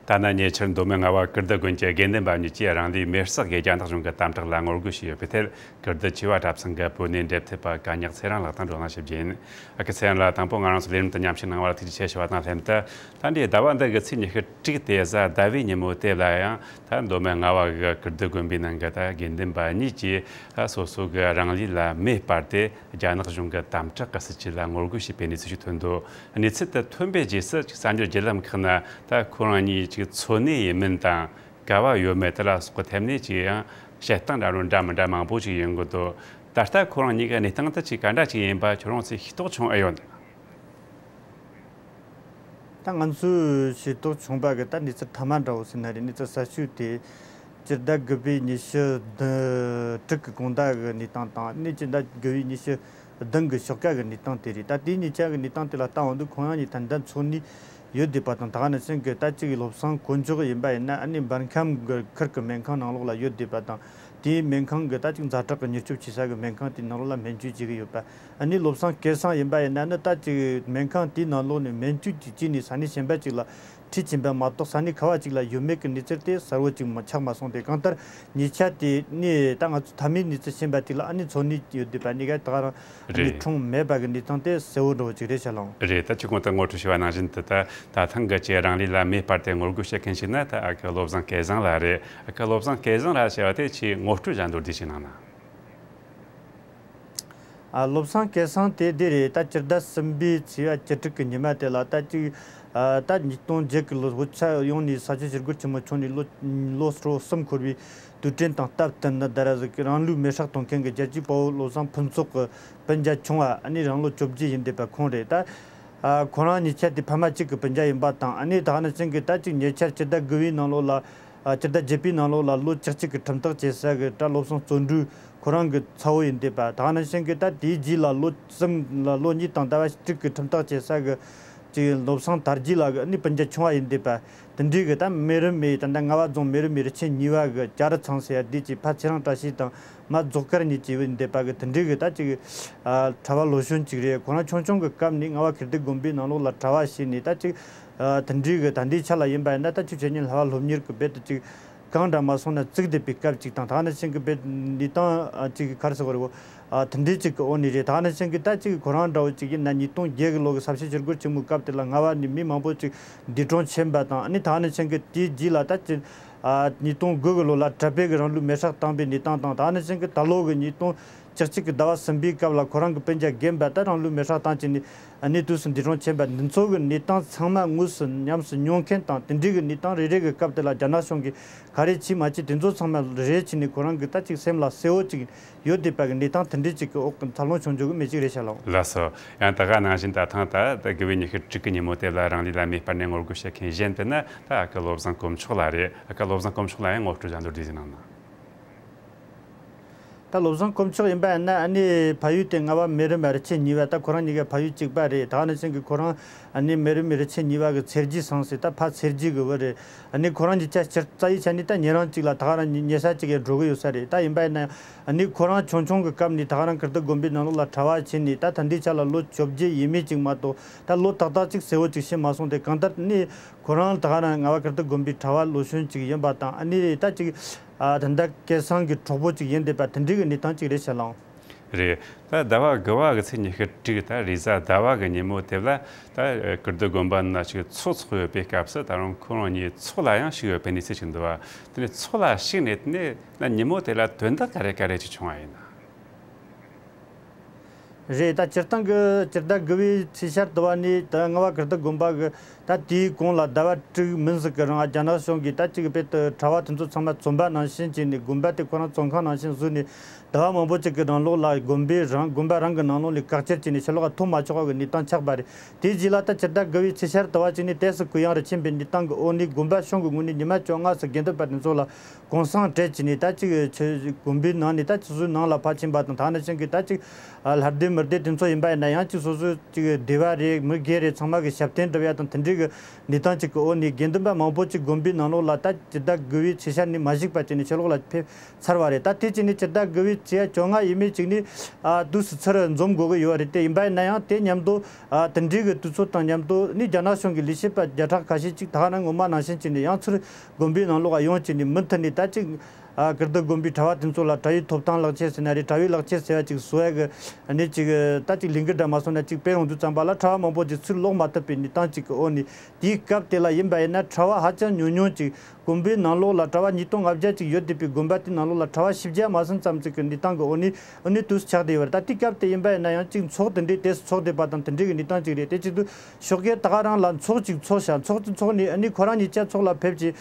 ད་ནི་ཉེ་ཆར་མདོ་སྨད་རྔ་བ་ཀིརྟི་དགོན་གྱི་དགེ་འདུན་པ་གཉིས་ཀྱིས་རང་ལུས་མེར་བསྲེགས་ཀྱིས་རྒྱ་ནག་གཞུང་གི་དམ་དྲག་ལ་ངོ་རྒོལ་བྱས་ཡོད་པའི་ཐད། ཀིརྟི་ཆོས་པ་གྲྭ་ཚང་གི་བོད་གནས་འབྲེལ་མཐུད་པ་གན་ཉག་ཚེ་རིང་ལགས་དང་བགྲོ་གླེང་ཞིབ་རྒྱས་ཡིན། ཨ་ཁུ་ཚེ་རིང་ལགས། དང་པོ་ང་རང་ཚོ་ལས་རིམ་དུ་མཉམ་ཞུགས་གནང་བར་ཐུགས་རྗེ་ཆེ་ཞུ་བ་དང་ལྷན་དུ། ད་འདིའི་ཟླ་བ་འདི་གི་ཚེས་ཉི་ཤུ་དྲུག་སྟེ་གཟའ་ཟླ་བའི་ཉིན་མོ་དེ་ལ་ཡང་། ད་མདོ་སྨད་རྔ་བ་གི་ཀིརྟི་དགོན་པའི་ནང་གི་ད་དགེ་འདུན་པ་གཉིས་ཀྱིས་ད་སོ་སོ་གི་རང་ལུས་ལ་མེ་སྤར་ཏེ། རྒྱ་ནག་གཞུང་གི་དམ་དྲག་གི་སྲིད་བྱུས་ལ་ངོ་རྒོལ་བྱས་པའི་གནས་ཚུལ་ཞིག་ཐོན་འདུག། གནས་ཚུལ་དེ་ཐོན་པའི་རྗེས་སུ། ཅིག་གསར་འགྱུར་བརྒྱུད་ལམ་ཁག་ན་ད་ཁོ་རང་གཉིས་ཅིག་འཚོ་གནས་ཡིན་མིན་དང་། ག་བ་ཡོད་མེད་དེ་ལ་སོགས་པའི་ཐད་ནས་ཅིག་ཡང་བཤད་སྟངས་འདྲ་རུ་འདྲ་མི་འདྲ་མང་པོ་ཅིག་ཡོང་གི་འདུག། ད་ལྟ་ཁོ་རང་གཉིས་ཀྱི་གནས་སྟངས་དེ་ཅིག་ག་འདྲ་ཅིག་ཡིན་པ་ཁྱོད་རང་ཚོས་ཤེས་རྟོགས་བྱུང་ཨེ་ཡོད། ད་ང་ཚོས་ཤེས་རྟོགས་བྱུང་བ་གི་ད་གནས་ཚུལ་མཐའ་མ་འདྲ་བོ་ཟེར་ན་རེད། གནས་ཚུལ་གསར་ཤོས་དེ། སྤྱི་ཟླ་དགུ་པའི་ཉི་ཤུ་བདུན། དྲུག་གི་དགོང་དག་གི་གནས་སྟངས་དང་། ཨ་ནི་སྤྱི་ཟླ་དགུ་པའི་ཉི་ཤུ་བདུན་གི་ཞོགས་ཀ་གི་གནས་སྟངས་དེ་རེད། ད་དེ་གཉིས་ཆ་གི་གནས་སྟངས་དེ་ལ་ལྟ་འོང་དུས། ཁོང་རང་གཉིས་ད་ལྟ་འཚོ་གནས་ཡོད་བསྡད་པ་དང་། ད་ག་ནང་བཞིན་གི་ད་ཅིག་བློ་བཟང་དཀོན་མཆོག་ཡིན་པ་ཡིན་ན། ཨ་ནི་འབར་ཁམས་གི་ཁུལ་གི་སྨན་ཁང་ནང་ལོགས་ལ་ཡོད་བསྡད་པ་དང་། དེའི་སྨན་ཁང་གི་ད་ཅིག་ཛ་དྲག་གི་མྱུར་སྐྱོབ་བྱེད་ས་གི་སྨན་ཁང་དེའི་ནང་ལོགས་ལ་སྨན་བཅོས་བྱེད་ཀྱི་ཡོད་པ། ཨ་ནི་བློ་བཟང་སྐལ་བཟང་ཡིན་པ་ཡིན་ན་ནི། ད་ཅིག་སྨན་ཁང་དེའི་ནང་ལོགས་ནས་སྨན་བཅོས་ཀྱི་བྱས་ནས་ས་གནས་གཞན་པ་ཅིག་ལ་ཁྲིད་ ཁྲིད་ཕྱིན་པ་མ་གཏོགས་ས་གནས་ག་བ་ཅིག་ལ་ཡོད་མེད་ཀྱི་གནས་ཚུལ་དེ་གསལ་བོ་ཅིག་མ་ཆགས་མ་སོང་སྟེ། གང་ལྟར་ཉེ་ཆར་དེ་ནས་ད་ང་ཚོ་མཐའ་མའི་གནས་ཚུལ་ཤེས་པ་དེ་ལ་ཨ་ནི་འཚོ་གནས་ཡོད་བསྡད་པ་གཉིས་ཀ་ད་ག་རང་ཨ་ནི་རེད། འཁྲུངས་མེད་པ་གི་གནས་སྟངས་དེ་གསལ་བོ་འདྲ་བོ་ཅིག་རེད་ཤག་ལགས། རེད། ད་ཁྱེད་གོང་དུ་ངོ་སྤྲོད་ཞུས་པ་ནང་བཞིན་དུ། ད་ད་ཐེངས་གི་ཅིག་རང་ལུས་ལ་མེ་སྤར་ཏེ་ངོ་རྒོལ་བྱེད་མཁན་ཞིག་ནི་ད་ཨ་ཁུ་བློ་བཟང་སྐལ་བཟང་ལགས་རེད། ཨ་ཁུ་བློ་བཟང་སྐལ་བཟང་ལགས་ཞེས་པ་དེ་ཅིག་ངོ་སྤྲོད་ཅིག་མདོར་བསྡུས་ཤིག་གནང་ན། ཨ། བློ་བཟང་སྐལ་བཟང་དེ་འདི་རེད། ད་སྤྱི་ཟླ་གསུམ་པའི་ཚེས་པ་བཅུ་དྲུག་གི་ཉི་མ་དེ་ལ་ད་ཅིག་ཨ། ད་ཉིས་སྟོང་བརྒྱད་གི་ལོ་བོད་ས་ཡོངས་ནས་ས་ཆ་ཞི་རྒོལ་ཆེན་མོ་བྱུང་ནས་ལོ་ལོ་གྲངས་གསུམ་འཁོར་བའི་དུས་དྲན་དང་སྟབས་བསྟུན་ནི། ད་ར་ཟིག་རང་ལུས་མེར་སྲེག་གཏོང་མཁན་གྱི་རྒྱལ་གཅེས་དཔའ་བོ་བློ་བཟང་ཕུན་ཚོགས་ཀྱི་སྤུན་ཀྱག་ཆུང་བ་ཨ་ནི་རང་ལོ་བཅོ་བརྒྱད་ཡིན་བསྡད་པ་ཁོང་རེད། ད་ཨ། ཁོ་རང་ཉེ་ཆར་དེ་ཕ་མ་གཅིག་གི་སྤུན་ཀྱག་ཡིན་པ་དང་། ཨ་ནི་ད་ག་ནང་བཞིན་གྱི་ད་ཅིག་ཉེ་ཆར་སྤྱི་ཟླ་དགུ་པའི་ནང་ལོགས་ལ། ཨ། སྤྱི་ཟླ་བརྒྱད་པའི་ནང་ལོགས་ལ་ལོ་བཅུ་གཅིག་གི་ཁྲིམས་ཐག་བཅད་ས་གི་གྲྭ་བློ་བཟང་བརྩོན་འགྲུས་ཁོ་རང་གི་ཚ་བོ་ཡིན་བསྡད་པ། ད་ག་ནང་བཞིན་གྱི་ད་དེའི་རྗེས་ལ་ལོ་གསུམ་ལ་ལོ་གཉིས་དང་ཟླ་བ་དྲུག་གི་ཁྲིམས་ཐག་བཅད་ས་གི་ཅིག་བློ་བཟང་དར་རྒྱས་ལགས་ཀྱི་ཨ་ནི་སྤུན་ཀྱག་ཆུང་བ་ཡིན་བསྡད་པ། དེ་འདྲའི་གི་ད་མེ་རི་མེ་ད་ལྟ་རྔ་བ་རྫོང་མེ་རི་མེ་རུ་ཆེན་གཉིས་པ་གི་ལྕགས་རི་ཚང་ཟེར་ཡ་དེ་ཅིག་ཕ་ཚེ་རིང་བཀྲ་ཤིས་དང་མ་རྫོགས་དཀར་གཉིས་ཀྱི་ཡིན་བསྡད་པ་གི་དེ་འདྲའི་གི་ད་ཅིག་ཨ། གྲྭ་བ་ལོ་གཞོན་ཅིག་རེད། ཁོ་རང་ཆུང་ཆུང་གི་སྐབས་ནས་རྔ་བ་ཁེར་སྡི་དགོན་པའི་ནང་ལོགས་ལ་གྲྭ་བ་བྱས་ནས་ད་ཅིག་ཨ། དེ་འདྲའི་གི་ད་ལྟའི་ཆ་ལ་ཡིན་པ་ཡིན་ན་ད་ཁྱོད་ཆོས་ཉིད་བསླབ་པ་སློབ་གཉེར་གི་རྦད་དེ་ཅིག་གང་འདྲ་མ་སོང་ན་བཙུགས་བསྡད་པའི་སྐབས་ཅིག་དང་། ད་ག་ནང་བཞིན་གི་རྦད་ནས་ཏང་ཨ། ཅིག་ག་རེ་ཟེར་དགོས་རེད་གོ། ཨ། དེ་འདྲའི་ཅིག་གི་འོག་ནས་རེད། ད་ག་ནང་བཞིན་གི་ད་ཅིག་ཁོ་རང་འདྲ་བོ་ཅིག་ཡིན་ན་ཉིས་སྟོང་བརྒྱད་གི་ལོ་གི་ས་བྱི་ཞི་རྒོལ་ཆེན་མོའི་སྐབས་དེ་ལ་རྔ་བ་ནས་མི་མང་པོ་ཅིག་འདས་གྲོངས་ཕྱིན་པ་དང་། ཨ་ནི་ད་ག་ནང་བཞིན་གི་དེའི་རྗེས་ལ་ད་ཅིག་ཨ། ཉིས་སྟོང་དགུ་གི་ལོ་ལ་གྲྭ་པས་གི་རང་ལུས་མེར་སྲེག་བཏང་པའི་གནས་སྟངས་དང་། ད་ག་ནང་བཞིན་གི་ད་ལོ་གི་ཉིས་སྟོང་བཅུ་གཅིག་གི་ཟླ་བ་གསུམ་པའི་སྐབས་ལ་ཁོ་རང་གི་སྤུན་ཀྱག་རྒན་པ་ད་རང་ལུས་མེར་སྲེག་བཏང་བྱས་ནས་ཨ་ནི་དུས་སུ་འདས་གྲོངས་ཕྱིན་པ་འདི་ཚོ་གི་གནས་སྟངས་ཚང་མ་དངོས་སུ་ཉམས་སུ་མྱོང་མཁན་དང་། དེ་འདྲའི་གི་གནས་སྟངས་རེ་རེ་གི་སྐབས་དེ་ལ་རྒྱ་ནག་གཞུང་གིས་ག་རེ་བྱས་མ་བྱས་དེ་ཚོ་ཚང་མ་རེ་རེ་བྱས་ནས་ཁོ་རང་གི་ད་ཅིག་སེམས་ལ་གསལ་བོ་ཅིག་ཡོད་བསྡད་པ་གི་གནས་སྟངས་དེ་འདྲའི་ཅིག་གི་འོག་གི་འཚར་ལོངས་བྱུང་འཇུག་གི་མི་ཅིག་རེད་ཤག་ལགས། ལགས་སོ། ཡང་ད་ག་ནང་བཞིན་ད་ཐེངས་ད་ད་དགུ་པའི་ཉི་ཤུ་དྲུག་གི་ཉིན་མོ་དེ་ལ་རང་ལུས་ལ་མེ་སྤར་ནས་ངོ་རྒོལ་བྱེད་མཁན་གཞན་དེ་ནི་ད་ཨ་ཁུ་བློ་བཟང་དཀོན་མཆོག་ལགས་རེད། ཨ་ཁུ་བློ་བཟང་དཀོན་མཆོག་ལགས་ཡང་ངོ་སྤྲོད་ཅིག་མདོར་བསྡུས་ཤིག་གནང་ན། ད་བློ་བཟང་དཀོན་མཆོག་ཡིན་པ་ཡིན་ན་ཨ་ནི་ཕ་ཡུལ་དེ་རྔ་བ་མེ་རི་མེ་རུ་ཆེན་གཉིས་པ། ད་ཁོ་རང་གཉིས་ཀ་ཕ་ཡུལ་གཅིག་པ་རེད། ད་ག་ནང་བཞིན་གི་ཁོ་རང་ཨ་ནི་མེ་རི་མེ་རུ་ཆེན་གཉིས་པ་གི་ཚེ་རྒྱལ་ཚང་ཟེར་ད་ཕ་ཚེ་རྒྱལ་གི་བུ་རེད། ཨ་ནི་ཁོ་རང་གཉིས་ཆ་སྤྱིར་རྩ་བའི་ཆ་ནས་ད་ཉེ་རང་གཅིག་ལ་ད་ག་རང་ཉེ་ས་གཅིག་ཡང་འགྲོ་གི་ཡོད་ས་རེད། ད་ཡིན་པ་ཡིན་ན་ཡང་ཨ་ནི་ཁོ་རང་ཆུང་ཆུང་གི་སྐབས་ནས་ད་ག་རང་ཁེར་སྡི་དགོན་པའི་ནང་ལོགས་ལ་གྲྭ་བ་བྱས་ནས་ད་ད་ལྟའི་ཆ་ལ་ལོ་བཅོ་བརྒྱད་ཡས་མས་ཅིག་མ་གཏོགས་ད་ལོ་ཏག་ཏག་ཅིག་གསལ་བོ་ཅིག་ཤེས་མ་སོང་སྟེ། གང་ལྟར་ནི་ཁོ་རང་ད་ག་རང་རྔ་བ་ཁེར་སྡི་དགོན་པའི་གྲྭ་བ་ལོ་གཞོན་ཅིག་ཡིན་པ་དང་། ཨ་ནི་ད་ཅིག་ཨ། ད་ལྟ་སྐལ་བཟང་གི་གྲོགས་པོ་ཅིག་ཡིན་བསྡད་པ་དེ་འདྲའི་གི་གནས་སྟངས་ཅིག་རེད་ཤག་ལགས། རེད། ད་ཟླ་བ་དགུ་པ་གི་ཚེས་ཉི་ཤུ་དྲུག་ད་རེས་གཟའ་ཟླ་བ་གི་ཉིན་མོ་དེ་ལ་ད་ཁེར་སྡི་དགོན་པ་ནང་ཅིག་ཚོགས་ཚོགས་ཡོད་པའི་སྐབས་སུ་ད་རུང་ཁོ་རང་གཉིས་ཚོགས་ལ་ཡང་ཞུགས་ཡོད་པའི་གནས་ཚུལ་ཅིག་འདུག་པ། དེ་ནས་ཚོགས་ལ་ཞུགས་ནས་དེ་ནས་ད་ཉིན་མོ་དེ་ལ་དོན་དག་ག་རེ་ག་རེ་ཅིག་བྱུང་བ་ཡིན་ན། རེད། ད་སྤྱིར་བཏང་གི་སྤྱི་ཟླ་དགུ་པའི་ཚེས་ཤར་དུ་བ་ནས་ད་རྔ་བ་ཁེར་སྡི་དགོན་པ་གི་ད་དེའི་གོང་ལ་ཟླ་བ་དྲུག་མིན་ཟིག་གི་རིང་རྒྱ་ནག་གཞུང་གིས་ད་ཅིག་དཔེ་དུ་གྲྭ་བ་དེ་ཚོ་ཚང་མ་བཙོན་པ་ནང་བཞིན་བྱས་ནས་དགོན་པ་དེ་ཁོ་རང་བཙོན་ཁང་ནང་བཞིན་བཟོས་ནས་ཟླ་བ་མང་པོ་ཅིག་གི་རིང་ལོགས་ལ་དགོན་པའི་རང་དགོན་པ་རང་གི་ནང་ལོགས་ལ་བཀག་སྐྱིལ་བྱས་ནས་ཕྱི་ལོགས་ལ་ཐོན་མ་ཆོག་པ་གི་གནས་སྟངས་ཆགས་པ་རེད། དེའི་རྗེས་ལ་ད་སྤྱི་ཟླ་དགུ་པའི་ཚེས་ཤར་དུ་བ་བྱས་ནས་ཏོག་ཙམ་གུ་ཡངས་རུ་ཕྱིན་པའི་གནས་སྟངས་ཀྱི་འོག་ནས་དགོན་པ་གཞུང་གི་ངོས་ནས་ཉི་མ་བཅོ་ལྔ་ཙམ་དགེ་འདུན་པ་དེ་ཚོ་ལ་གུང་སེང་སྤྲད་བྱས་ནས་ད་ཅིག་ཆོས་དགོན་པའི་ནང་ནས་ད་ཆུ་ཚོད་ནང་ལ་ཕར་ཕྱིན་པ་དང་། ད་ནང་བཞིན་གྱི་ད་ཅིག་ལྷ་སྡེ་མི་སྡེ་དེ་ཚོ་ཡིན་པ་ཡིན་ན་ཡང་ཅིག་སོ་སོའི་ཅིག་སྡེ་བ་རེད། མི་སྒེར་རེད། ཚང་མ་གི་ཞབས་བརྟན་སྒྲུབ་ཡ་དང་དེ་འདྲའི་གི་གནས་སྟངས་ཅིག་གི་འོག་ནས་དགེ་འདུན་པ་མང་པོ་ཅིག་དགོན་པའི་ནང་ལོགས་ལ་ད་སྤྱི་ཟླ་དགུ་པའི་ཚེས་ཤར་ནས་མ་ཞུགས་པ་བྱས་ནས་ཕྱི་ལོགས་ལ་ཕེབས་ཚར་བ་རེད། ད་དེ་བྱས་ནས་སྤྱི་ཟླ་དགུ་པའི་ཚེས་བཅོ་ལྔ་ཡས་མས་ཅིག་ནས་ཨ་དུས་སུ་ཚུར་འཛོམས་དགོས་ཀྱི་ཡོད་རེད་དེ། ཡིན་པ་ཡིན་ན་ཡང་དེ་མཉམ་དུ་ཨ་དེ་འདྲའི་གི་དུས་ཚོད་དང་མཉམ་དུ་ནི་རྒྱ་ནག་གཞུང་གི་ལས་བྱེད་པ་བརྒྱ་ཕྲག་ཁ་ཤས་ཅིག་ད་ག་ནང་ངོ་མ་ནང་བཞིན་བྱས་ནས་ཡང་ཚུར་དགོན་པའི་ནང་ལོགས་ཡོང་བྱས་ནས་མུ་མཐུད་ནས་ད་ཅིག་ཨ་ཁེར་སྡི་དགོན་པའི་གྲྭ་བ་དེ་ཚོ་ལ་གྲྭ་བའི་ཐོབ་ཐང་ལག་ཁྱེར་ཟེར་ན་རེད། གྲྭ་བའི་ལག་ཁྱེར་ཟེར་བ་ཅིག་བཟོ་ཡ་གི་ནི་ཅིག་ད་ཅིག་ལས་འགུལ་འདྲ་མ་སོང་ན་ཅིག་སྤེལ་ཡོང་དུས་ཙམ་པ་ལ་གྲྭ་བ་མང་པོ་ཅིག་ཚུར་ལོག་མ་ཐུབ་པའི་གནས་སྟངས་ཅིག་གི་འོག་ནས། དེའི་སྐབས་དེ་ལ་ཡིན་པ་ཡིན་ན་གྲྭ་བ་ཧ་ཅང་ཉུང་ཉུང་ཅིག་དགོན་པའི་ནང་ལོགས་ལ་གྲྭ་བ་ཉིས་སྟོང་ལྔ་བརྒྱ་ཅིག་ཡོད་བསྡད་པའི་དགོན་པ་དེའི་ནང་ལོགས་ལ་གྲྭ་བ་བཞི་བརྒྱ་མ་ཟིན་ཙམ་ཅིག་གི་གནས་སྟངས་ཀྱི་འོག་ནས་འོ་ནས་དུས་སུ་ཆགས་བསྡད་ཡོད་རེད། ད་དེའི་སྐབས་དེ་ཡིན་པ་ཡིན་ན་ཡང་ཅིག་ཚོགས་དེ་འདྲའི་དེ་ཚོགས་བསྡད་པ་དང་དེ་འདྲའི་གི་གནས་སྟངས་ཅིག་རེད། དེ་བྱེད་དུས་ཞོགས་ཀས་ད་ག་རང་ལ་ཚོགས་ཅིག་ཚོགས་ཤག་ཚོགས་ཅིག་ཚོགས་ནས་ཨ་ནི་ཁོ་རང་གཉིས་ཆ་ཚོགས་ལ་ཕེབས་ཀྱི་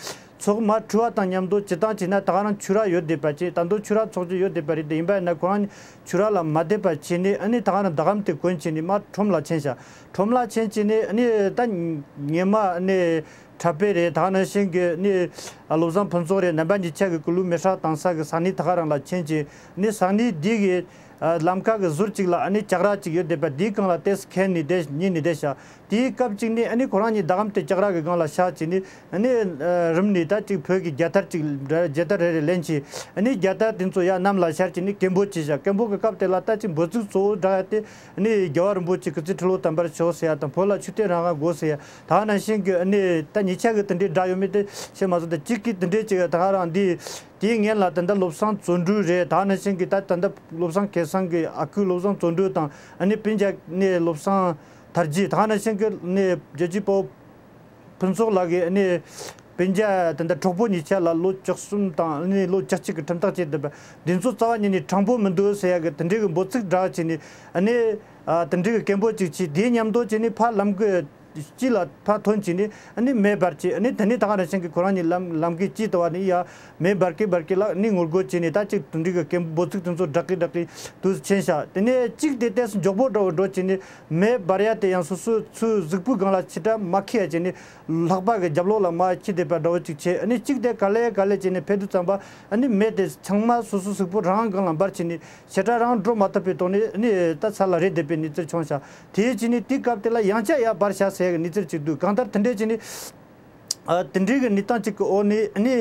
ཚོགས་མ་འཁྲུལ་བ་དང་མཉམ་དུ་སྤྱི་བཏང་བྱས་ན་ད་ག་རང་ཆོས་ར་ཡོད་བསྡད་པ་ཅིག་ད་དུང་ཆོས་ར་ཚོགས་ཀྱི་ཡོད་བསྡད་པ་རེད། དེ་ཡིན་པ་ཡིན་ན་ཁོ་རང་ཆོས་ར་ལ་མ་བསྡད་པ་བྱས་ནས་ཨ་ནི་ད་ག་རང་ཟླ་གམ་དེ་གོན་བྱས་ནས་མར་ཁྲོམ་ལ་ཕྱིན་ཤག་ཁྲོམ་ལ་ཕྱིན་བྱས་ནས་ཨ་ནི་ད་ཉི་མ་ཨ་ནི་གྲྭ་པ་རེད། ད་ག་ནང་བཞིན་གྱི་ནི་བློ་བཟང་ཕུན་ཚོགས་རེད། རྣམ་པ་གཉིས་ཆ་གི་སྐུ་ལུས་མེ་སྲེག་བཏང་ས་གི་ས་གནས་ད་ག་རང་ལ་ཕྱིན་བྱས་ནས་ས་གནས་འདི་གི་ ཨ་ལམ་ཁ་གི་ཟུར་གཅིག་ལ་ཨ་ནི་ལྕགས་ར་གཅིག་ཡོད་བསྡད་པ་དེའི་སྒང་ལ་ཏོག་ཙམ་ཁེན་ནས་བསྡད་ཉིན་ནས་བསྡད་ཤག་དེའི་སྐབས་གཅིག་ནས་ཨ་ནི་ཁོ་རང་གཉིས་ཟླ་གམ་དེ་ལྕགས་ར་གི་སྒང་ལ་བཞག་བྱས་ནས་ཨ་ནི་ཨ་རིམ་ནས་ད་གཅིག་བོད་ཀྱི་རྒྱལ་དར་གཅིག་རྒྱལ་དར་རེ་རེ་ལེན་བྱས། ཨ་ནི་རྒྱལ་དར་དེ་ཚོ་ཡར་གནམ་ལ་ཤར་བྱས་ནས་སྐད་འབོད་བྱས་ཤག་སྐད་འབོད་ཀྱི་སྐབས་དེ་ལ་ད་གཅིག་འབོད་ཚིག་གཙོ་བོ་བསྒྲགས་ཡ་དེ་ཨ་ནི་རྒྱལ་བ་རིན་པོ་ཆེ་སྐུ་ཚེ་ཁྲི་ལོ་དམ་པར་ཤོག་ཟེར་ཡ་དང་། བོད་ལ་ཆོས་དད་རང་དབང་དགོས་ཟེར་ཡ། ད་ག་ནང་བཞིན་གྱི་ཨ་ནི་ད་ཉེ་ཆར་གྱི་དེ་འདྲའི་བསྒྲགས་ཡོད་མེད་དེ་ཤེས་མ་སོང་། ད་གཅིག་གིས་དེ་འདྲའི་གཅིག་ད་ག་རང་འདི་དེའི་སྔོན་ལ་ད་ལྟ་བློ་བཟང་བརྩོན་འགྲུས་རེད། ད་ག་ནང་བཞིན་གྱི་ད་ད་ལྟ་བློ་བཟང་སྐལ་བཟང་གི་ཨ་ཁུ་བློ་བཟང་བརྩོན་འགྲུས་དང་ཨ་ནི་སྤུན་ཀྱག་ནི་བློ་བཟང་དར་རྒྱས། ད་ག་ནང་བཞིན་གྱི་ནི་རྒྱལ་གཅེས་དཔའ་བོ་ཕུན་ཚོགས་ལགས་ཀྱི་ནི་སྤུན་ཀྱག་ད་ལྟ་གྲོགས་པོ་གཉིས་ཆ་ལ་ལོ་བཅུ་གསུམ་དང་ནི་ལོ་བཅུ་གཅིག་གི་ཁྲིམས་ཐག་བཅད་བསྡད་པ་འདི་ཚོ་རྩ་བ་ཉིད་ནས་དྲང་པོ་མི་འདུག་ཟེར་ཡ་གི་དེ་འདྲའི་གི་འབོད་ཚིག་བསྒྲགས་བྱས་ནས་ཨ་ནི་ཨ་དེ་འདྲའི་གི་སྐད་འབོད་ཅིག་བྱས། དེའི་མཉམ་དུ་བྱས་ནས་ཕར་ལམ་གི་དཀྱིལ་ལ་ཕར་ཐོན་བྱས་ནས་ཨ་ནི་མེ་འབར་བྱས། ཨ་ནི་དེ་ནས་ད་ག་ནང་བཞིན་གྱི་ཁོ་རང་གཉིས་ལམ་ལམ་གི་དཀྱིལ་དུ་བ་ནས་ཡ་མེ་འབར་གི་འབར་གི་ལ་ནི་ངོ་རྒོལ་བྱས་ནས་ད་ཅིག་དེ་འདྲའི་གི་སྐད་འབོད་ཚིག་དེ་ཚོ་བསྒྲགས་གི་བསྒྲགས་གི་དུས་ཕྱིན་ཤག་དེ་ནས་གཅིག་དེ་ཏོག་ཙམ་མགྱོགས་པོ་འགྲོ་འགྲོ་བྱས་ནས་མེ་འབར་ཡ་དེ་ཡང་སོ་སོའི་ཚུར་གཟུགས་པོའི་སྒང་ལ་ཕྱི་དྲགས་མ་འཁྱེར་ཡ་བྱས་ནས་ལྷགས་པ་གི་རྒྱབ་ལོགས་ལ་མར་འཁྱེར་བསྡད་པ་འདྲ་བོ་ཅིག་བྱས། ཨ་ནི་གཅིག་དེ་ག་ལེ་ག་ལེ་བྱས་ནས་ཕེབས་དུས་ཙམ་པ་ཨ་ནི་མེ་དེ་ཚང་མ་སོ་སོ་གཟུགས་པོ་རང་སྒང་ལ་འབར་བྱས་ནས་ཞེ་དྲག་རང་འགྲོ་མ་ཐུབ་པའི་ཐོག་ནས་ཨ་ནི་ད་ས་ལ་རེད་བསྡད་པའི་གནས་ཚུལ་བྱུང་ཤག་དེའི་རྗེས་ནས་དེའི་སྐབས་དེ་ལ་ཡང་བསྐྱར་ཡར་འབར་ཤག་ཟེར་གི་གནས་ཚུལ་ཅིག་འདུག་གང་ལྟར་དེ་འདྲས་བྱས་ནས་ཨ་དེ་འདྲའི་གི་གནས་སྟངས་ཅིག་གི་འོག་ནས་ཨ་ནི་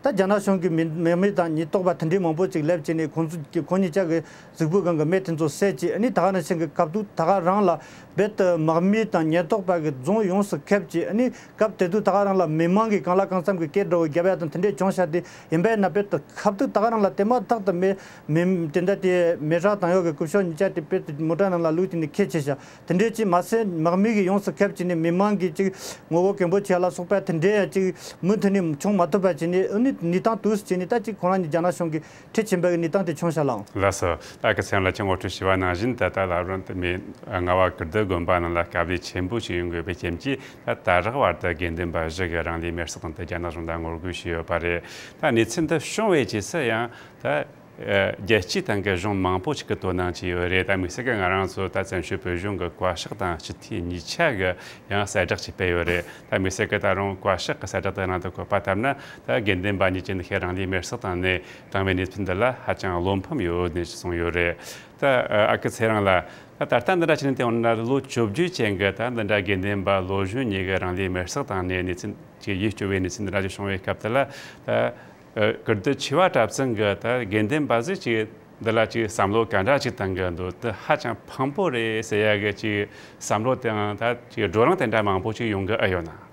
ད་རྒྱ་ནག་གཞུང་གི་མི་མི་མི་དང་ཉེན་རྟོག་པ་དེ་འདྲའི་མང་པོ་ཅིག་སླེབས་བྱས་ནས་ཁོང་ཚོ་གི་ཁོང་གཉིས་ཆ་གི་གཟུགས་པོའི་སྒང་གི་མེ་དེ་ཚོ་བསད་བྱས། ཨ་ནི་ད་ག་ནང་བཞིན་གི་སྐབས་དུས་ད་ག་རང་ལ་རྦད་དེ་དམག་མི་དང་ཉེན་རྟོག་པ་གི་རྫོང་ཡོངས་སུ་ཁེབས་བྱས། ཨ་ནི་སྐབས་དེ་དུས་ད་ག་རང་ལ་མི་མང་གིས་གང་ལ་གང་འཚམ་གྱི་སྐད་སྒྲ་བོ་རྒྱབ་ཡ་དང་དེ་འདྲས་བྱུང་ཤག་དེ་ཡིན་པས་ན་རྦད་དེ་སྐབས་དུས་ད་ག་རང་ལ་དེ་མ་ཐག་ཏུ་མེ་མེ་དེ་འདྲ་དེ་མེ་སྲེག་བཏང་ཡོད་གི་སྐུ་ཞབས་གཉིས་ཆ་དེ་རྦད་དེ་མོ་ཊ་ནང་ལ་བླུགས་བྱས་ནས་ཁྱེར་ཕྱིན་ཤག་དེ་འདྲས་ཅིག་མ་ཟད་དམག་མི་གིས་ཡོངས་སུ་ཁེབས་བྱས་ནས་མི་མང་གིས་ཅིག་ངོ་རྒོལ་སྐད་འབོད་བྱས་ལ་སོགས་པ་དེ་འདྲས་ཅིག་མུ་མཐུད་ནས་བྱུང་མ་ཐུབ་པ་བྱས་ནས། ཨ་ནི་གནས་སྟངས་དུས་སུ་བྱས་ནས་ད་ཅིག་ཁོ་རང་གཉིས་རྒྱ་ནག་གཞུང་གིས་ཁྲིད་ཕྱིན་པའི་གནས་སྟངས་དེ་བྱུང་ཤག་ལགས། ལགས་སོ། ད་སྐུ་ཚེ་རིང་ལགས་ཀྱིས་ངོ་སྤྲོད་བྱས་པ་ནང་བཞིན་ད་ལྟ་ལ་རོན་དུ་མེ་རྔ་བ་ཀིརྟི་དགོན་པ་ནང་ལ་དཀའ་ལས་ཆེན་པོ་ཞིག་ཡོང་དགོས་པའི་རྐྱེན་གྱིས། ད་ད་རག་བར་དུ་དགེ་འདུན་པ་བཞི་གིས་རང་ལུས་མེར་སྲེག་བཏང་སྟེ་རྒྱ་ནག་གཞུང་ལ་ངོ་རྒོལ་བྱས་ཡོད་པ་རེད། ད་གནས་ཚུལ་འདི་བྱུང་བའི་རྗེས་སུ་ཡང་ད་རྒྱལ་སྤྱིའི་སྟེང་གི་གཞུང་མང་པོ་ཞིག་གིས་དོ་སྣང་བྱས་ཡོད་རེད། ད་དམིགས་བསལ་གྱི་ང་རང་ཚོ་ད་བཙན་བྱོལ་བོད་གཞུང་གི་བཀའ་ཤག་དང་སྤྱི་འཐུས་གཉིས་ཆ་གིས་ཡང་གསལ་བསྒྲགས་ཤིག་སྤེལ་ཡོད་རེད། ད་དམིགས་བསལ་གྱི་ད་རུང་བཀའ་ཤག་གི་གསལ་བསྒྲགས་དེ་ནང་དུ་བཀོད་པ་ལྟར་ན། ད་དགེ་འདུན་པ་གཉིས་ཀྱིས་འདི་ཁའི་རང་ལུས་མེར་སྲེག་བཏང་ནས་བཏང་བའི་གནས་ཚུལ་འདི་ལ་ཧ་ཅང་བློ་ཕམ་ཡོད་ནས་གསུངས་ཡོད་རེད། ད་ཨ་ཁུ་ཚེ་རིང་ལགས། ད་ད་ལྟ་འདི་འདྲ་བྱས་ནས་བལྟས་ཡོང་ན་ལོ་བཅུ་བརྒྱད་ཅན་གྱི་ད་འདི་འདྲ་དགེ་འདུན་པ་བློ་གཞོན་གཉིས་ཀྱིས་རང་ལུས་མེར་སྲེག་བཏང་ནས་གནས་ཚུལ་ཅིག་ཡིད་སྐྱོ་བའི་གནས་ཚུལ་འདི་འདྲ་ཅིག་བྱུང་བའི་སྐབས་དེ་ལ། ད་ཨ་ཀིརྟི་ཆེ་བ་གྲྭ་ཚང་གི་ད་དགེ་འདུན་པ་ཟིག་ཅིག་འདི་ལ་ཅིག་བསམ་བློ་ག་འདྲ་ཅིག་བཏང་གི་འདུག་དེ་ཧ་ཅང་ཕངས་པོ་རེད་ཟེར་ཡ་གི་ཅིག་བསམ་བློ་དང་ད་ཅིག་བགྲོ་གླེང་དེ་འདྲ་མང་པོ་ཅིག་ཡོང་གི་ཨེ་ཡོད་ན།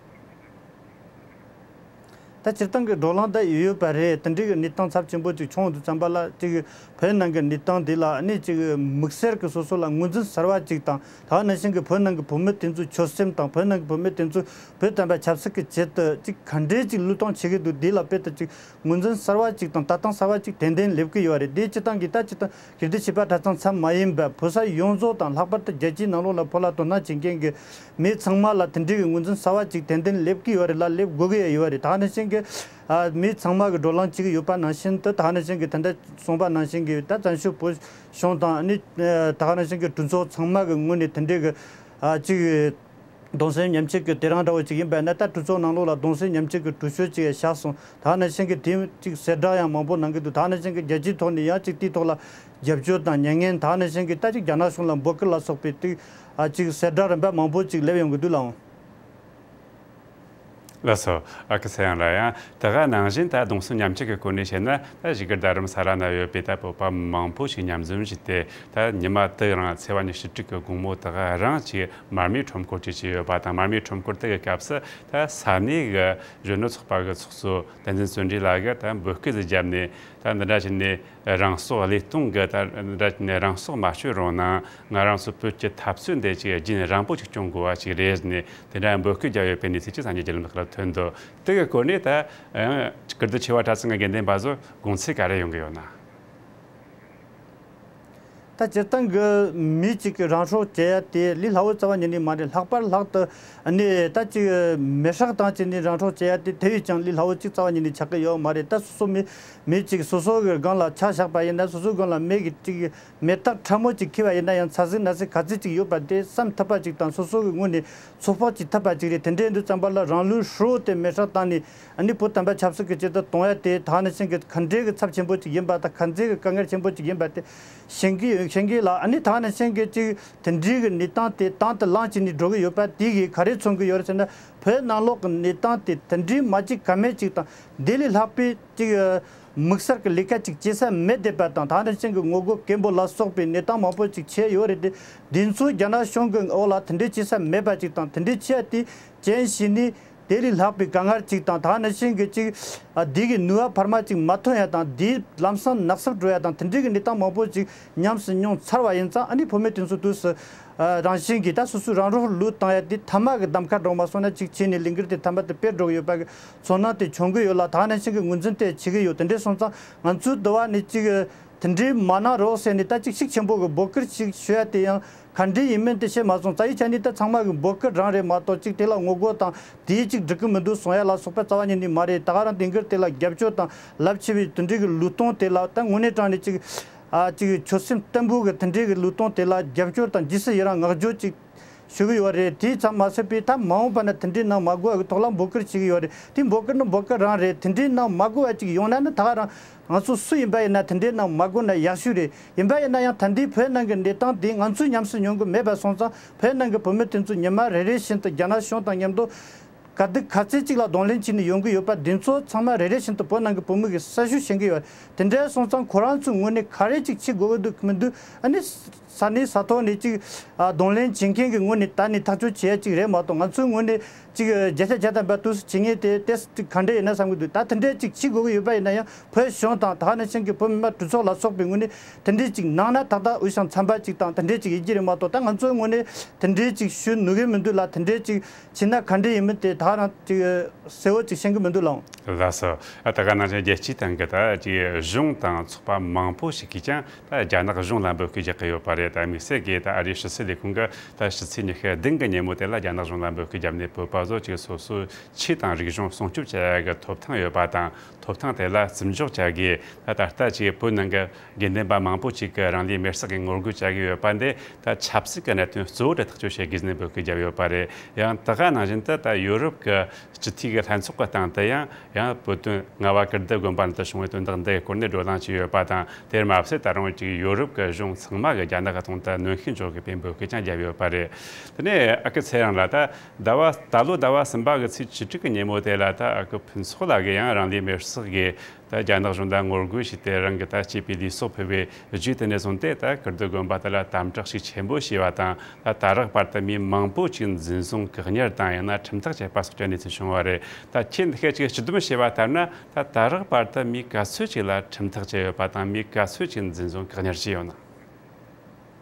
ད་སྤྱིར་བཏང་གི་བགྲོ་གླེང་ད་ཡོད་ཡོད་པ་རེད། དེ་འདྲའི་གི་གནས་སྟངས་ཚབས་ཆེན་པོ་ཅིག་བྱུང་འདུག་བསམ་པ་ལ་ཅིག་བོད་ནང་གི་གནས་སྟངས་དེ་ལ་ནི་ཅིག་དམིགས་བསལ་གྱི་སོ་སོ་ལ་ངོས་འཛིན་གསར་བ་ཅིག་དང་། ད་ག་ནང་བཞིན་གྱི་བོད་ནང་གི་བུད་མེད་དེ་ཚོའི་ཆོད་སེམས་དང་། བོད་ནང་གི་བུད་མེད་དེ་ཚོ་བོད་དམ་པ་ཆབ་སྲིད་ཀྱི་ཆེད་དུ་ཅིག་ག་འདྲའི་ཅིག་བློས་གཏོང་བྱེད་ཀྱི་འདུག་དེ་ལ་དཔེ་ད་ཅིག་ངོས་འཛིན་གསར་བ་ཅིག་དང་ལྟ་སྟངས་གསར་བ་ཅིག་ཏན་ཏན་སླེབས་ཀྱི་ཡོད་རེད། དེ་སྤྱིར་བཏང་གི་ད་སྤྱིར་བཏང་ཀིརྟི་ཆོས་པ་གྲྭ་ཚང་ཙམ་མ་ཡིན་པར་བོད་ས་ཡོངས་རྫོགས་དང་། ལྷག་པར་དུ་རྒྱལ་སྤྱིའི་ནང་ལོགས་ལ་བོད་ལ་དོ་སྣང་བྱེད་མཁན་གྱི་མི་ཚང་མ་ལ་དེ་འདྲའི་གི་ངོས་འཛིན་གསར་བ་ཅིག་ཏན་ཏན་སླེབས་ཀྱི་ཡོད་རེད་ལ་སླེབས་དགོས་ཀྱི་ཡོད་རེད། ད་ག་ནང་བཞིན་གྱི་ཨ་མི་ཚང་མ་གི་བགྲོ་གླེང་བྱེད་ཀྱི་ཡོད་པ་ནང་བཞིན་དུ། ད་ག་ནང་བཞིན་གྱི་ད་ལྟ་གསུངས་པ་ནང་བཞིན་གྱི་ད་བཙན་བྱོལ་བོད་གཞུང་དང་། ཨ་ནི་ད་ག་ནང་བཞིན་གྱི་གྲོས་ཚོགས་ཚང་མ་གི་ངོས་ནས་དེ་འདྲའི་གི་ཨ་ཅིག་གདུང་སེམས་མཉམ་སྐྱེད་ཀྱི་དེ་རིང་འདྲ་བོ་ཅིག་ཡིན་པ་ན། ད་གྲོས་ཚོགས་ནང་ལོགས་ལ་གདུང་སེམས་མཉམ་སྐྱེད་ཀྱི་གྲོས་ཆོད་ཅིག་བཞག་སོང་། ད་ག་ནང་བཞིན་གྱི་དེ་ཅིག་གསལ་བསྒྲགས་ཡང་མང་པོ་གནང་གི་འདུག་ད་ག་ནང་བཞིན་གྱི་རྒྱལ་སྤྱིའི་ཐོག་ནས་ཡང་ཅིག་དེའི་ཐོག་ལ་རྒྱབ་སྐྱོར་དང་མྱ་ངན། ད་ག་ནང་བཞིན་གྱི་ད་ཅིག་རྒྱ་ནག་གཞུང་ལ་འབོད་སྐུལ་ལ་སོགས་པའི་ཏིག་ཨ་ཅིག་གསལ་བསྒྲགས་རིམ་པ་མང་པོ་ཅིག་སླེབས་ཡོང་གི་འདུག་ལགས། ལགས་སོ། ཨ་ཁུ་ཚེ་རིང་ལགས། ཡང་དེ་ག་ནང་བཞིན་ད་གདུང་སེམས་མཉམ་སྐྱེད་ཀྱི་སྐོར་ནས་བཤད་ན། ད་བཞུགས་སྒར་རྡ་རམ་ས་ལ་ན་ཡོད་པའི་ད་བོད་པ་མང་པོ་ཞིག་མཉམ་འཛོམས་བྱས་ཏེ། ད་ཉི་མ་དེ་རིང་ཚེས་པ་ཉི་ཤུ་དྲུག་གི་དགོང་མོ་དེ་ག་རང་ཅིག་མར་མེའི་ཁྲོམ་སྐོར་ཅིག་བྱས་ཡོད་པ་དང་། མར་མེའི་ཁྲོམ་སྐོར་དེ་གི་སྐབས་སུ་ད་ས་གནས་ཀྱི་གཞོན་ནུ་ཚོགས་པ་གི་ཚོགས་གཙོ་བསྟན་འཛིན་བརྩོན་འགྲུས་ལགས་ཀྱིས་ད་འབོད་སྐུལ་ཟིག་བརྒྱབ་ནས། ད་འདི་འདྲ་བྱས་ནས་རང་སྲོག་བློས་གཏོང་གི། ད་འདི་འདྲ་བྱས་ནས་རང་སྲོག་མ་གཅོད་རུང་ན་ང་རང་ཚོ་བོད་ཀྱི་འཐབ་རྩོད་འདི་ཅིག་རྒྱུན་རིང་པོ་ཅིག་སྐྱོང་དགོས་པ་ཅིག་རེད་ཟེར་ནས་དེ་འདྲ་འབོད་སྐུལ་བརྒྱབ་ཡོད་པའི་གནས་ཚུལ་ཅིག་སངས་རྒྱས་བརྒྱུད་ལམ་ཁག་ལ་ཐོན་འདུག་དེ་གི་སྐོར་ནས་ད་ཡང་ཀིརྟི་ཆེ་བ་གྲྭ་ཚང་གི་དགེ་འདུན་པ་ཚོ་དགོངས་ཚུལ་ག་རེ་ཡོང་གི་ཡོད་ན། ད་སྤྱིར་བཏང་གི་མི་གཅིག་གི་རང་སྲོག་བཅད་ཡ་དེ་ལས་སླ་བོ་རྩ་བ་ཉིད་ནས་མ་རེད། ལྷག་པར་ལྷག་ཏུ་ཨ་ནི་ད་ཅིག་མེ་སྲེག་བཏང་བྱས་ནས་རང་སྲོག་བཅད་ཡ་དེ་དེ་བས་ཀྱང་ལས་སླ་བོ་ཅིག་རྩ་བ་ཉིད་ནས་ཆགས་ཀྱི་ཡོད་མ་རེད། ད་སོ་སོ་མི་མི་གཅིག་སོ་སོ་གི་སྒང་ལ་ཆ་བཞག་པ་ཡིན་ན། སོ་སོའི་སྒང་ལ་མེ་གི་ཅིག་མེ་སྟག་ཕྲ་མོ་ཅིག་འཁྱེར་བ་ཡིན་ན་ཡང་། ཚ་ཟེར་ན་ཟེར་ག་ཚོད་ཅིག་ཡོད་པ་དེ་བསམ་ཐུབ་པ་ཅིག་དང་། སོ་སོ་གི་ངོས་ནས་ཚོད་དཔག་བྱེད་ཐུབ་པ་ཅིག་རེད། དེ་འདྲའི་དུས་ཙམ་པ་ལ་རང་ལུས་ཧྲོ་དེ་མེ་སྲེག་བཏང་ནས་ཨ་ནི་བོད་དམ་པ་ཆབ་སྲིད་ཀྱི་ཆེད་དུ་གཏོང་ཡ་དེ་ད་ག་ནང་བཞིན་གྱི་ག་འདྲའི་གི་ཚབས་ཆེན་པོ་ཅིག་ཡིན་པ་དང་། ག་ཚོད་གི་དཀའ་ངལ་ཆེན་པོ་ཅིག་ཡིན་པ་དེ་ཤེས་ཀྱི་ཡོད། ཤེས་མཁན་ལ་ཨ་ནི་ད་ནི་ཤེས་མཁན་ཅིག་དེ་འདྲའི་གི་གནས་སྟངས་དེ་དང་དུ་བླངས་བྱས་ནས་འགྲོ་གི་ཡོད་པ་དེ་གིས་ག་རེ་མཚོན་གི་ཡོད་རེད་ཟེར་ན། བོད་ནང་ལོགས་ཀྱི་གནས་སྟངས་དེ་དེ་འདྲའི་མ་གཅིག་ག་མེད་ཅིག་དང་དེ་ལས་ལྷག་པའི་ཅིག་དམིགས་བསལ་གྱི་ལས་ཀ་ཅིག་བྱེད་ས་མེད་བསྡད་པ་དང་། ད་ནི་ཤེས་མཁན་གྱི་ངོ་རྒོལ་སྐད་འབོད་ལ་སོགས་པའི་གནས་སྟངས་མང་པོ་ཅིག་བྱས་ཡོད་རེད་དེ། དེ་ཚོ་རྒྱ་ནག་གཞུང་གི་འོག་ལ་དེ་འདྲའི་བྱེད་ས་མེད་པ་ཅིག་དང་། དེ་འདྲའི་བྱས་དེ་ཅན་བྱས་ནས་དེ་ལས་ལྷག་པའི་དཀའ་ངལ་ཅིག་དང་། ད་ནི་ཤེས་མཁན་གྱི་ཅིག་ཨ་དེ་གི་ནུས་པ་འཕར་མ་ཅིག་མ་ཐོན་ཡ་དང་། དེ་ལམ་སང་ནག་སུབ་འགྲོ་ཡ་དང་། དེ་འདྲའི་གི་གནས་སྟངས་མང་པོ་ཅིག་ཉམས་སུ་མྱོང་ཚར་བ་ཡིན་ཙང་། ཨ་ནི་བུད་མེད་དེ་ཚོ་དུས་སུ་ཨ་རང་བཞིན་གྱིས་ད་སོ་སོའི་རང་རོགས་ལུས་བཏང་ཡ་དེ་མཐའ་མ་གི་གདམ་ཁ་འགྲོ་མ་སོང་ན་ཅིག་བྱས་ནས་ལས་འགུལ་དེ་མཐའ་མ་དེ་སྤེལ་འགྲོ་གི་ཡོད་པ་གི་ཚོར་སྣང་དེ་བྱུང་གི་ཡོད་ལ། ད་ནི་ཤེས་མཁན་གྱི་ངོས་འཛིན་དེ་བྱེད་ཀྱི་ཡོད། དེ་འདྲ་སོང་ཙང་ང་ཚོའི་འདི་བ་ནས་ཅིག་དེ་འདྲའི་མ་གནང་རོགས་ཟེར་ནས་ད་ཅིག་ཤུགས་ཆེན་པོ་གི་འབོད་སྐུལ་ཞིག་ཞུ་ཡ་དེ་ཡང་ག་འདྲ་ཡིན་མིན་དེ་ཤེས་མ་སོང་། རྩ་བའི་ཆ་ནས་ད་ཚང་མ་གི་འབོད་སྐུལ་རང་རེད་མ་གཏོགས། ཅིག་དེ་ལ་ངོ་རྒོལ་དང་དེའི་ཅིག་འགྲིག་གི་མི་འདུག་གསུང་ཡ་ལ་སོགས་པ་རྩ་བ་ཉིད་ནས་མ་རེད། ད་ག་རང་དེང་སྐབས་དེ་ལ་རྒྱབ་སྐྱོར་དང་རླབས་ཆེ་བའི་དེ་འདྲའི་གི་ལུས་སྟོབས་དེ་ལ་ད་དངོས་གནས་དྲང་ནས་ཅིག་ཨ་ཅིག་ཆོད་སེམས་བརྟན་པོ་གི་དེ་འདྲའི་གི་ལུས་སྟོབས་དེ་ལ་རྒྱབ་སྐྱོར་དང་རྗེས་སུ་ཡི་རང་བསྔགས་བརྗོད་ཅིག་ཞུ་གི་ཡོད་རེད། དེ་ཙམ་མ་ཟད་པའི་ད་མ་འོངས་པ་ན་དེ་འདྲའི་ནང་མ་དགོས་པའི་ཐོག་ལ་འབོད་སྐུལ་བྱེད་ཀྱི་ཡོད་རེད། དེ་འབོད་སྐུལ་ནི་འབོད་སྐུལ་རང་རེད། དེ་འདྲའི་ནང་མ་དགོས་པ་ཅིག་ཡོང་ན་ནི་ད་ག་རང་ང་ཚོ་སུ་ཡིན་པ་ཡིན་ན་དེ་འདྲའི་ནང་མ་དགོས་ན་ཡག་ཤོས་རེད། ཡིན་པ་ཡིན་ན་ཡང་ད་ལྟའི་བོད་ནང་གི་གནས་སྟངས་དེ་ང་ཚོས་ཉམས་སུ་མྱོང་གི་མེད་པ་སོང་ཙང་། བོད་ནང་གི་བུད་མེད་དེ་ཚོ་ཉི་མ་རེ་རེ་བཞིན་དུ་རྒྱ་ནག་གཞུང་དང་མཉམ་དུ་ག་དུས་ག་ཚོད་ཅིག་ལ་གདོང་ལེན་བྱས་ནས་ཡོང་གི་ཡོད་པ་དེ་ཚོ་ཚང་མ་རེ་རེ་བཞིན་དུ་བོད་ནང་གི་བུད་མེད་ཀྱིས་གསལ་ཞུ་བྱེད་ཀྱི་ཡོད། དེ་འདྲ་སོང་ཙང་ཁོ་རང་ཚོའི་ངོས་ནས་ག་རེ་ཅིག་བྱེད་དགོས་ཀྱི་འདུག་མི་འདུག་ཨ་ནི་ས་གནས་ས་ཐོག་ནས་ཅིག་ཨ་གདོང་ལེན་བྱེད་མཁན་གྱི་ངོས་ནས་ད་ནི་ཐག་གཅོད་བྱེད་ཡ་ཅིག་རེད་མ་གཏོགས། ང་ཚོའི་ངོས་ནས་ཅིག་བརྒྱ་ཆ་བརྒྱ་ཐམ་པ་དུས་སུ་བྱེད་མཁན་དེ་ཏོག་ཙམ་ག་འདྲ་ཡིན་ན་བསམ་གྱི་འདུག་ད་དེ་འདྲ་ཅིག་བྱེད་དགོས་ཀྱི་ཡོད་པ་ཡིན་ན་ཡང་། བོད་གཞུང་དང་ད་ག་ནང་བཞིན་གྱི་བོད་མི་མང་གྲོས་ཚོགས་ལ་སོགས་པའི་ངོས་ནས་དེ་འདྲས་ཅིག་གནང་ན་ཏག་ཏག་འོས་ཤིང་འཚམ་པ་ཅིག་དང་དེ་འདྲས་ཅིག་ཡིན་གྱི་རེད་མ་གཏོགས། ད་ང་ཚོའི་ངོས་ནས་དེ་འདྲས་ཅིག་ཞུ་ནུས་ཀྱི་མི་འདུག་ལ། དེ་འདྲས་ཅིག་བྱས་ན་ག་འདྲས་ཡིན་མིན་དེ་ད་ག་རང་ཅིག་གསལ་བོ་ཅིག་ཤེས་ཀྱི་མི་འདུག་ལགས། ལགས་སོ། ཨ་ད་ག་ནང་བཞིན་རྒྱལ་སྤྱིའི་སྟེང་གི་ད་ཅིག་གཞུང་དང་ཚོགས་པ་མང་པོ་ཞིག་གིས་ཀྱང་ད་རྒྱ་ནག་གཞུང་ལ་འབོད་སྐུལ་རྒྱག་གི་ཡོད་པ་རེད། ད་དམིགས་བསལ་གྱིས་ད་ཨ་རིའི་ཕྱི་སྲིད་ལས་ཁུངས་ཀྱིས་ད་ཕྱི་ཚེས་ཉི་ཤུ་བདུན་གྱི་ཉིན་མོ་དེ་ལ་རྒྱ་ནག་གཞུང་ལ་འབོད་སྐུལ་བརྒྱབ་ནས། བོད་པ་ཚོ་ཅིག་སོ་སོའི་ཆོས་དང་རིག་གཞུང་སྲུང་སྐྱོབ་བྱེད་ཡ་གི་ཐོབ་ཐང་ཡོད་པ་དང་། ཐོབ་ཐང་དེ་ལ་བརྩི་འཇོག་བྱ་དགོས། ད་ད་ལྟ་ཅིག་བོད་ནང་གི་དགེ་འདུན་པ་མང་པོ་ཅིག་གིས་རང་ལུས་མེར་སྲེག་གི་ངོ་རྒོལ་བྱ་གི་ཡོད་པ་འདི་ད་ཆབ་སྲིད་ཀྱི་གནད་དོན་གཙོ་བོ་དེ་ཐག་གཅོད་བྱེད་དགོས་ཟེར་ནས་འབོད་སྐུལ་བརྒྱབ་ཡོད་པ་རེད། ཡང་ད་ག་ནང་བཞིན་དུ་ད་ཡོ་རོབ་ཀྱི་སྤྱི་འཐུས་ཀྱི་ལྷན་ཚོགས་ཀྱི་སྟེང་དུ་ཡང་ཡང་བོད་དོན་རྔ་བ་ཀིརྟི་དགོན་པ་ནང་དུ་བྱུང་བའི་དོན་དག་འདི་སྐོར་ནས་བགྲོ་གླེང་བྱས་ཡོད་པ་དང་། དེར་མ་ཟད་ད་རུང་ཅིག་ཡོ་རོབ་ཀྱི་གཞུང་ཚང་མ་གིས་རྒྱ་ནག་གི་ཐོག་ཏུ་གནོན་ཤུགས་འཇོག་དགོས་པའི་འབོད་སྐུལ་ཀྱང་བརྒྱབ་ཡོད་པ་རེད། དེ་ནས་ཨ་ཁུ་ཚེ་རིང་ལགས། ད་ཟླ་བ་ད་ལོ་ཟླ་བ་གསུམ་པ་གི་ཚེས་བཅུ་དྲུག་གི་ཉིན་མོ་དེ་ལ་ད་ཨ་ཁུ་ཕུན་ཚོགས་ལགས་ཀྱིས་ཡང་རང་ལུས་མེར་སྲེག་གིས་ད་རྒྱ་ནག་གཞུང་ལ་ངོ་རྒོལ་བྱས་ཏེ་རང་གི་ད་གཅེས་པའི་ལུས་སྲོག་ཕུལ་བའི་རྗེས་དེ་ནས་བཟུང་སྟེ། ད་ཀིརྟི་དགོན་པ་དེ་ལ་དམ་དྲག་ཤུགས་ཆེན་པོ་བྱས་པ་དང་། ད་ད་རག་བར་དུ་མི་མང་པོ་ཅིག་འཛིན་བཟུང་བཀག་ཉར་དང་ཡང་ན་ཁྲིམས་ཐག་བཅད་པ་སོགས་ཀྱི་གནས་ཚུལ་བྱུང་བ་རེད། ད་ཁྱེད་འདི་སྐད་ཅིག་སྤྱི་བསྡོམས་བྱས་པ་ལྟར་ན། ད་ད་རག་བར་དུ་མི་ག་ཚོད་ཅིག་ལ་ཁྲིམས་ཐག་བཅད་ཡོད་པ་དང་། མི་ག་ཚོད་ཅིག་འཛིན་བཟུང་བཀག་ཉར་བྱས་ཡོད་ན།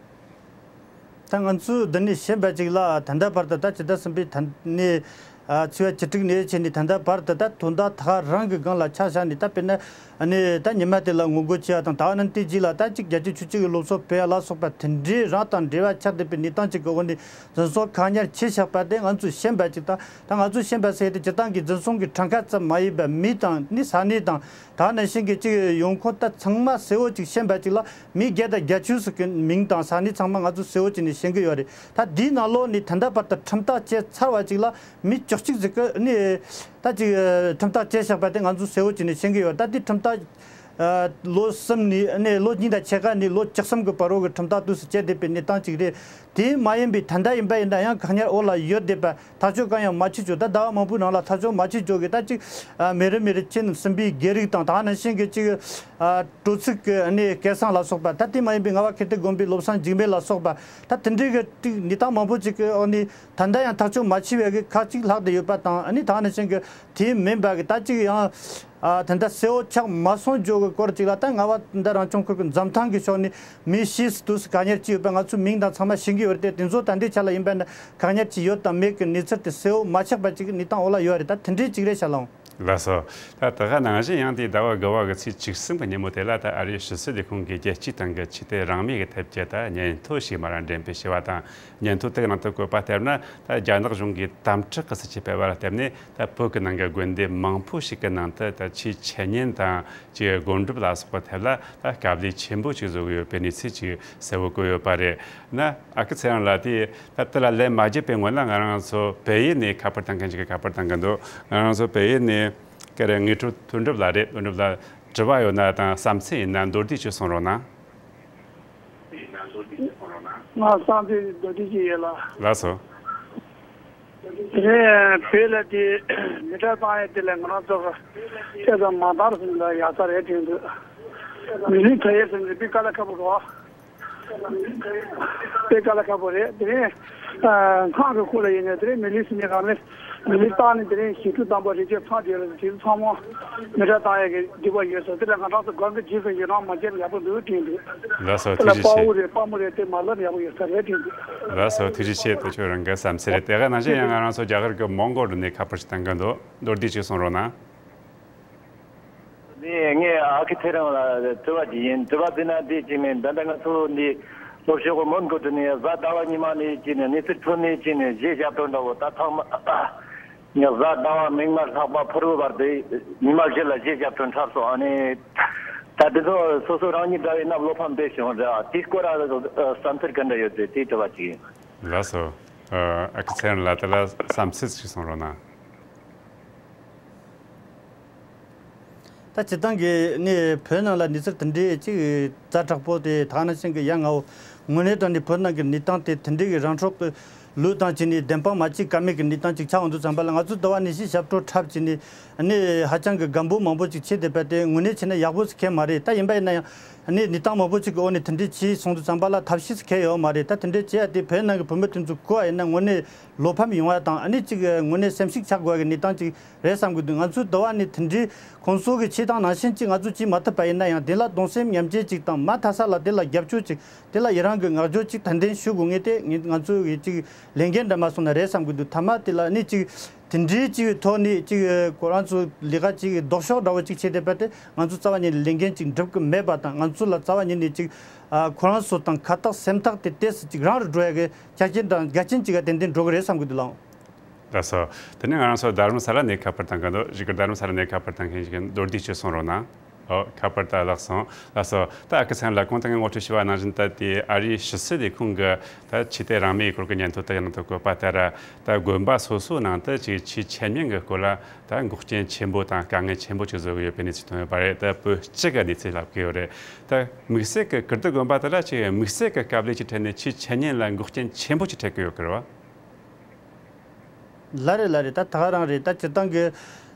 ད་ང་ཚོས་འདི་ནས་ཤེས་པ་ཅིག་ལ། ད་ལྟ་བར་དུ་ད་ཕྱི་ཟླ་གསུམ་པའི་ད་ནས་ཨ་ཚེས་པ་བཅུ་དྲུག་ནས་བྱས་ནས་ད་ལྟ་བར་དུ་ད་དོན་དག་ད་ག་རང་གི་སྒང་ལ་ཆ་བཞག་ནས། ད་དཔེར་ན་ཨ་ནི་ད་ཉི་མ་དེ་ལ་ངོ་རྒོལ་བྱས་པ་དང་། ད་ག་ནང་དེ་རྗེས་ལ་ད་ཅིག་རྒྱ་ཆེའི་ཆོས་ཚོགས་ཀྱི་སློབ་གསོ་སྤེལ་ཡ་ལ་སོགས་པ་དེ་འདྲའི་རང་དང་འབྲེལ་བ་ཆགས་བསྡད་པའི་གནས་སྟངས་ཅིག་གི་འོག་ནས་འཛིན་བཟུང་བཀག་ཉར་བྱས་བཞག་པ་དེ་ང་ཚོས་ཤེས་པ་ཅིག་དང་། ད་ང་ཚོས་ཤེས་པ་ཟེར་དེ་སྤྱིར་བཏང་གི་འཛིན་བཟུང་གི་གྲངས་ཀ་ཙམ་མ་ཡིན་པར་མི་དང་ནི་ས་གནས་དང་། ད་ག་ནང་བཞིན་གྱི་ཅིག་ཡོང་ཁུངས་ད་ཚང་མ་གསལ་བོ་ཅིག་ཤེས་པ་ཅིག་ལ། མི་བརྒྱ་དང་བརྒྱད་ཅུ་ཟིག་གི་མིང་དང་ས་གནས་ཚང་མ་ང་ཚོས་གསལ་བོ་ཅིག་ནས་ཤེས་ཀྱི་ཡོད་རེད། ད་འདིའི་ནང་ལོགས་ནས་ད་ལྟ་བར་དུ་ཁྲིམས་ཐག་བཅད་ཚར་བ་ཅིག་ལ་མི་བཅུ་གཅིག་ཟིག་གི་ནི་ད་ཅིག་ཁྲིམས་ཐག་བཅད་བཞག་པ་དེ་ང་ཚོས་གསལ་བོ་ཅིག་ནས་ཤེས་ཀྱི་ཡོད། ད་འདི་ཁྲིམས་ཐག་ཨ་ལོ་གསུམ་ནས་ནས་ལོ་གཉིས་དང་ཕྱེད་ཀ་ནས་ལོ་བཅུ་གསུམ་གྱི་བར་རོལ་གྱི་ཁྲིམས་ཐག་དུས་སུ་བཅད་བསྡད་པའི་གནས་སྟངས་ཅིག་རེད། དེ་མ་ཡིན་པའི་ད་ལྟ་ཡིན་པ་ཡིན་ན་ཡང་བཀག་ཉར་འོག་ལ་ཡོད་བསྡད་པ། ཐག་གཅོད་གང་ཡང་མ་བྱེད་ཅོག་ད་ཟླ་བ་མང་པོའི་ནང་ལ་ཐག་གཅོད་མ་བྱེད་ཅོག་གི་ད་ཅིག་ཨ་མེ་རི་མེ་རི་ཁྱེད་རྣམས་སྲིན་པོའི་རྒྱལ་རིགས་དང་། ད་ག་ནང་བཞིན་གྱི་ཅིག་ཨ་སྤྲོ་ཚིགས་ཀྱི་གནས་སྐལ་བཟང་ལ་སོགས་པ། ད་དེ་མ་ཡིན་པའི་རྔ་བ་ཁེར་རྡོ་དགོན་པའི་བློ་བཟང་འཇིགས་མེད་ལ་སོགས་པ། ད་དེ་འདྲའི་གི་ཅིག་གནས་སྟངས་མང་པོ་ཅིག་གི་འོག་ནས་ད་ལྟ་ཡང་ཐག་གཅོད་མ་བྱས་པའི་གི་ཁག་ཅིག་ལྷག་བསྡད་ཡོད་པ་དང་། ཨ་ནི་ད་ག་ནང་བཞིན་གྱི་དེ་མིན་པ་གི་ད་ཅིག་ཡང་ཨ་ད་ལྟ་གསལ་བོ་ཆགས་མ་སོང་ཅོག་གི་སྐོར་ཅིག་ལ། ད་རྔ་བ་ད་རང་སྐྱོང་ཁུལ་གྱི་འཛམ་ཐང་གི་ཕྱོགས་ནས་མི་ཤི་སུ་དུས་སུ་བཀག་ཉར་བྱས་ཡོད་པ་ང་ཚོས་མིང་དང་ཚང་མ་ཤེས་ཀྱི་ཡོད་རེད་དེ། དེ་ཚོ་ད་ལྟའི་ཆ་ལ་ཡིན་པ་ན་བཀག་ཉར་བྱས་ཡོད་དང་མེད་ཀྱི་གནས་ཚུལ་དེ་གསལ་བོ་མ་ཆགས་པ་ཅིག་གི་གནས་སྟངས་འོག་ལ་ཡོད་རེད། ད་དེ་འདྲའི་ཅིག་རེད་ཤག་ལགས། ལགས་སོ། ད་ད་ག་ནང་བཞིན་ཡང་དེ་ཟླ་བ་དགུ་བ་གི་ཚེས་བཅུ་གསུམ་གི་ཉིན་མོ་དེ་ལ། ད་ཨ་རིའི་ཕྱི་སྲིད་ལས་ཁུངས་ཀྱིས་རྒྱལ་སྤྱིའི་སྟེང་གི་ཆོས་དད་རང་མོས་ཀྱི་ཐད་ཀྱི་ད་སྙན་ཐོ་ཞིག་མར་འགྲེམས་སྤེལ་བྱས་པ་དང་། སྙན་ཐོ་དེ་གི་ནང་དུ་བཀོད་པ་ལྟར་ན། ད་རྒྱ་ནག་གཞུང་གིས་དམ་དྲག་གི་སྲིད་ཇུས་སྤེལ་བ་ལ་བརྟེན་ནས། ད་བོད་ཀྱི་ནང་གི་དགོན་སྡེ་མང་པོ་ཞིག་གི་ནང་དུ་ད་ཆོས་འཆད་ཉན་དང་ཅིག་སྒོམ་སྒྲུབ་ལ་སོགས་པའི་ཐད་ལ་ད་དཀའ་ལས་ཆེན་པོ་ཅིག་བཟོ་གི་ཡོད་པའི་གནས་ཚུལ་ཅིག་གསལ་བོ་བཀོད་ཡོད་པ་རེད། ན་ཨ་ཁུ་ཚེ་རིང་ལགས། དེ་ད་དེ་ལ་ལན་མ་བརྒྱབ་པའི་སྔོན་ལ་ང་རང་ཚོ་བལ་ཡུལ་ནས་ཁ་པར་བཏང་མཁན་ཅིག་གིས་ཁ་པར་བཏང་གི་འདུག་ང་རང་ཚོ་བལ་ཡུལ་ནས་སྐད་རེད། ངེས་སྤྲོ་དོན་གྲུབ་ལགས་རེད། དོན་གྲུབ་ལགས། དྲི་བ་ཡོད་ན་དང་བསམ་ཚུལ་ཡིན་ན་མདོར་བསྡུས་ཅིག་གསུང་རོགས་གནང་། ང་སང་ཚེ་རྡོ་རྗེ་ཅིག་ཡོད་ལ། ལགས་སོ། དེ་ནས་བོད་ལ་དེ་མི་གྲངས་བཏང་ཡས་དེ་ལས་ང་རང་ཚོ་ག་ཅེས་དང་མ་དར་སོང་ལ་ཡག་ས་རེད་དྲན་འདུག་མི་ལུས་ཐ་ཡས་སོང་ལ་དཔེ་དཀའ་ལས་ཁག་པོ་རེད། དཔེ་དཀའ་ལས་ཁག་པོ་རེད། དེ་ནས་ཨ་ཁག་གི་ཁུལ་ལ་ཡིན་ནས་དེ་ནས་མི་ལུས་སུ་ཉེ་གང་ནས་མི་ལུས་བཏང་ནས་དེ་ནས་ཞི་ཁྲོ་དམ་པ་རེ་ཆེ་ཚང་བྱས་ལ་དེ་ཚང་མ་མི་གྲངས་བཏང་ཡས་ཀྱི་འདུན་པ་ཡོད་ས་དེ་ལ་ང་རང་ཚོ་སྒང་གི་རྗེས་སུ་ཡི་རང་མ་བྱས་ན་ཡག་པོ་འདུག་དྲན་འདུག་ལགས་སོ། དེ་ལ་ཐུགས་རྗེ་དཔའ་བོ་ཆེ། རེད་དཔའ་མོ་རེད་དེ་མ་ལབ་ན་ཡག་པོ་ཡོད་ས་རེད་དྲན་འདུག་ལགས་སོ། ཐུགས་རྗེ་ཆེ། དེ་ཁྱོད་རང་གི་བསམ་ཚུལ་རེད། དེ་ག་ནང་བཞིན་ཡང་ང་རང་ཚོ་རྒྱ་གར་གྱི་མོན་གྷོ་རུ་ནས་ཁ་པར་ཞིག་བཏང་གི་འདུག་མདོར་བསྡུས་ཅིག་གསུང་རོགས་གནང་། ནས་ངས་ཨ་ཁུ་ཚེ་རིང་ལ་དྲི་བ་ཅིག་ཡིན། དྲི་བ་དེ་ན་དེ་ཅིག་ནས་ད་ལྟ་ང་ཚོ་འདི་སློབ་ཕྱོགས་གི་མོན་གྷོ་དུ་ནས་གཟའ་ཟླ་བ་ཉི་མ་ནས་ཅིག་ནས་གནས་ཚུལ་ཐོན་ནས་ཅིག་ནས་གཞས་ཞབས་བྲོ་འདྲ་བོ་ད་ཐོག་མ་ཉི་གཟའ་ཟླ་བ་མིག་དམར་ལྷག་པ་ཕུར་བུ་བར་དུ་ཉི་མ་བཞི་ལ་གཞས་ཞབས་བྲོ་འཁྲབ་སོང་། ཨ་ནི་ད་དེ་ཚོ་སོ་སོ་རང་ཉིད་འདྲ་བའི་རྣམས་བློ་ཕམ་དཔེ་བྱུང་རེད། དེའི་སྐོར་ལ་བསམ་ཚུལ་ག་འདྲ་ཡོད་དེ་དེའི་དྲི་བ་ཅིག་ཡིན། ལགས་སོ། ཨ་ཁུ་ཚེ་རིང་ལགས་དེ་ལ་བསམ་ཚུལ་ཞིག་གསུང་རོགས་གནང་། ད་སྤྱིར་བཏང་གི་ནི་བོད་ནང་ལ་གནས་ཚུལ་དེ་འདྲའི་ཅིག་ཛ་དྲག་པོ་དེ་ད་ག་ནང་བཞིན་གི་ཡ་ང་བོ་དངོས་གནས་དྲང་གནས་བོད་ནང་གི་གནས་སྟངས་དེ་དེ་འདྲའི་གི་རང་འཕྲོག་གི་ལུགས་དང་བྱས་ནས་བདེན་དཔང་མ་བྱེད་ཀ་མེད་ཀྱི་གནས་སྟངས་ཅིག་ཆགས་འོང་དུས་ཙམ་པ་ལ་ང་ཚོ་ཟླ་བ་ནས་བཞིན་ཞབས་བྲོ་འཁྲབ་བྱས་ནས་ནི་ཧ་ཅང་གི་སྒམ་པོ་མང་པོ་ཅིག་བྱས་བསྡད་པ་དེ་དངོས་གནས་བྱས་ན་ཡག་པོ་ཞིག་གང་ཡང་མ་རེད། ད་ཡིན་པ་ཡིན་ན་ཡང་ནི་གནས་སྟངས་མང་པོ་ཅིག་གི་འོག་ནས་དེ་འདྲའི་བྱས་སོང་དུས་ཙམ་པ་ལ་ཐབས་ཤེས་ཞིག་གང་ཡང་ཡོད་མ་རེད། ད་དེ་འདྲའི་བྱས་ཡ་དེ་བོད་ནང་གི་བུད་མེད་དེ་ཚོ་གོ་བ་ཡིན་ན་དངོས་གནས་བློ་ཕམ་ཡོང་བ་དང་ཨ་ནི་ཅིག་དངོས་གནས་སེམས་ཤུགས་ཆག་དགོས་ཀྱི་གནས་སྟངས་ཅིག་རེད་བསམ་གྱི་འདུག་ང་ཚོའི་ཟླ་བ་ནས་དེ་འདྲའི་ཁོང་ཚོ་གི་བྱེད་སྟངས་ནང་བཞིན་ཅིག་ང་ཚོ་བྱེད་མ་ཐུབ་པ་ཡིན་ན་ཡང་དེ་ལ་གདུང་སེམས་མཉམ་སྐྱེད་ཅིག་དང་མ་མཐའ་ས་ལ་དེ་ལ་རྒྱབ་སྐྱོར་ཅིག་དེ་ལ་ཡི་རང་གི་བསྔགས་བརྗོད་ཅིག་དྲན་རྟེན་ཞུ་དགོས་ངེས་དེ་ངས་ང་ཚོ་གི་ཅིག་ལས་འགན་འདྲ་མ་སོང་ན་རེད་བསམ་གྱི་འདུག་མཐའ་མ་དེ་ལ་ནི་ཅིག་དེ་འདྲའི་ཅིག་ཐོག་ནས་ཅིག་ཁོ་རང་ཚོ་ལས་ཀ་ཅིག་ལྡོག་ཕྱོགས་འདྲ་བོ་ཅིག་བྱེད་བསྡད་པ་དེ་ང་ཚོ་རྩ་བ་ཉིད་ནས་ལས་འགན་ཅིག་འགྲུབ་ཀྱི་མེད་པ་དང་ང་ཚོ་ལ་རྩ་བ་ཉིད་ནས་ཅིག་ཨ་ཁོ་རང་ཚོ་དང་ཁ་ཐག་སེམས་ཐག་དེ་ཏོག་ཙམ་ཅིག་རང་རུ་འགྲོ་ཡ་གི་ཆ་རྐྱེན་དང་འགལ་རྐྱེན་ཅིག་ག་ཏན་ཏན་འགྲོ་གི་རེད་བསམ་གྱི་འདུག་ལགས། ལགས་སོ། དེ་ནས་ང་རང་ཚོ་རྡ་རམ་ས་ལ་ནས་ཁ་པར་བཏང་གི་འདུག་གཞིས་ཀ་རྡ་རམ་ས་ལ་ནས་ཁ་པར་བཏང་མཁན་ཞིག་མདོར་བསྡུས་ཅིག་གསུང་རོགས་གནང་། ཨོ་ཁ་པར་ད་ལགས་སོང་། ལགས་སོ། ད་ཨ་ཁུ་ཚེ་རིང་ལགས་གོང་དུ་ངས་ངོ་སྤྲོད་ཞུས་པ་ནང་བཞིན་ད་དེ་ཨ་རིའི་ཕྱི་སྲིད་ལས་ཁུངས་ཀྱི་ད་ཆོས་དད་རང་མོས་སྐོར་གྱི་སྙན་ཐོ་དེ་ནང་དུ་བཀོད་པ་ལྟར་ད་དགོན་པ་སོ་སོའི་ནང་དུ་ཅིག་ཆོས་འཆད་ཉན་གྱི་སྐོར་ལ་ད་འགོག་རྐྱེན་ཆེན་པོ་དང་དཀའ་ངལ་ཆེན་པོ་ཅིག་བཟོ་གི་ཡོད་པའི་གནས་ཚུལ་ཐོན་ཡོད་པ་རེད། ད་བོད་སྤྱི་གི་གནས་ཚུལ་ལབ་ཀྱི་ཡོད་རེད། ད་དམིགས་བསལ་གྱི་ཀིརྟི་དགོན་པ་དེ་ལ་ཅིག་དམིགས་བསལ་གྱི་དཀའ་ལས་ཅིག་འཕྲད་ནས་ཆོས་འཆད་ཉན་ལ་འགོག་རྐྱེན་ཆེན་པོ་ཅིག་འཕྲད་ཀྱི་ཡོད་ཀྱི་རེད་བ། ལ་རེད་ལ་རེད། ད་ད་ག་རང་རེད། ད་སྤྱིར་བཏང་གི་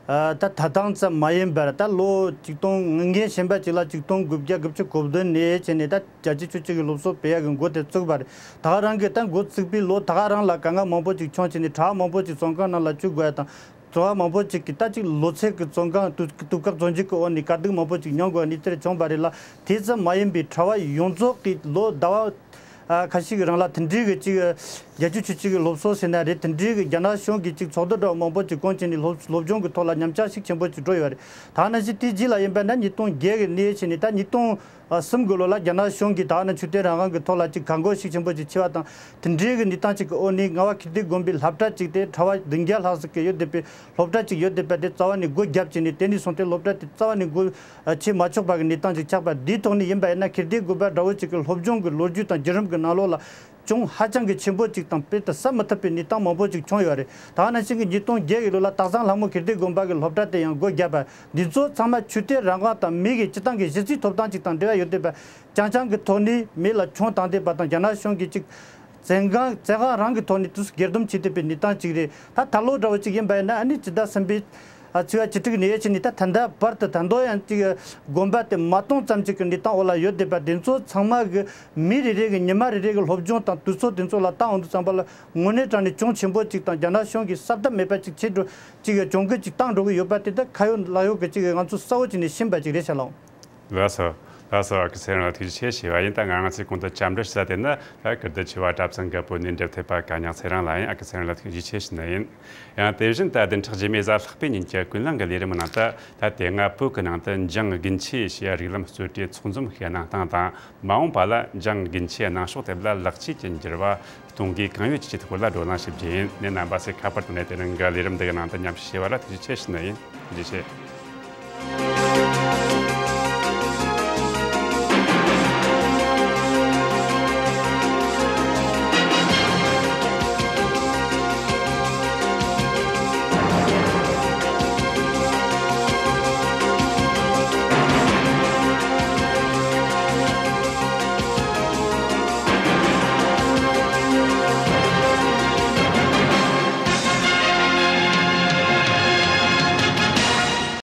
ཨ་ད་ད་ཐེངས་ཙམ་མ་ཡིན་པར་ད་ལོ་ཆིག་སྟོང་ངན་འགན་གཞན་པ་ཅིག་ལ་ཆིག་སྟོང་དགུ་བརྒྱ་དགུ་བཅུ་གོ་བདུན་ནས་བྱས་ནས་ད་རྒྱལ་སྤྱི་ཆོས་སྤྱི་གི་སློབ་གསོ་སྤེལ་ཡག་གི་འགོ་དེ་བཙུགས་པ་རེད། ད་ག་རང་གི་ད་འགོ་བཙུགས་པའི་ལོ་ད་ག་རང་ལ་དཀའ་ངལ་མང་པོ་ཅིག་བྱུང་བྱས་ནས་གྲྭ་བ་མང་པོ་ཅིག་བཙོན་ཁང་ནང་ལ་བཅུག་དགོས་ཡ་དང་། གྲྭ་བ་མང་པོ་ཅིག་གིས་ད་ཅིག་ལོ་ཚད་ཀྱི་བཙོན་ཁང་དུ་དུས་བཀག་བཙོན་འཇུག་གི་འོག་ནས་དཀའ་སྡུག་མང་པོ་ཅིག་མྱོང་དགོས་པའི་གནས་ཚུལ་བྱུང་བ་རེད་ལ། དེ་ཙམ་མ་ཡིན་པའི་གྲྭ་བ་ཡོངས་རྫོགས་ཀྱིས་ལོ་ཟླ་བ་ཨ་ཁ་ཤས་ཀྱི་རིང་ལ་དེ་འདྲའི་གི་ཅིག་རྒྱལ་སྤྱི་ཆོས་སྤྱི་གི་སློབ་གསོ་ཟེར་ན་རེད། དེ་འདྲའི་གི་རྒྱ་ནག་གཞུང་གིས་ཅིག་ཚོགས་འདུ་འདྲ་བ་མང་པོ་ཅིག་བསྐོང་བྱས་ནས་སློབ་སློབ་སྦྱོང་གི་ཐོག་ལ་ཉམས་ཆག་ཤུགས་ཆེན་པོ་ཅིག་འགྲོ་ཡོད་རེད། ད་ནང་བཞིན་དེའི་རྗེས་ལ་ཡིན་པ་ན་ཉིས་སྟོང་བརྒྱད་གི་ནས་བྱས་ནས་ད་ཉིས་སྟོང་ཨ་གསུམ་གི་ལོ་ལ་རྒྱ་ནག་གཞུང་གིས་ད་ནི་ཆོས་དད་རང་དབང་གི་ཐོག་ལ་ཅིག་བཀག་འགོག་ཤུགས་ཆེན་པོ་ཅིག་བྱས་པ་དང་། དེ་འདྲའི་གི་གནས་སྟངས་ཅིག་གི་འོག་ནས་རྔ་བ་ཁེར་བདེ་དགོན་པའི་སློབ་གྲྭ་ཅིག་དེ་གྲྭ་བ་བདུན་བརྒྱ་ལྷག་ཙམ་གི་ཡོད་བསྡད་པའི་སློབ་གྲྭ་ཅིག་ཡོད་བསྡད་པ་དེ་རྩ་བ་ནས་སྒོ་བརྒྱབ་བྱས་ནས་དེ་ནས་བཟུང་སྟེ་སློབ་གྲྭ་དེ་རྩ་བ་ནས་སྒོ་ཕྱེ་མ་ཆོག་པ་གི་གནས་སྟངས་ཅིག་ཆགས་པ་འདིའི་ཐོག་ནས་ཡིན་པ་ཡིན་ན་ཁེར་བདེ་དགོན་པ་འདྲ་བོ་ཅིག་གི་སློབ་སྦྱོང་གི་ལོ་རྒྱུས་དང་བརྒྱུད་རིམ་གི་ནང་ལོགས་ལ། གྱོང་ཧ་ཅང་གི་ཆེན་པོ་ཅིག་དང་དཔེ་དེ་བསམ་མི་ཐུབ་པའི་གནས་སྟངས་མང་པོ་ཅིག་བྱུང་ཡོད་རེད། ད་ག་ནང་བཞིན་གྱི་ཉིས་སྟོང་བརྒྱད་ཀྱི་ལོ་ལ་སྟག་ཚང་ལྷ་མོ་ཁེར་བདེ་དགོན་པ་གི་སློབ་གྲྭ་དེ་ཡང་སྒོ་བརྒྱབ་པ་འདི་ཚོ་ཚང་མ་ཆོས་དད་རང་དབང་དང་མི་གི་སྤྱི་བཏང་གི་གཞི་རྩའི་ཐོབ་ཐང་ཅིག་དང་འབྲེལ་བ་ཡོད་བསྡད་པ་རྐྱང་རྐྱང་གི་ཐོག་ནས་མི་ལ་གྱོང་བཏང་བསྡད་པ་དང་རྒྱ་ནག་གཞུང་གིས་ཅིག་བཙན་དབང་བཙན་དབང་རང་གི་ཐོག་ནས་དུས་སུ་སྒེར་སྡོམ་བྱེད་བསྡད་པའི་གནས་སྟངས་ཅིག་རེད། ད་ད་ལོ་འདྲ་བོ་ཅིག་ཡིན་པ་ཡིན་ན་ཨ་ནི་སྤྱི་ཟླ་གསུམ་པའི་ཨ་ཚེས་པ་བཅུ་དྲུག་ནས་བྱས་ནས་ད་ད་ལྟ་བར་དུ་ད་དུང་ཡང་ཅིག་དགོན་པ་དེ་མ་སྟོང་ཙམ་ཅིག་གི་གནས་སྟངས་འོག་ལ་ཡོད་བསྡད་པ་དེ་ཚོ་ཚང་མ་གི་མི་རེ་རེ་གི་ཉི་མ་རེ་རེ་གི་སློབ་སྦྱོང་དང་དུས་ཚོད་དེ་ཚོ་ལ་བཏང་འོང་དུས་ཙམ་པ་ལ་དངོས་གནས་དྲང་གནས་གྱོང་ཆེན་པོ་ཅིག་དང་རྒྱ་ནག་གཞུང་གིས་གསལ་ཐབས་མེད་པ་ཅིག་བྱེད་འགྲོ་ཅིག་གི་གྱོང་གུད་ཅིག་བཏང་འགྲོ་གི་ཡོད་པ་དེ་ད་ཁ་ཡོད་ལག་ཡོད་གི་ཅིག་ང་ཚོ་གསལ་བོ་ཅིག་ནས་ཤེས་པ་ཅིག་རེད་ཤག་ལགས། ལགས་སོ། ལགས་སོ། ཨ་ཁུ་ཚེ་རིང་ལ་ཐུགས་རྗེ་ཆེ་ཞུ་བ་ཡིན། ད་ང་རང་ཚོས་གོང་དུ་བཅར་འདྲི་ཞུ་ས་དེ་ནི་ད་ཀིརྟི་ཆོས་པ་གྲྭ་བཙུན་གྱི་བོད་ནས་འབྲེལ་ཐེབས་པ་གན་ཉག་ཚེ་རིང་ལགས་ཡིན། ཨ་ཁུ་ཚེ་རིང་ལ་ཐུགས་རྗེ་ཆེ་ཞུ་ནི་ཡིན། ཡང་དེ་བཞིན་ད་བདུན་ཕྲག་རྗེས་མའི་གཟའ་ལྷག་པའི་ཉིན་གྱི་ཀུན་གླེང་གི་ལས་རིམ་ནང་དུ་ད་དེ་སྔ་བོད་ཀྱི་ནང་དུ་འཇང་དགུན་ཆོས་ཞེས་རིགས་ལམ་རྩོད་གྲྭའི་ཚོགས་འཛོམས་ཤིག་གནང་སྟངས་དང་། མ་འོངས་པ་ལ་འཇང་དགུན་ཆོས་གནང་ཕྱོགས་ཐད་ལ་ལེགས་བཅོས་ཀྱི་འགྱུར་བ་གཏོང་དགོས་གང་ཡོད་ཀྱི་ཆེད་དུ་སྐོར་ལ་བགྲོ་གླེང་ཞིག་བྱས་ཡིན། ནས་རྣམ་པ་ཚོས་ཁ་པར་དང་ནས་དེ་རིང་གི་ལས་རིམ་འདི་གི་ནང་དུ་མཉམ་ཞུགས་བྱས་པ་ལ་ཐུགས་རྗེ་ཆེ་ཞུ་ནི་ཡིན། ཐུགས་རྗེ་ཆེ།